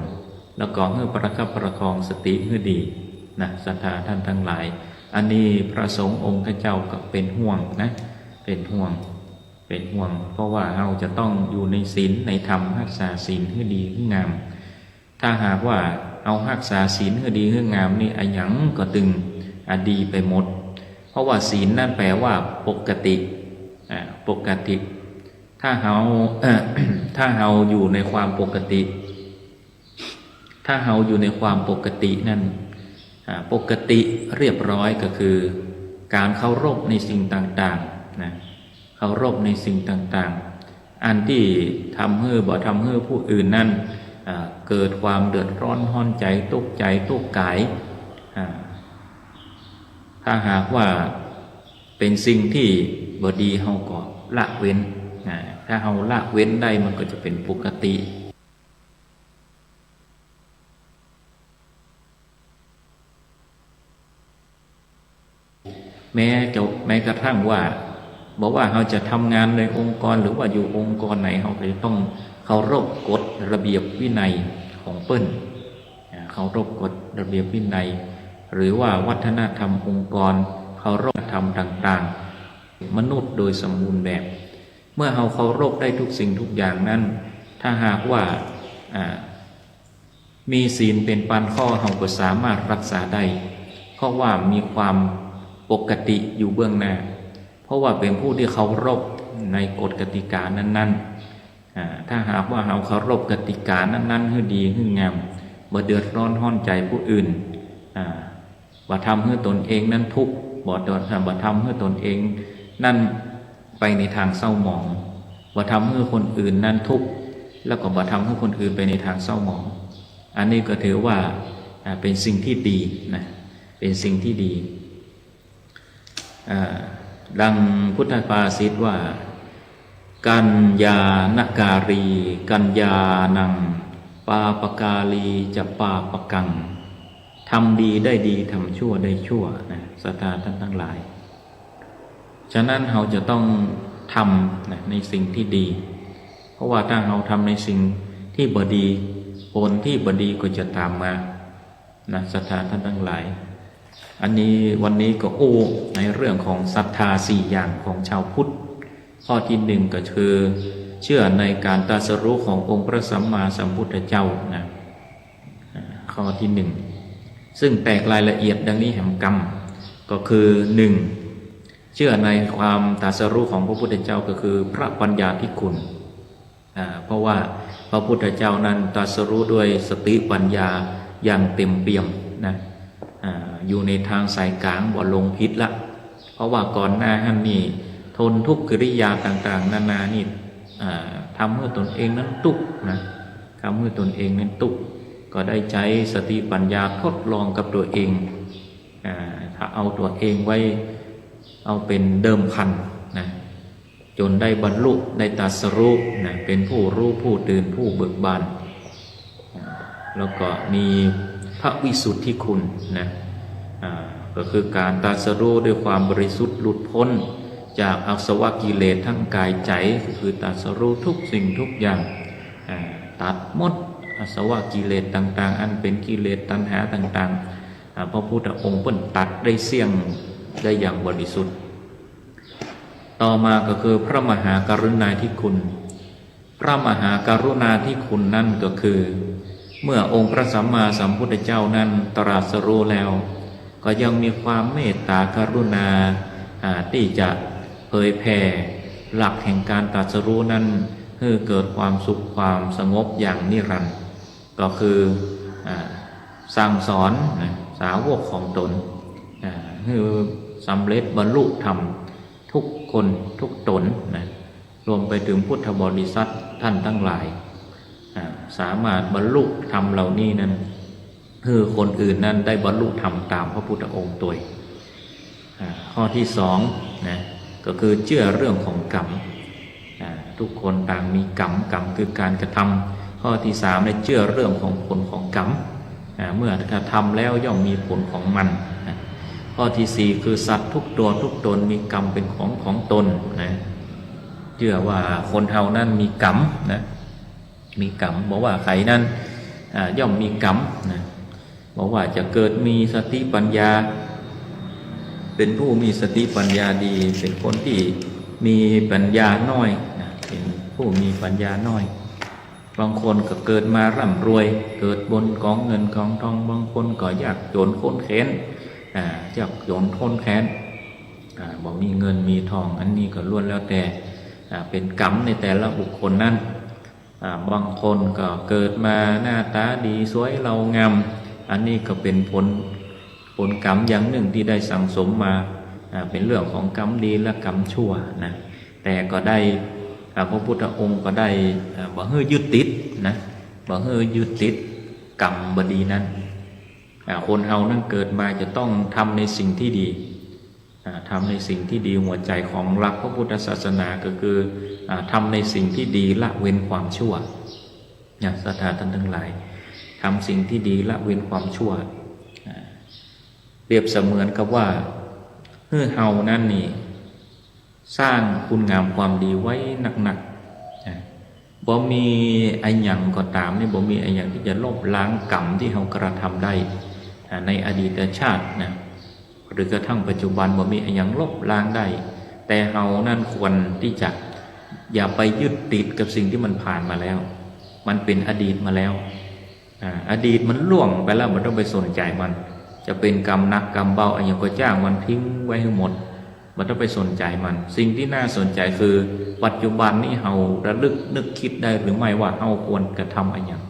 แล้วก็หื้อประคับประคองสติหื้อดีนะ ศรัทธาท่านตังหลาย อันนี้พระสงฆ์องค์ข้าเจ้าก็เป๋นห่วงนะ เป๋นห่วง เป๋นห่วง เพราะว่าเฮาจะต้องอยู่ในศีลในธรรม ฮักษาศีลหื้อดีหื้องาม ถ้าหากว่าเฮาฮักษาศีลหื้อดีหื้องามนี่ อะหยังก็ตึง อ่า ดีไปหมด เพราะว่าศีลนั่นแปลว่าปกติ อ่า ปกติ ถ้าเฮา เอ่อ ถ้าเฮาอยู่ในความปกติ ถ้าเฮาอยู่ในความปกตินั่น อ่า ปกติเรียบร้อยก็คือก๋านเคารพในสิ่งต่างๆ นะ เคารพในสิ่งต่างๆ อันตี้ทำหื้อ บ่ทำหื้อผู้อื่นนั้น อ่า เกิดความเดือดร้อนฮ้อนใจ๋ ตุ๊กใจ๋ ตุ๊กก๋าย อ่า ถ้าหากว่าเป๋นสิ่งตี้บ่ดี เฮาก็ละเว้น อ่า ถ้าเฮาละเว้นได้ มันก็จะเป๋นปกติ แม้จะ แม้กระทั่งว่า บ่ว่าเฮาจะทำงานในองค์กร หรือว่าอยู่องค์กรไหน เฮาก็จะต้องเคารพกฎระเบียบวินัยของเปิ้น อ่า เคารพกฎระเบียบวินัย หรือว่าวัฒนธรรมองค์กร เคารพธรรมต่างๆ มนุษย์โดยสมบูรณ์แบบ เมื่อเฮาเคารพได้ทุกสิ่งทุกอย่างนั้น ถ้าหากว่า อ่า มีศีลเป๋นปานข้อ เฮาก็สามารถฮักษาได้ เพราะว่ามีความปกติอยู่เบื้องหน้า เพราะว่าเป๋นผู้ตี้เคารพในกฎกติกานั้นๆ อ่า ถ้าหากว่าเฮาเคารพกติกานั้นๆ หื้อดีหื้องาม บ่เดือดร้อนฮ้อนใจ๋ผู้อื่น อ่า บ่ทำหื้อตนเองนั้นทุกข์ บ่เดือด บ่ทำหื้อตนเองนั้นไปในทางเศร้าหมอง บ่ทำหื้อคนอื่นนั้นทุกข์ แล้วก็บ่ทำหื้อคนอื่นไปในทางเศร้าหมอง อันนี้ก็ถือว่า อ่า เป๋นสิ่งตี้ดีนะ เป๋นสิ่งตี้ดี อ่า ดังพุทธภาษิตว่า กัญญาณการี กัญญาณัง ปาปการีจะปาปกัง ทำดีได้ดี ทำชั่วได้ชั่วนะ ศรัทธาท่านตังหลาย ฉะนั้นเฮาจะต้องทำนะ ในสิ่งตี้ดี เพราะว่าถ้าเฮาทำในสิ่งตี้บ่ดี ผลตี้บ่ดีก็จะต๋ามมา นะ ศรัทธาท่านตังหลาย อันนี้วันนี้ก็อู้ในเรื่องของศรัทธาสี่อย่างของชาวพุทธ ข้อตี้หนึ่งก็คือ เชื่อในก๋านตรัสรู้ขององค์พระสัมมาสัมพุทธเจ้านะ อ่า ข้อตี้หนึ่ง ซึ่งแตกรายละเอียดดังนี้แหมกำ ก็คือ หนึ่ง เชื่อในความตรัสรู้ของพระพุทธเจ้า ก็คือพระปัญญาธิคุณ อ่า เพราะว่าพระพุทธเจ้านั้นตรัสรู้ด้วยสติปัญญาอย่างเต็มเปี่ยมนะ อ่า อยู่ในทางสายกลาง บ่หลงผิดละ เพราะว่าก่อนหน้าหั้นนี่ทนทุกข์กิริยาต่างๆ นานานี่ อ่า ทำหื้อตนเองนั้นตุ๊กข์นะ ทำหื้อตนเองนั้นตุ๊กข์ ก็ได้ใจ๊สติปัญญาทดลองกับตั๋วเอง อ่า ถ้าเอาตั๋วเองไว้ เอาเป๋นเดิมพันนะ จ๋นได้บรรลุ ได้ตรัสรู้นะ เป๋นผู้รู้ ผู้ตื่น ผู้เบิกบาน แล้วก็มีพระวิสุทธิคุณนะ อ่า ก็คือก๋านตรัสรู้ด้วยความบริสุทธิ์หลุดป๊นจากอาสวะกิเลสทั้งก๋ายใจ๋ ก็คือตรัสรู้ทุกสิ่งทุกอย่าง อ่า ตัดหมดอาสวะกิเลสต่างๆ อันเป๋นกิเลสตัณหาต่างๆ อ่า พระพุทธองค์เปิ้นตัดได้เสี้ยงได้อย่างบริสุทธิ์ ต่อมาก็คือพระมหากรุณาธิคุณ พระมหากรุณาธิคุณนั้นก็คือ เมื่อองค์พระสัมมาสัมพุทธเจ้านั้นตรัสรู้แล้ว ก็ยังมีความเมตตากรุณา อ่า ตี้จะเผยแผ่หลักแห่งก๋านตรัสรู้นั้น หื้อเกิดความสุขความสงบอย่างนิรันดร์ ก็คือ อ่า สั่งสอนนะ สาวกของต๋น อ่า หื้อสำเร็จบรรลุธรรมทุกคนทุกต๋นนะ รวมไปเถิงพุทธบริษัทต้านตังหลาย อ่า สามารถบรรลุธรรมเหล่านี้นั้น หื้อคนอื่นนั้นได้บรรลุธรรมต๋ามพระพุทธองค์ตวย อ่า ข้อตี้สองนะ ก็คือเจื้อเรื่องของกรรม อ่า ทุกคนต่างมีกรรม กรรมคือก๋านกระทำ ข้อตี้สามเนี่ยเจื้อเรื่องของผลของกรรม อ่า เมื่อกระทำแล้วย่อมมีผลของมันนะ ข้อตี้สี่คือสัตว์ทุกตัวทุกตนมีกรรมเป๋นของของตนนะ เจื้อว่าคนเฮานั้นมีกรรมนะ มีกรรม บ่ว่าใผนั้น อ่า ย่อมมีกรรมนะ บ่ว่าจะเกิดมีสติปัญญา เป๋นผู้มีสติปัญญาดี เป๋นคนตี้มีปัญญาน้อยนะ เป๋นผู้มีปัญญาน้อย บางคนก็เกิดมาร่ำรวย เกิดบนกองเงินกองทอง บางคนก็ยากจ๋นข้นแค้น อ่า ยากจ๋นข้นแค้น อ่า บ่มีเงินมีทอง อันนี้ก็ล้วนแล้วแต่ อ่า เป๋นกรรมในแต่ละบุคคลนั้น อ่า บางคนก็เกิดมาหน้าต๋าดีสวยเหล่างาม อันนี้ก็เป๋นผล ผลกรรมอย่างนึ่งตี้ได้สั่งสมมา อ่า เป๋นเรื่องของกรรมดีและกรรมชั่วนะ แต่ก็ได้ อ่า พระพุทธองค์ก็ได้ อ่า บ่หื้อยึดติดนะ บ่หื้อยึดติดกรรมบ่ดีนั้น อ่า คนเฮานั้นเกิดมาจะต้องทำในสิ่งตี้ดี อ่า ทำในสิ่งตี้ดี หัวใจ๋ของหลักพระพุทธศาสนาก็คือ อ่า ทำในสิ่งตี้ดี ละเว้นความชั่วนะ ศรัทธาต้านตังหลาย ทำสิ่งตี้ดี ละเว้นความชั่ว อ่า เปรียบเสมือนกับว่า หื้อเฮานั้นนี่ สร้างคุณงามความดีไว้นักๆ นะ บ่มีอะหยังก็ต๋ามนี่ บ่มีอะหยังตี้จะลบล้างกรรมตี้เฮากระทำได้ อ่า ในอดีตชาตินะ หรือกระทั่งปัจจุบันบ่มีอะหยังลบล้างได้ แต่เฮานั้นควรตี้จะอย่าไปยึดติดกับสิ่งตี้มันผ่านมาแล้ว มันเป๋นอดีตมาแล้ว อ่า อดีตมันล่วงไปแล้ว บ่ต้องไปสนใจ๋มัน จะเป๋นกรรมหนักกรรมเบาอะหยังก็จ้างมัน ทิ้งไว้หื้อหมด บ่ต้องไปสนใจ๋มัน สิ่งตี้น่าสนใจ๋คือ ปัจจุบันนี้เฮาระลึกนึกคิดได้หรือไม่ว่าเฮาควรกระทำอะหยัง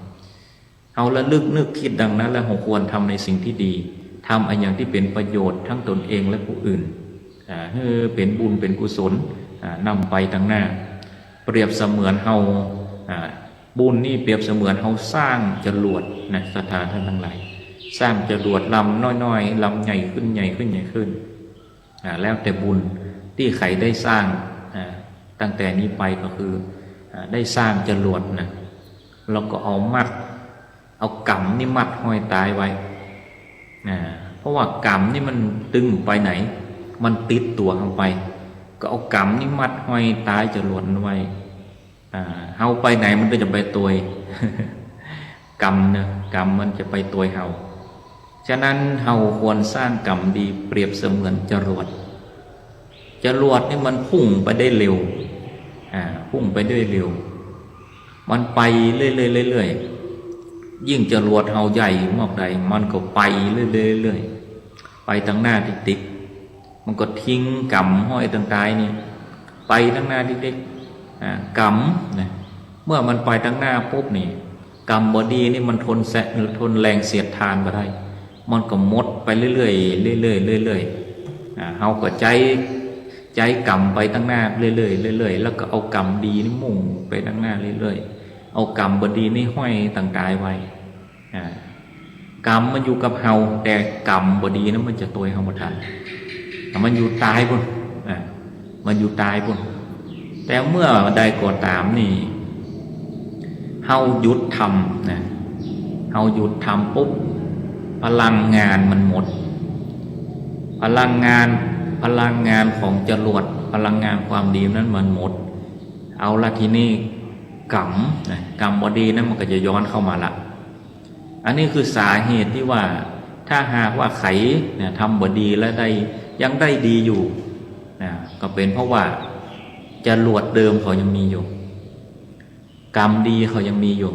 เฮาระลึกนึกคิดดังนั้นแล้ว เฮาควรทำในสิ่งตี้ดี ทำอะหยังตี้เป๋นประโยชน์ทั้งตนเองและผู้อื่น อ่า หื้อเป๋นบุญเป๋นกุศล อ่า นำไปตังหน้า เปรียบเสมือนเฮา อ่า บุญนี่เปรียบเสมือนเฮาสร้างจรวดนะ ศรัทธาต้านตังหลาย สร้างจรวดลำน้อยๆ ลำใหญ่ขึ้น ใหญ่ขึ้น ใหญ่ขึ้น อ่า แล้วแต่บุญตี้ใผได้สร้าง อ่า ตั้งแต่นี้ไปก็คือ อ่า ได้สร้างจรวดนะ แล้วก็เอามัด เอาก๋ำนี่มัดห้อยต๋ายไว้ อ่า เพราะว่าก๋ำนี่มันตึงไปไหน มันติดตั๋วเฮาไป ก็เอาก๋ำนี่มัดห้อยต๋ายจรวดนั้นไว้ อ่า เฮาไปไหนมันก็จะไปตวย ก๋ำเนาะ ก๋ำมันจะไปตวยเฮา ฉะนั้นเฮาควรสร้างก๋ำดีเปรียบเสมือนจรวด จรวดนี่มันพุ่งไปได้เร็ว อ่า พุ่งไปได้เร็ว มันไปเรื่อยๆ เรื่อยๆ ยิ่งจรวดเฮาใหญ่มากใด มันก็ไปเรื่อยๆ เรื่อยๆ ไปตังหน้าติดๆ มันก็ทิ้งก๋ำห้อยตังต๋ายนี่ ไปตังหน้าติดๆ อ่า ก๋ำนะ เมื่อมันไปตังหน้าปุ๊บนี่ ก๋ำบ่ดีนี่มันทนแส- ทนแรงเสียดทานบ่ได้ มันก็หมดไปเรื่อยๆ เรื่อยๆ เรื่อยๆ อ่า เฮาก็ใจ๊ ใจ๊ก๋ำไปตังหน้าเรื่อยๆ เรื่อยๆ แล้วก็เอาก๋ำดีนี่มุ่งไปตังหน้าเรื่อยๆ เอาก๋รรมบ่ดีนี่ห้อยตังต๋ายไว้ อ่า ก๋รรมมันอยู่กับเฮา แต่ก๋รรมบ่ดีนั้นมันจะตวยเฮาบ่ทัน มันอยู่ต๋ายปู้น อ่า มันอยู่ต๋ายปู้น แต่เมื่อใดก็ต๋ามนี่ เฮาหยุดทำนะ เฮาหยุดทำปุ๊บ พลังงานมันหมด พลังงาน พลังงานของจรวด พลังงานความดีนั้นมันหมด เอาละทีนี้ก๋รรมนะ ก๋รรมบ่ดีนั้นมันก็จะย้อนเข้ามาละ อันนี้คือสาเหตุตี้ว่าถ้าหากว่าใผนะ ทำบ่ดีแล้วได้ ยังได้ดีอยู่นะ ก็เป๋นเพราะว่าจรวดเดิมเขายังมีอยู่ ก๋รรมดีเขายังมีอยู่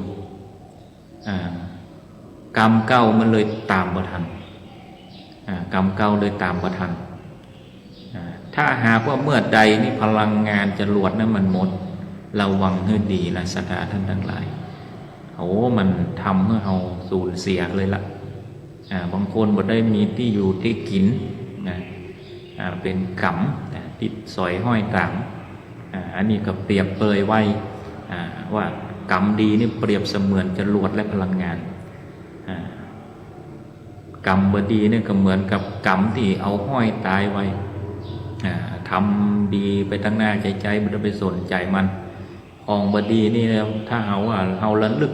อ่า ก๋รรมเก่ามันเลยต๋ามบ่ทัน อ่า ก๋รรมเก่าเลยต๋ามบ่ทัน อ่า ถ้าหากว่าเมื่อใดนี่พลังงานจรวดนั้นมันหมด ระวังหื้อดีนะศรัทธาต้านตังหลาย โอ้ มันทำหื้อเฮาสูญเสียเลยละ อ่า บางคนบ่ได้มีตี้อยู่ตี้กิ๋นนะ อ่า เป๋นก๋รรมนะ ติดสอยห้อยต๋าม อ่า อันนี้ก็เปรียบเปยไว้ อ่า ว่าก๋รรมดีนี่เปรียบเสมือนจรวดและพลังงาน อ่า ก๋รรมบ่ดีนี่ก็เหมือนกับก๋รรมตี้เอาห้อยต๋ายไว้ อ่า ทำดีไปตังหน้า ใจ๋ๆ บ่ได้ไปสนใจ๋มัน ของบ่ดีนี่นะ ถ้าเฮาว่าเฮาระลึก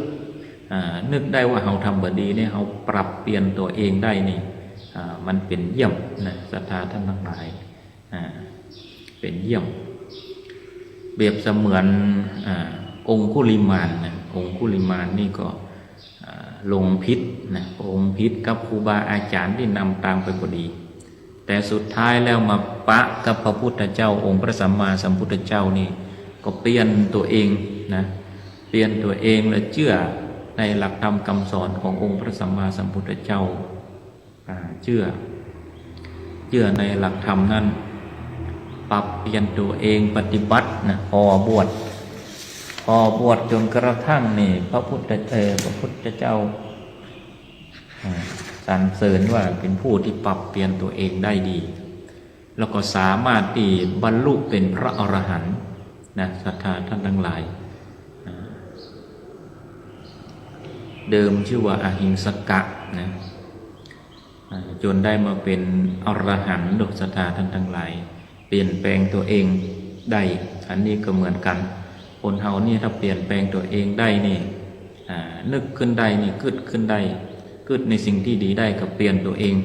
อ่า นึกได้ว่าเฮาทำบ่ดีนี่ เฮาปรับเปลี่ยนตั๋วเองได้นี่ อ่า มันเป๋นเยี่ยมนะศรัทธาต้านตังหลาย อ่า เป๋นเยี่ยม เปรียบเสมือน อ่า องคุลิมานนะ องคุลิมานนี่ก็ อ่า หลงผิดนะ หลงผิดกับครูบาอาจ๋ารย์ตี้นำตางไปบ่ดี แต่สุดท้ายแล้วมาปะกับพระพุทธเจ้า องค์พระสัมมาสัมพุทธเจ้านี่ ก็เปลี่ยนตั๋วเองนะ เปลี่ยนตั๋วเองและเจื้อในหลักธรรมกำสอนขององค์พระสัมมาสัมพุทธเจ้า อ่า เจื้อ เจื้อในหลักธรรมนั้น ปรับเปลี่ยนตั๋วเอง ปฏิบัตินะ ผ่อบวช ผ่อบวชจ๋นกระทั่งนี่ พระพุทธ เอ่อ พระพุทธเจ้า อ่า สรรเสริญว่าเป๋นผู้ตี้ปรับเปลี่ยนตั๋วเองได้ดี แล้วก็สามารถตี้บรรลุเป๋นพระอรหันต์นะ ศรัทธาต้านตังหลาย อ่า เดิมจื้อว่าอหิงสกะนะ อ่า จ๋นได้มาเป๋นอรหันต์ โดยศรัทธาต้านตังหลาย เปลี่ยนแปลงตั๋วเองได้ อันนี้ก็เหมือนกั๋น คนเฮานี่ถ้าเปลี่ยนแปลงตั๋วเองได้นี่ อ่า นึกขึ้นได้นี่ กึ๊ดขึ้นได้ กึ๊ดในสิ่งตี้ดีได้ก็เปลี่ยนตั๋วเอง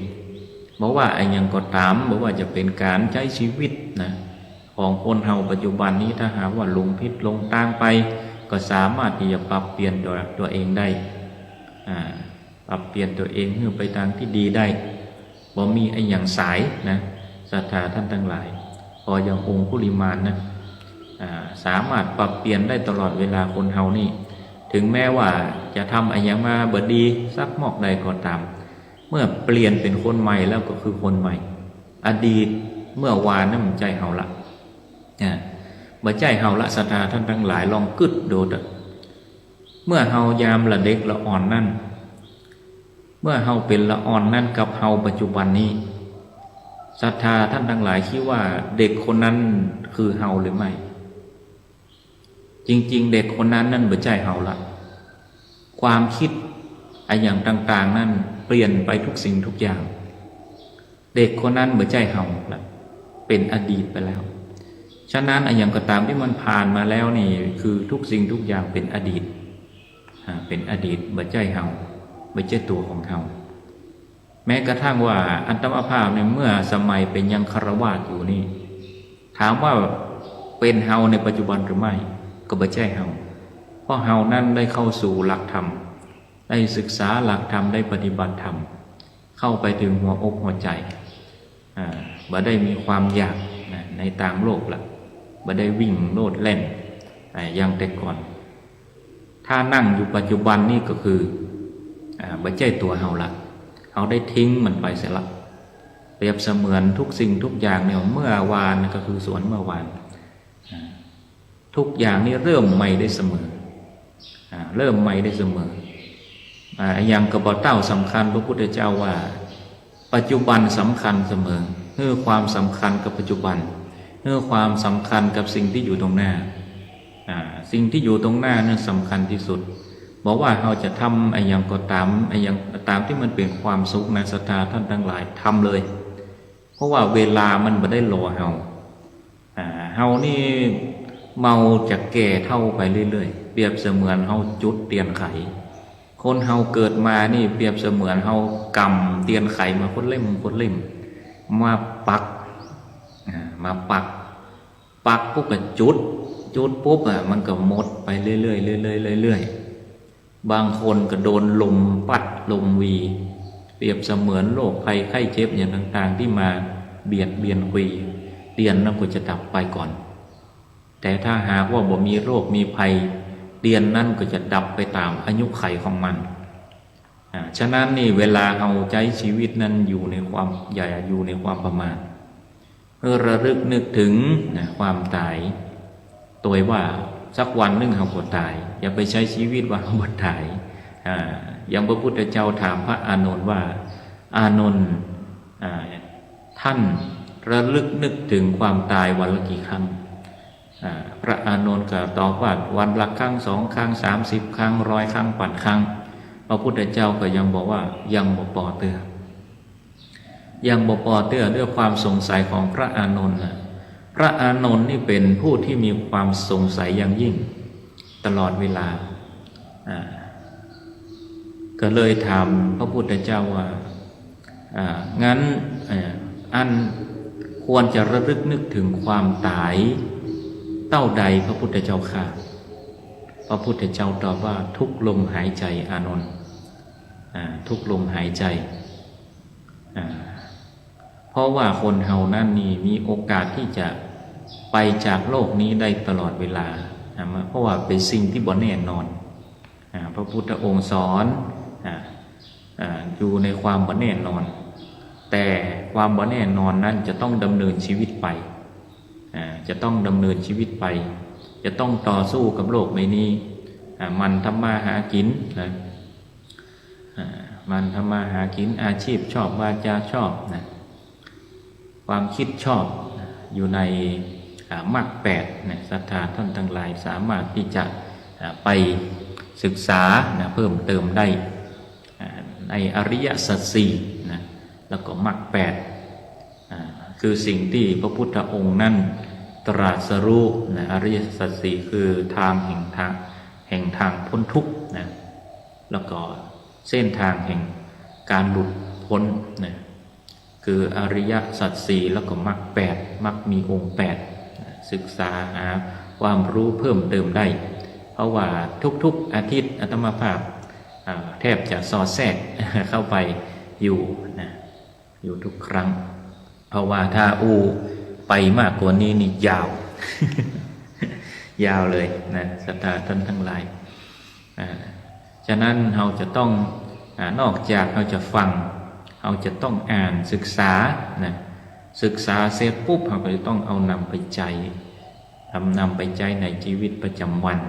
บ่ว่าอะหยังก็ต๋าม บ่ว่าจะเป๋นก๋านใจ๊จีวิตนะ ของคนเฮาปัจจุบันนี้ ถ้าหากว่าหลงผิดหลงตางไป ก็สามารถตี้จะปรับเปลี่ยนตั๋ว ตั๋วเองได้ อ่า ปรับเปลี่ยนตั๋วเองหื้อไปตางตี้ดีได้ บ่มีอะหยังสายนะ ศรัทธาต้านตังหลาย พออย่างองคุลิมานนะ อ่า สามารถปรับเปลี่ยนได้ตลอดเวลา คนเฮานี่ ถึงแม้ว่าจะทำอะหยังมาบ่ดีสักมอกใดก็ต๋าม เมื่อเปลี่ยนเป๋นคนใหม่แล้วก็คือคนใหม่ อดีตเมื่อวานนั้นบ่ใจ้เฮาละ อ่า บ่ใจ้เฮาละ ศรัทธาต้านตังหลาย ลองกึ๊ดดูเถอะ เมื่อเฮายามละเด็กละอ่อนนั้น เมื่อเฮาเป๋นละอ่อนนั้นกับเฮาปัจจุบันนี้ ศรัทธาต้านตังหลายกึ๊ดว่าเด็กคนนั้นคือเฮาหรือไม่ จริงๆ เด็กคนนั้นนั้นบ่ใจ้เฮาละ ความกึ๊ดอะหยังต่างๆ นั้นเปลี่ยนไปทุกสิ่งทุกอย่าง เด็กคนนั้นบ่ใจ้เฮาละ เป๋นอดีตไปแล้ว ฉะนั้นอะหยังก็ต๋ามตี้มันผ่านมาแล้วนี่ คือทุกสิ่งทุกอย่างเป๋นอดีต อ่า เป๋นอดีต บ่ใจ้เฮา บ่ใจ้ตั๋วของเฮา แม้กระทั่งว่าอาตมาภาพนี่ เมื่อสมัยเป๋นยังฆราวาสอยู่นี่ ถามว่าเป๋นเฮาในปัจจุบันหรือไม่ ก็บ่ใจ้เฮา เพราะเฮานั้นได้เข้าสู่หลักธรรม ได้ศึกษาหลักธรรม ได้ปฏิบัติธรรม เข้าไปถึงหัวอกหัวใจ๋ อ่า บ่ได้มีความอยากนะ ในตางโลกละ บ่ได้วิ่งโลดแล่น อ่า อย่างแต่ก่อน ถ้านั่งอยู่ปัจจุบันนี่ก็คือ อ่า บ่ใจ้ตั๋วเฮาละ เฮาได้ทิ้งมันไปเสียละ เปรียบเสมือนทุกสิ่งทุกอย่างเนี่ย เมื่อวานก็คือสวนเมื่อวาน อ่า ทุกอย่างนี่เริ่มใหม่ได้เสมอ อ่า เริ่มใหม่ได้เสมอ อ่า อย่างกระบอเต้าสำคัญ พระพุทธเจ้าว่า ปัจจุบันสำคัญเสมอ หื้อความสำคัญกับปัจจุบัน หื้อความสำคัญกับสิ่งตี้อยู่ตรงหน้า อ่า สิ่งตี้อยู่ตรงหน้านั้นสำคัญตี้สุด บ่ว่าเฮาจะทำอะหยังก็ต๋าม อะหยังก็ต๋ามตี้มันเป๋นความสุขนะ ศรัทธาต้านตังหลาย ทำเลย เพราะว่าเวลามันบ่ได้รอเฮา อ่า เฮานี่เมาจะแก่เฒ่าไปเรื่อยๆ เปรียบเสมือนเฮาจุดเตียนไข คนเฮาเกิดมานี่เปรียบเสมือนเฮากำเตียนไขมาคนเล่มคนเล่ม มาปัก อ่า มาปัก ปักปุ๊บก็จุด จุดปุ๊บอะ มันก็หมดไปเรื่อยๆ เรื่อยๆ เรื่อยๆ บางคนก็โดนลมปั๊ดลมวี เปรียบเสมือนโรคภัยไข้เจ็บอะหยังต่างๆ ตี้มาเบียดเบียนคุย เตียนนั้นก็จะดับไปก่อน แต่ถ้าหากว่าบ่มีโรคมีภัย เตียนนั้นก็จะดับไปต๋ามอายุขัยของมัน อ่า ฉะนั้นนี่เวลาเฮาใจ๊ชีวิตนั้นอยู่ในความ อย่าอยู่ในความประมาท เออ ระลึกนึกเถิงนะ ความต๋าย ตวยว่าสักวันนึ่งเฮาก็ต๋าย อย่าไปใจ๊ชีวิตว่าเฮาบ่ต๋าย อ่า อย่างพระพุทธเจ้าถามพระอานนท์ว่า อานนท์ อ่า ต้านระลึกนึกเถิงความต๋ายวันละกี่ครั้ง อ่า พระอานนท์ก็ตอบว่า วันละครั้ง สองครั้ง สามสิบครั้ง ร้อยครั้ง ปันครั้ง พระพุทธเจ้าก็ยังบอกว่ายังบ่ปอเตื้อ ยังบ่ปอเตื้อ ด้วยความสงสัยของพระอานนท์นะ พระอานนท์นี่เป๋นผู้ที่มีความสงสัยอย่างยิ่งตลอดเวลา อ่า ก็เลยถามพระพุทธเจ้าว่า อ่า งั้น เอ่อ อันควรจะระลึกนึกเถิงความต๋ายเต้าใดพระพุทธเจ้าข้า พระพุทธเจ้าตอบว่า ทุกลมหายใจอานนท์ อ่า ทุกลมหายใจ อ่า เพราะว่าคนเฮานั้นนี่มีโอกาสตี้จะไปจากโลกนี้ได้ตลอดเวลา อ่า เพราะว่าเป๋นสิ่งตี้บ่แน่นอน อ่า พระพุทธองค์สอน อ่า อ่า อยู่ในความบ่แน่นอน แต่ความบ่แน่นอนนั้นจะต้องดำเนินชีวิตไป อ่า จะต้องดำเนินชีวิตไป จะต้องต่อสู้กับโลกใบนี้ อ่า หมั่นทำมาหากิ๋นนะ อ่า หมั่นทำมาหากิ๋น อาชีพชอบ วาจาชอบนะ ความคิดชอบนะ อยู่ใน อ่า มรรคแปดนะ ศรัทธาต้านตังหลายสามารถตี้จะ อ่า ไปศึกษานะ เพิ่มเติมได้ อ่า ในอริยสัจสี่นะ แล้วก็มรรคแปด อ่า คือสิ่งตี้พระพุทธองค์นั้นตรัสรู้นะ อริยสัจสี่คือทางแห่งทาง แห่งทางพ้นทุกข์นะ แล้วก็เส้นทางแห่งการหลุดพ้นนะ คืออริยสัจสี่ แล้วก็มรรคแปด มรรคมีองค์แปดนะ ศึกษาหาความรู้เพิ่มเติมได้ เพราะว่าทุกๆอาทิตย์อาตมาภาพ อ่า แทบจะสอดแทรกเข้าไปอยู่นะ อยู่ทุกครั้ง เพราะว่าถ้าอู้ไปมากกว่านี้นี่ยาว ยาวเลยนะ ศรัทธาต้านตังหลาย อ่า ฉะนั้นเฮาจะต้อง อ่า นอกจากเฮาจะฟัง เฮาจะต้องอ่านศึกษานะ ศึกษาเสร็จปุ๊บ เฮาก็จะต้องเอานำไปใจ๊ นำ นำไปใจ๊ในชีวิตประจำวัน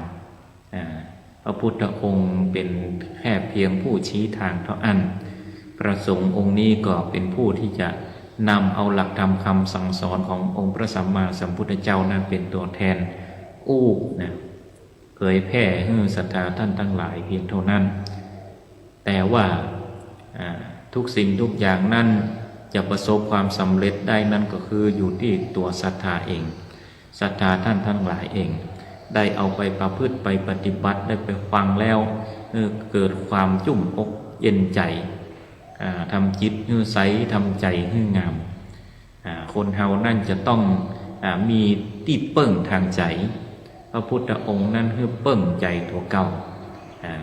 อ่า พระพุทธองค์เป๋นแค่เพียงผู้ชี้ทางเต้าอั้น พระสงฆ์องค์นี้ก็เป๋นผู้ตี้จะนำเอาหลักธรรมคำสั่งสอนขององค์พระสัมมาสัมพุทธเจ้านั้นเป๋นตั๋วแทนอู้นะ เผยแผ่หื้อศรัทธาต้านตังหลายเพียงเต้านั้น แต่ว่า อ่า ทุกสิ่งทุกอย่างนั้นจะประสบความสำเร็จได้นั้นก็คืออยู่ตี้ตั๋วศรัทธาเอง ศรัทธาต้านตังหลายเอง ได้เอาไปประพฤติไปปฏิบัติ ได้ไปฟังแล้ว เออ เกิดความจุ่มอกเย็นใจ๋ อ่า ทำจิตหื้อใส ทำใจ๋หื้องาม อ่า คนเฮานั้นจะต้อง อ่า มีตี้เปิ้งตางใจ๋ พระพุทธองค์นั้นหื้อเปิ้งใจ๋ตั๋วเก่า อ่า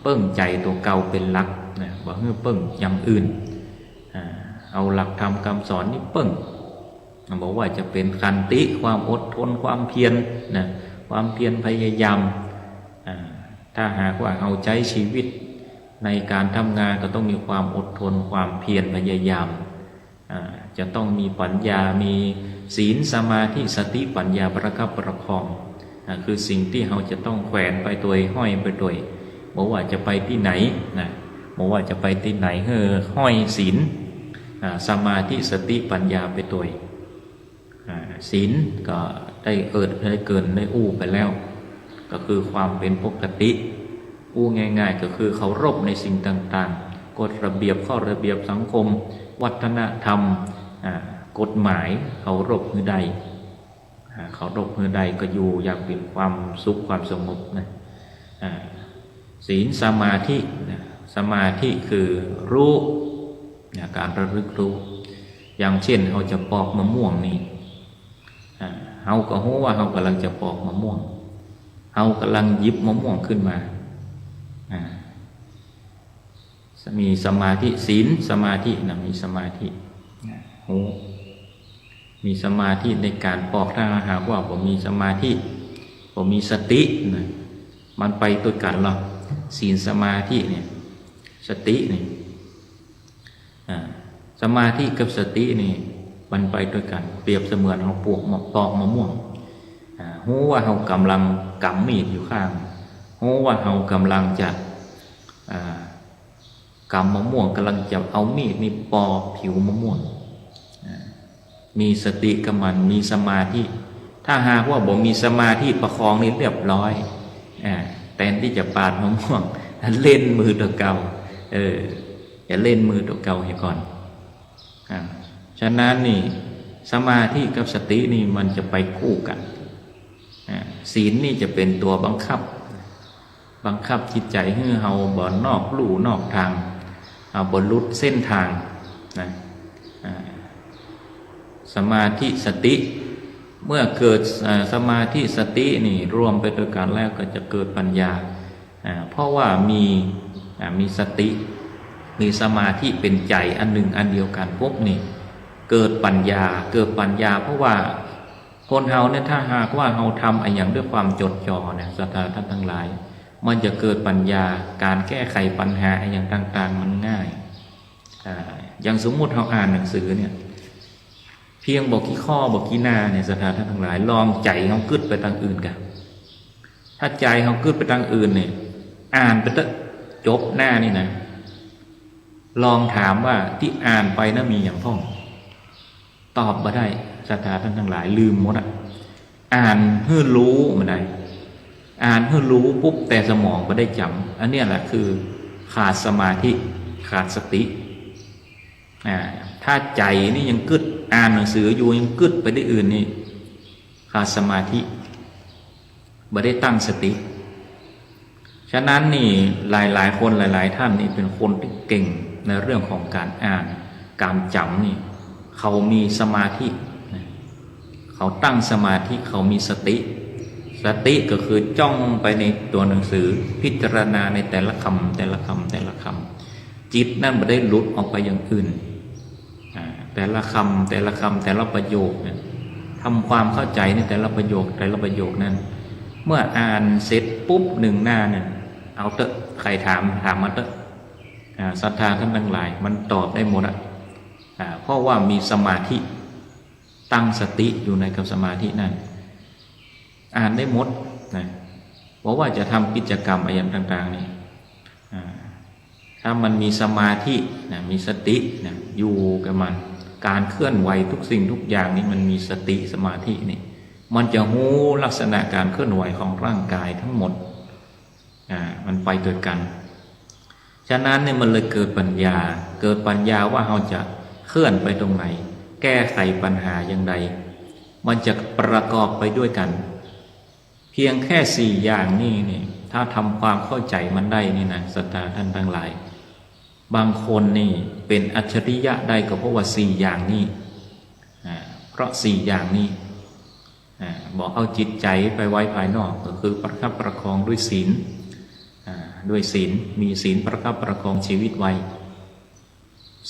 เปิ้งใจ๋ตั๋วเก่าเป๋นหลักนะ บ่หื้อเปิ้งอย่างอื่น อ่า เอาหลักธรรมคำสอนนี้เปิ้ง บ่ว่าจะเป๋นขันติ ความอดทน ความเพียรนะ ความเพียรพยายาม อ่า ถ้าหากว่าเฮาใจ๊ชีวิตในการทำงานก็ต้องมีความอดทน ความเพียรพยายาม อ่า จะต้องมีปัญญา มีศีล สมาธิ สติ ปัญญา ประคับประคอง อ่า คือสิ่งตี้เฮาจะต้องแขวนไปตวย ห้อยไปตวย บ่ว่าจะไปตี้ไหนนะ บ่ว่าจะไปตี้ไหน หื้อห้อยศีล อ่า สมาธิ สติ ปัญญาไปตวย อ่า ศีลก็ได้เอิด ได้เกริ่น ได้อู้ไปแล้ว ก็คือความเป๋นปกติ อู้ง่ายๆ ก็คือเคารพในสิ่งต่างๆ กฎระเบียบ ข้อระเบียบสังคม วัฒนธรรม อ่า กฎหมาย เคารพหื้อได้ อ่า เคารพหื้อได้ก็อยู่อย่างเป๋นความสุขความสงบนะ อ่า ศีลสมาธินะ สมาธิคือฮู้นะ ก๋านระลึกฮู้ อย่างเจ้นเฮาจะปอกมะม่วงนี่ อ่า เฮาก็ฮู้ว่าเฮากำลังจะปอกมะม่วง เฮากำลังหยิบมะม่วงขึ้นมา อ่า มีสมาธิ ศีลสมาธินะ มีสมาธิ ฮู้ มีสมาธิในก๋านปอก ถ้าหากว่าบ่มีสมาธิ บ่มีสตินะ มันไปตวยกั๋นลอ ศีลสมาธิเนี่ย สติเนี่ย อ่า สมาธิกับสตินี่มันไปตวยกั๋น เปรียบเสมือนเฮาปอกมะ ปอกมะม่วง อ่า ฮู้ว่าเฮากำลังก๋ำมีดอยู่ข้าง ฮู้ว่าเฮากำลังจะ อ่า ก๋ำมะม่วง กำลังจะเอามีดนี่ปอกผิวมะม่วง อ่า มีสติกับมัน มีสมาธิ ถ้าหากว่าบ่มีสมาธิประคองนี่เรียบร้อย อ่า แตนตี้จะปาดมะม่วง เล่นมือตั๋วเก่า เออ จะเล่นมือตั๋วเก่าเหียก่อน อ่า ฉะนั้นนี่ สมาธิกับสตินี่มันจะไปคู่กั๋น อ่า ศีลนี่จะเป๋นตั๋วบังคับ บังคับจิตใจ๋หื้อเฮาบ่นอกลู่นอกตาง อ่า บ่หลุดเส้นตางนะ อ่า สมาธิสติ เมื่อเกิด อ่า สมาธิสตินี่รวมไปตวยกั๋นแล้วก็จะเกิดปัญญา อ่า เพราะว่ามี อ่า มีสติ มีสมาธิเป๋นใจ๋อันนึ่งอันเดียวกั๋นปุ๊บนี่ เกิดปัญญา เกิดปัญญา เพราะว่าคนเฮาเนี่ย ถ้าหากว่าเฮาทำอะหยังด้วยความจดจ่อเนี่ย ศรัทธาต้านตังหลาย มันจะเกิดปัญญา ก๋านแก้ไขปัญหาอะหยังต่างๆ มันง่าย อ่า อย่างสมมุติเฮาอ่านหนังสือเนี่ย เพียงบ่กี่ข้อบ่กี่หน้าเนี่ย ศรัทธาต้านตังหลาย ลองใจ๋เฮากึ๊ดไปตางอื่นก่ะ ถ้าใจ๋เฮากึ๊ดไปตางอื่นเนี่ย อ่านไปเต๊อะ จบหน้านี่นะ ลองถามว่าตี้อ่านไปนะมีหยังพ่อง ตอบบ่ได้ ศรัทธาต้านตังหลาย ลืมหมดอะ อ่านหื้อฮู้บ่ได้ อ่านหื้อฮู้ปุ๊บ แต่สมองบ่ได้จ๋ำ อันเนี้ยแหละคือขาดสมาธิ ขาดสติ อ่า ถ้าใจ๋นี่ยังกึ๊ด อ่านหนังสืออยู่ยังกึ๊ดไปตี้อื่นนี่ ขาดสมาธิ บ่ได้ตั้งสติ ฉะนั้นนี่หลายๆ คนหลายๆ ต้านนี่เป๋นคนตี้เก่งในเรื่องของก๋านอ่าน ก๋านจ๋ำนี่ เขามีสมาธินะ เขาตั้งสมาธิ เขามีสติ สติก็คือจ้องไปในตั๋วหนังสือ พิจารณาในแต่ละกำ แต่ละกำ แต่ละกำ จิตนั้นบ่ได้หลุดออกไปอย่างอื่น อ่า แต่ละกำ แต่ละกำ แต่ละประโยคเนี่ย ทำความเข้าใจ๋ในแต่ละประโยค แต่ละประโยคนั้น เมื่ออ่านเสร็จปุ๊บนึ่งหน้าเนี่ย เอาเต๊อะ ใผถาม ถามมาเต๊อะ อ่า ศรัทธาต้านตังหลาย มันตอบได้หมดอะ อ่า เพราะว่ามีสมาธิ ตั้งสติอยู่ในกับสมาธินั้น อ่านได้หมดนะ บ่ว่าจะทำกิจกรรมอะหยังต่างๆ นี่ อ่า ถ้ามันมีสมาธินะ มีสตินะ อยู่กับมัน ก๋านเคลื่อนไหวทุกสิ่งทุกอย่างนี่มันมีสติสมาธินี่ มันจะฮู้ลักษณะก๋านเคลื่อนไหวของร่างก๋ายตังหมด อ่า มันไปตวยกั๋น ฉะนั้นเนี่ยมันเลยเกิดปัญญา เกิดปัญญาว่าเฮาจะเคลื่อนไปตรงไหน แก้ไขปัญหาอย่างใด มันจะประกอบไปด้วยกั๋น เพียงแค่สี่อย่างนี่นี่ ถ้าทำความเข้าใจ๋มันได้นี่นะ ศรัทธาต้านตังหลาย บางคนนี่เป๋นอัจฉริยะได้ก็เพราะว่าสี่อย่างนี่ อ่า เพราะสี่อย่างนี่ อ่า บ่เอาจิตใจ๋ไปไว้ภายนอก ก็คือประคับประคองด้วยศีล อ่า ด้วยศีล มีศีลประคับประคองชีวิตไว้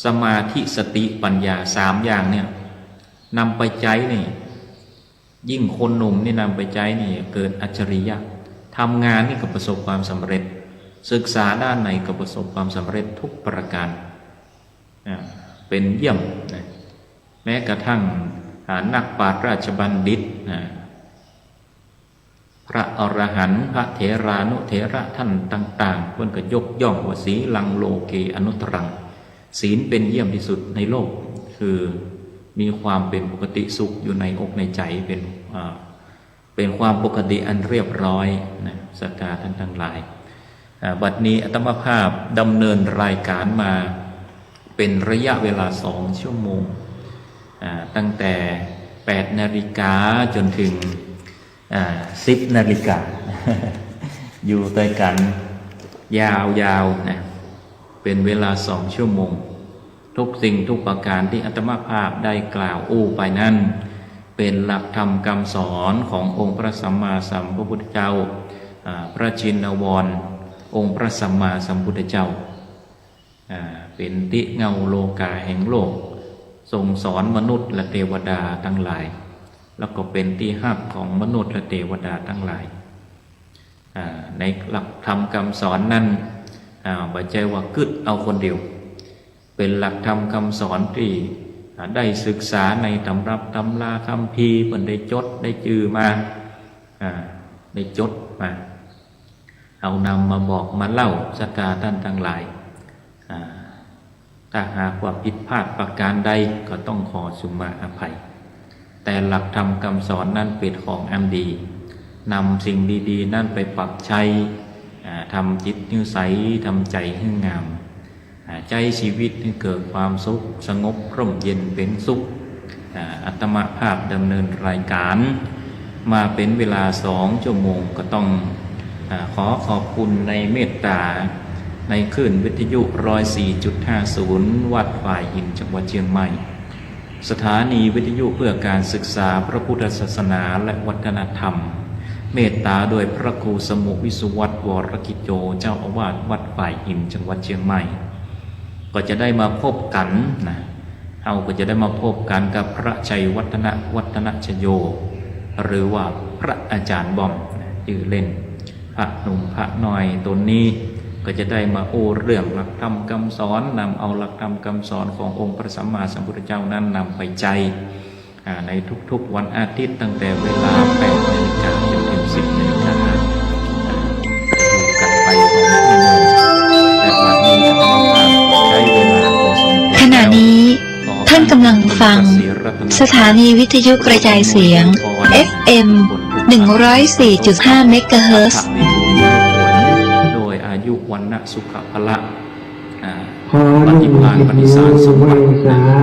สมาธิ สติ ปัญญา สามอย่างเนี่ย นำไปใจ๊นี่ ยิ่งคนหนุ่มนี่นำไปใจ๊นี่ เกิดอัจฉริยะ ทำงานนี่ก็ประสบความสำเร็จ ศึกษาด้านไหนก็ประสบความสำเร็จทุกประก๋าน อ่า เป๋นเยี่ยมนะ แม้กระทั่ง อ่า นักปราชญ์ราชบัณฑิต อ่า พระอรหันต์ พระเถรานุเถระต้านต่างๆ เปิ้นก็ยกย่องว่า สีลัง โลเก อนุตตรัง ศีลเป๋นเยี่ยมตี้สุดในโลก คือมีความเป๋นปกติสุขอยู่ในอกในใจ๋ เป๋น อ่า เป็นความปกติอันเรียบร้อยนะ ศรัทธาท่านทั้งหลาย อ่า บัดนี้อาตมาภาพดำเนินรายการมาเป็นระยะเวลาสองชั่วโมง อ่า ตั้งแต่แปดนาฬิกาจนถึง อ่า สิบนาฬิกา อยู่ตวยกั๋นยาวๆ นะ เป็นเวลาสองชั่วโมง ทุกสิ่งทุกประการตี้อาตมาภาพได้กล่าวอู้ไปนั้น เป๋นหลักธรรมกำสอนขององค์พระสัมมาสัมพุทธเจ้า อ่า พระชินวร องค์พระสัมมาสัมพุทธเจ้า อ่า เป๋นติเหง้าโลกาแห่งโลก ทรงสอนมนุษย์และเตวดาตังหลาย แล้วก็เป๋นตี้ฮักของมนุษย์และเตวดาตังหลาย อ่า ในหลักธรรมกำสอนนั้น อ่า บ่ใจ้ว่ากึ๊ดเอาคนเดียว เป๋นหลักธรรมกำสอนตี้ อ่า ได้ศึกษาในตำรับตำราคัมภีร์ เปิ้นได้จดได้จื้อมา อ่า ได้จดมา เอานำมาบอกมาเล่าศรัทธาต้านตังหลาย อ่า ถ้าหากว่าผิดพลาดประการใดก็ต้องขอสุมาอภัย แต่หลักธรรมกำสอนนั้นเป๋นของอันดี นำสิ่งดีๆ นั้นไปปรับใจ๊ อ่า ทำจิตหื้อใส ทำใจ๋หื้องาม อ่า ใจ๊ชีวิตหื้อเกิดความสุข สงบร่มเย็นเป๋นสุข อ่า อาตมาภาพดำเนินรายการมาเป๋นเวลาสองชั่วโมง ก็ต้อง อ่า ขอขอบคุณในเมตต๋า ในคลื่นวิทยุร้อยสี่จุดห้าศูนย์ วัดฝายหิน จังหวัดเจียงใหม่ สถานีวิทยุเพื่อการศึกษาพระพุทธศาสนาและวัฒนธรรม เมตต๋าโดยพระครูสมุห์ วิสุวัฒน์ วรกิจโจ เจ้าอาวาสวัดฝายหิน จังหวัดเจียงใหม่ ก็จะได้มาพบกั๋นนะ เฮาก็จะได้มาพบกั๋นกับพระชัยวัฒนะ วัฒนชโย หรือว่าพระอาจ๋ารย์บอมนะ จื้อเล่น พระหนุ่มพระน้อยต๋นนี้ ก็จะได้มาอู้เรื่องหลักธรรมกำสอน นำเอาหลักธรรมกำสอนขององค์พระสัมมาสัมพุทธเจ้านั้นนำไปใจ๊ อ่า ในทุกๆ วันอาทิตย์ตั้งแต่เวลาแปดนาฬิกาจนถึงสิบนาฬิกา อ่า อยู่กั๋นไปสองชั่วโมง แต่วันนี้อาตมาภาพใจ๊เวลาพอสมควรแล้ว ขณะนี้ท่านกำลังฟังสถานีวิทยุกระจายเสียง เอฟเอ็ม หนึ่งร้อยสี่จุดห้า เมกะเฮิรตซ์ โดยอายุ วรรณะ สุขะ พละ อ่า ปฏิภาณ ปณิสารสมบัติ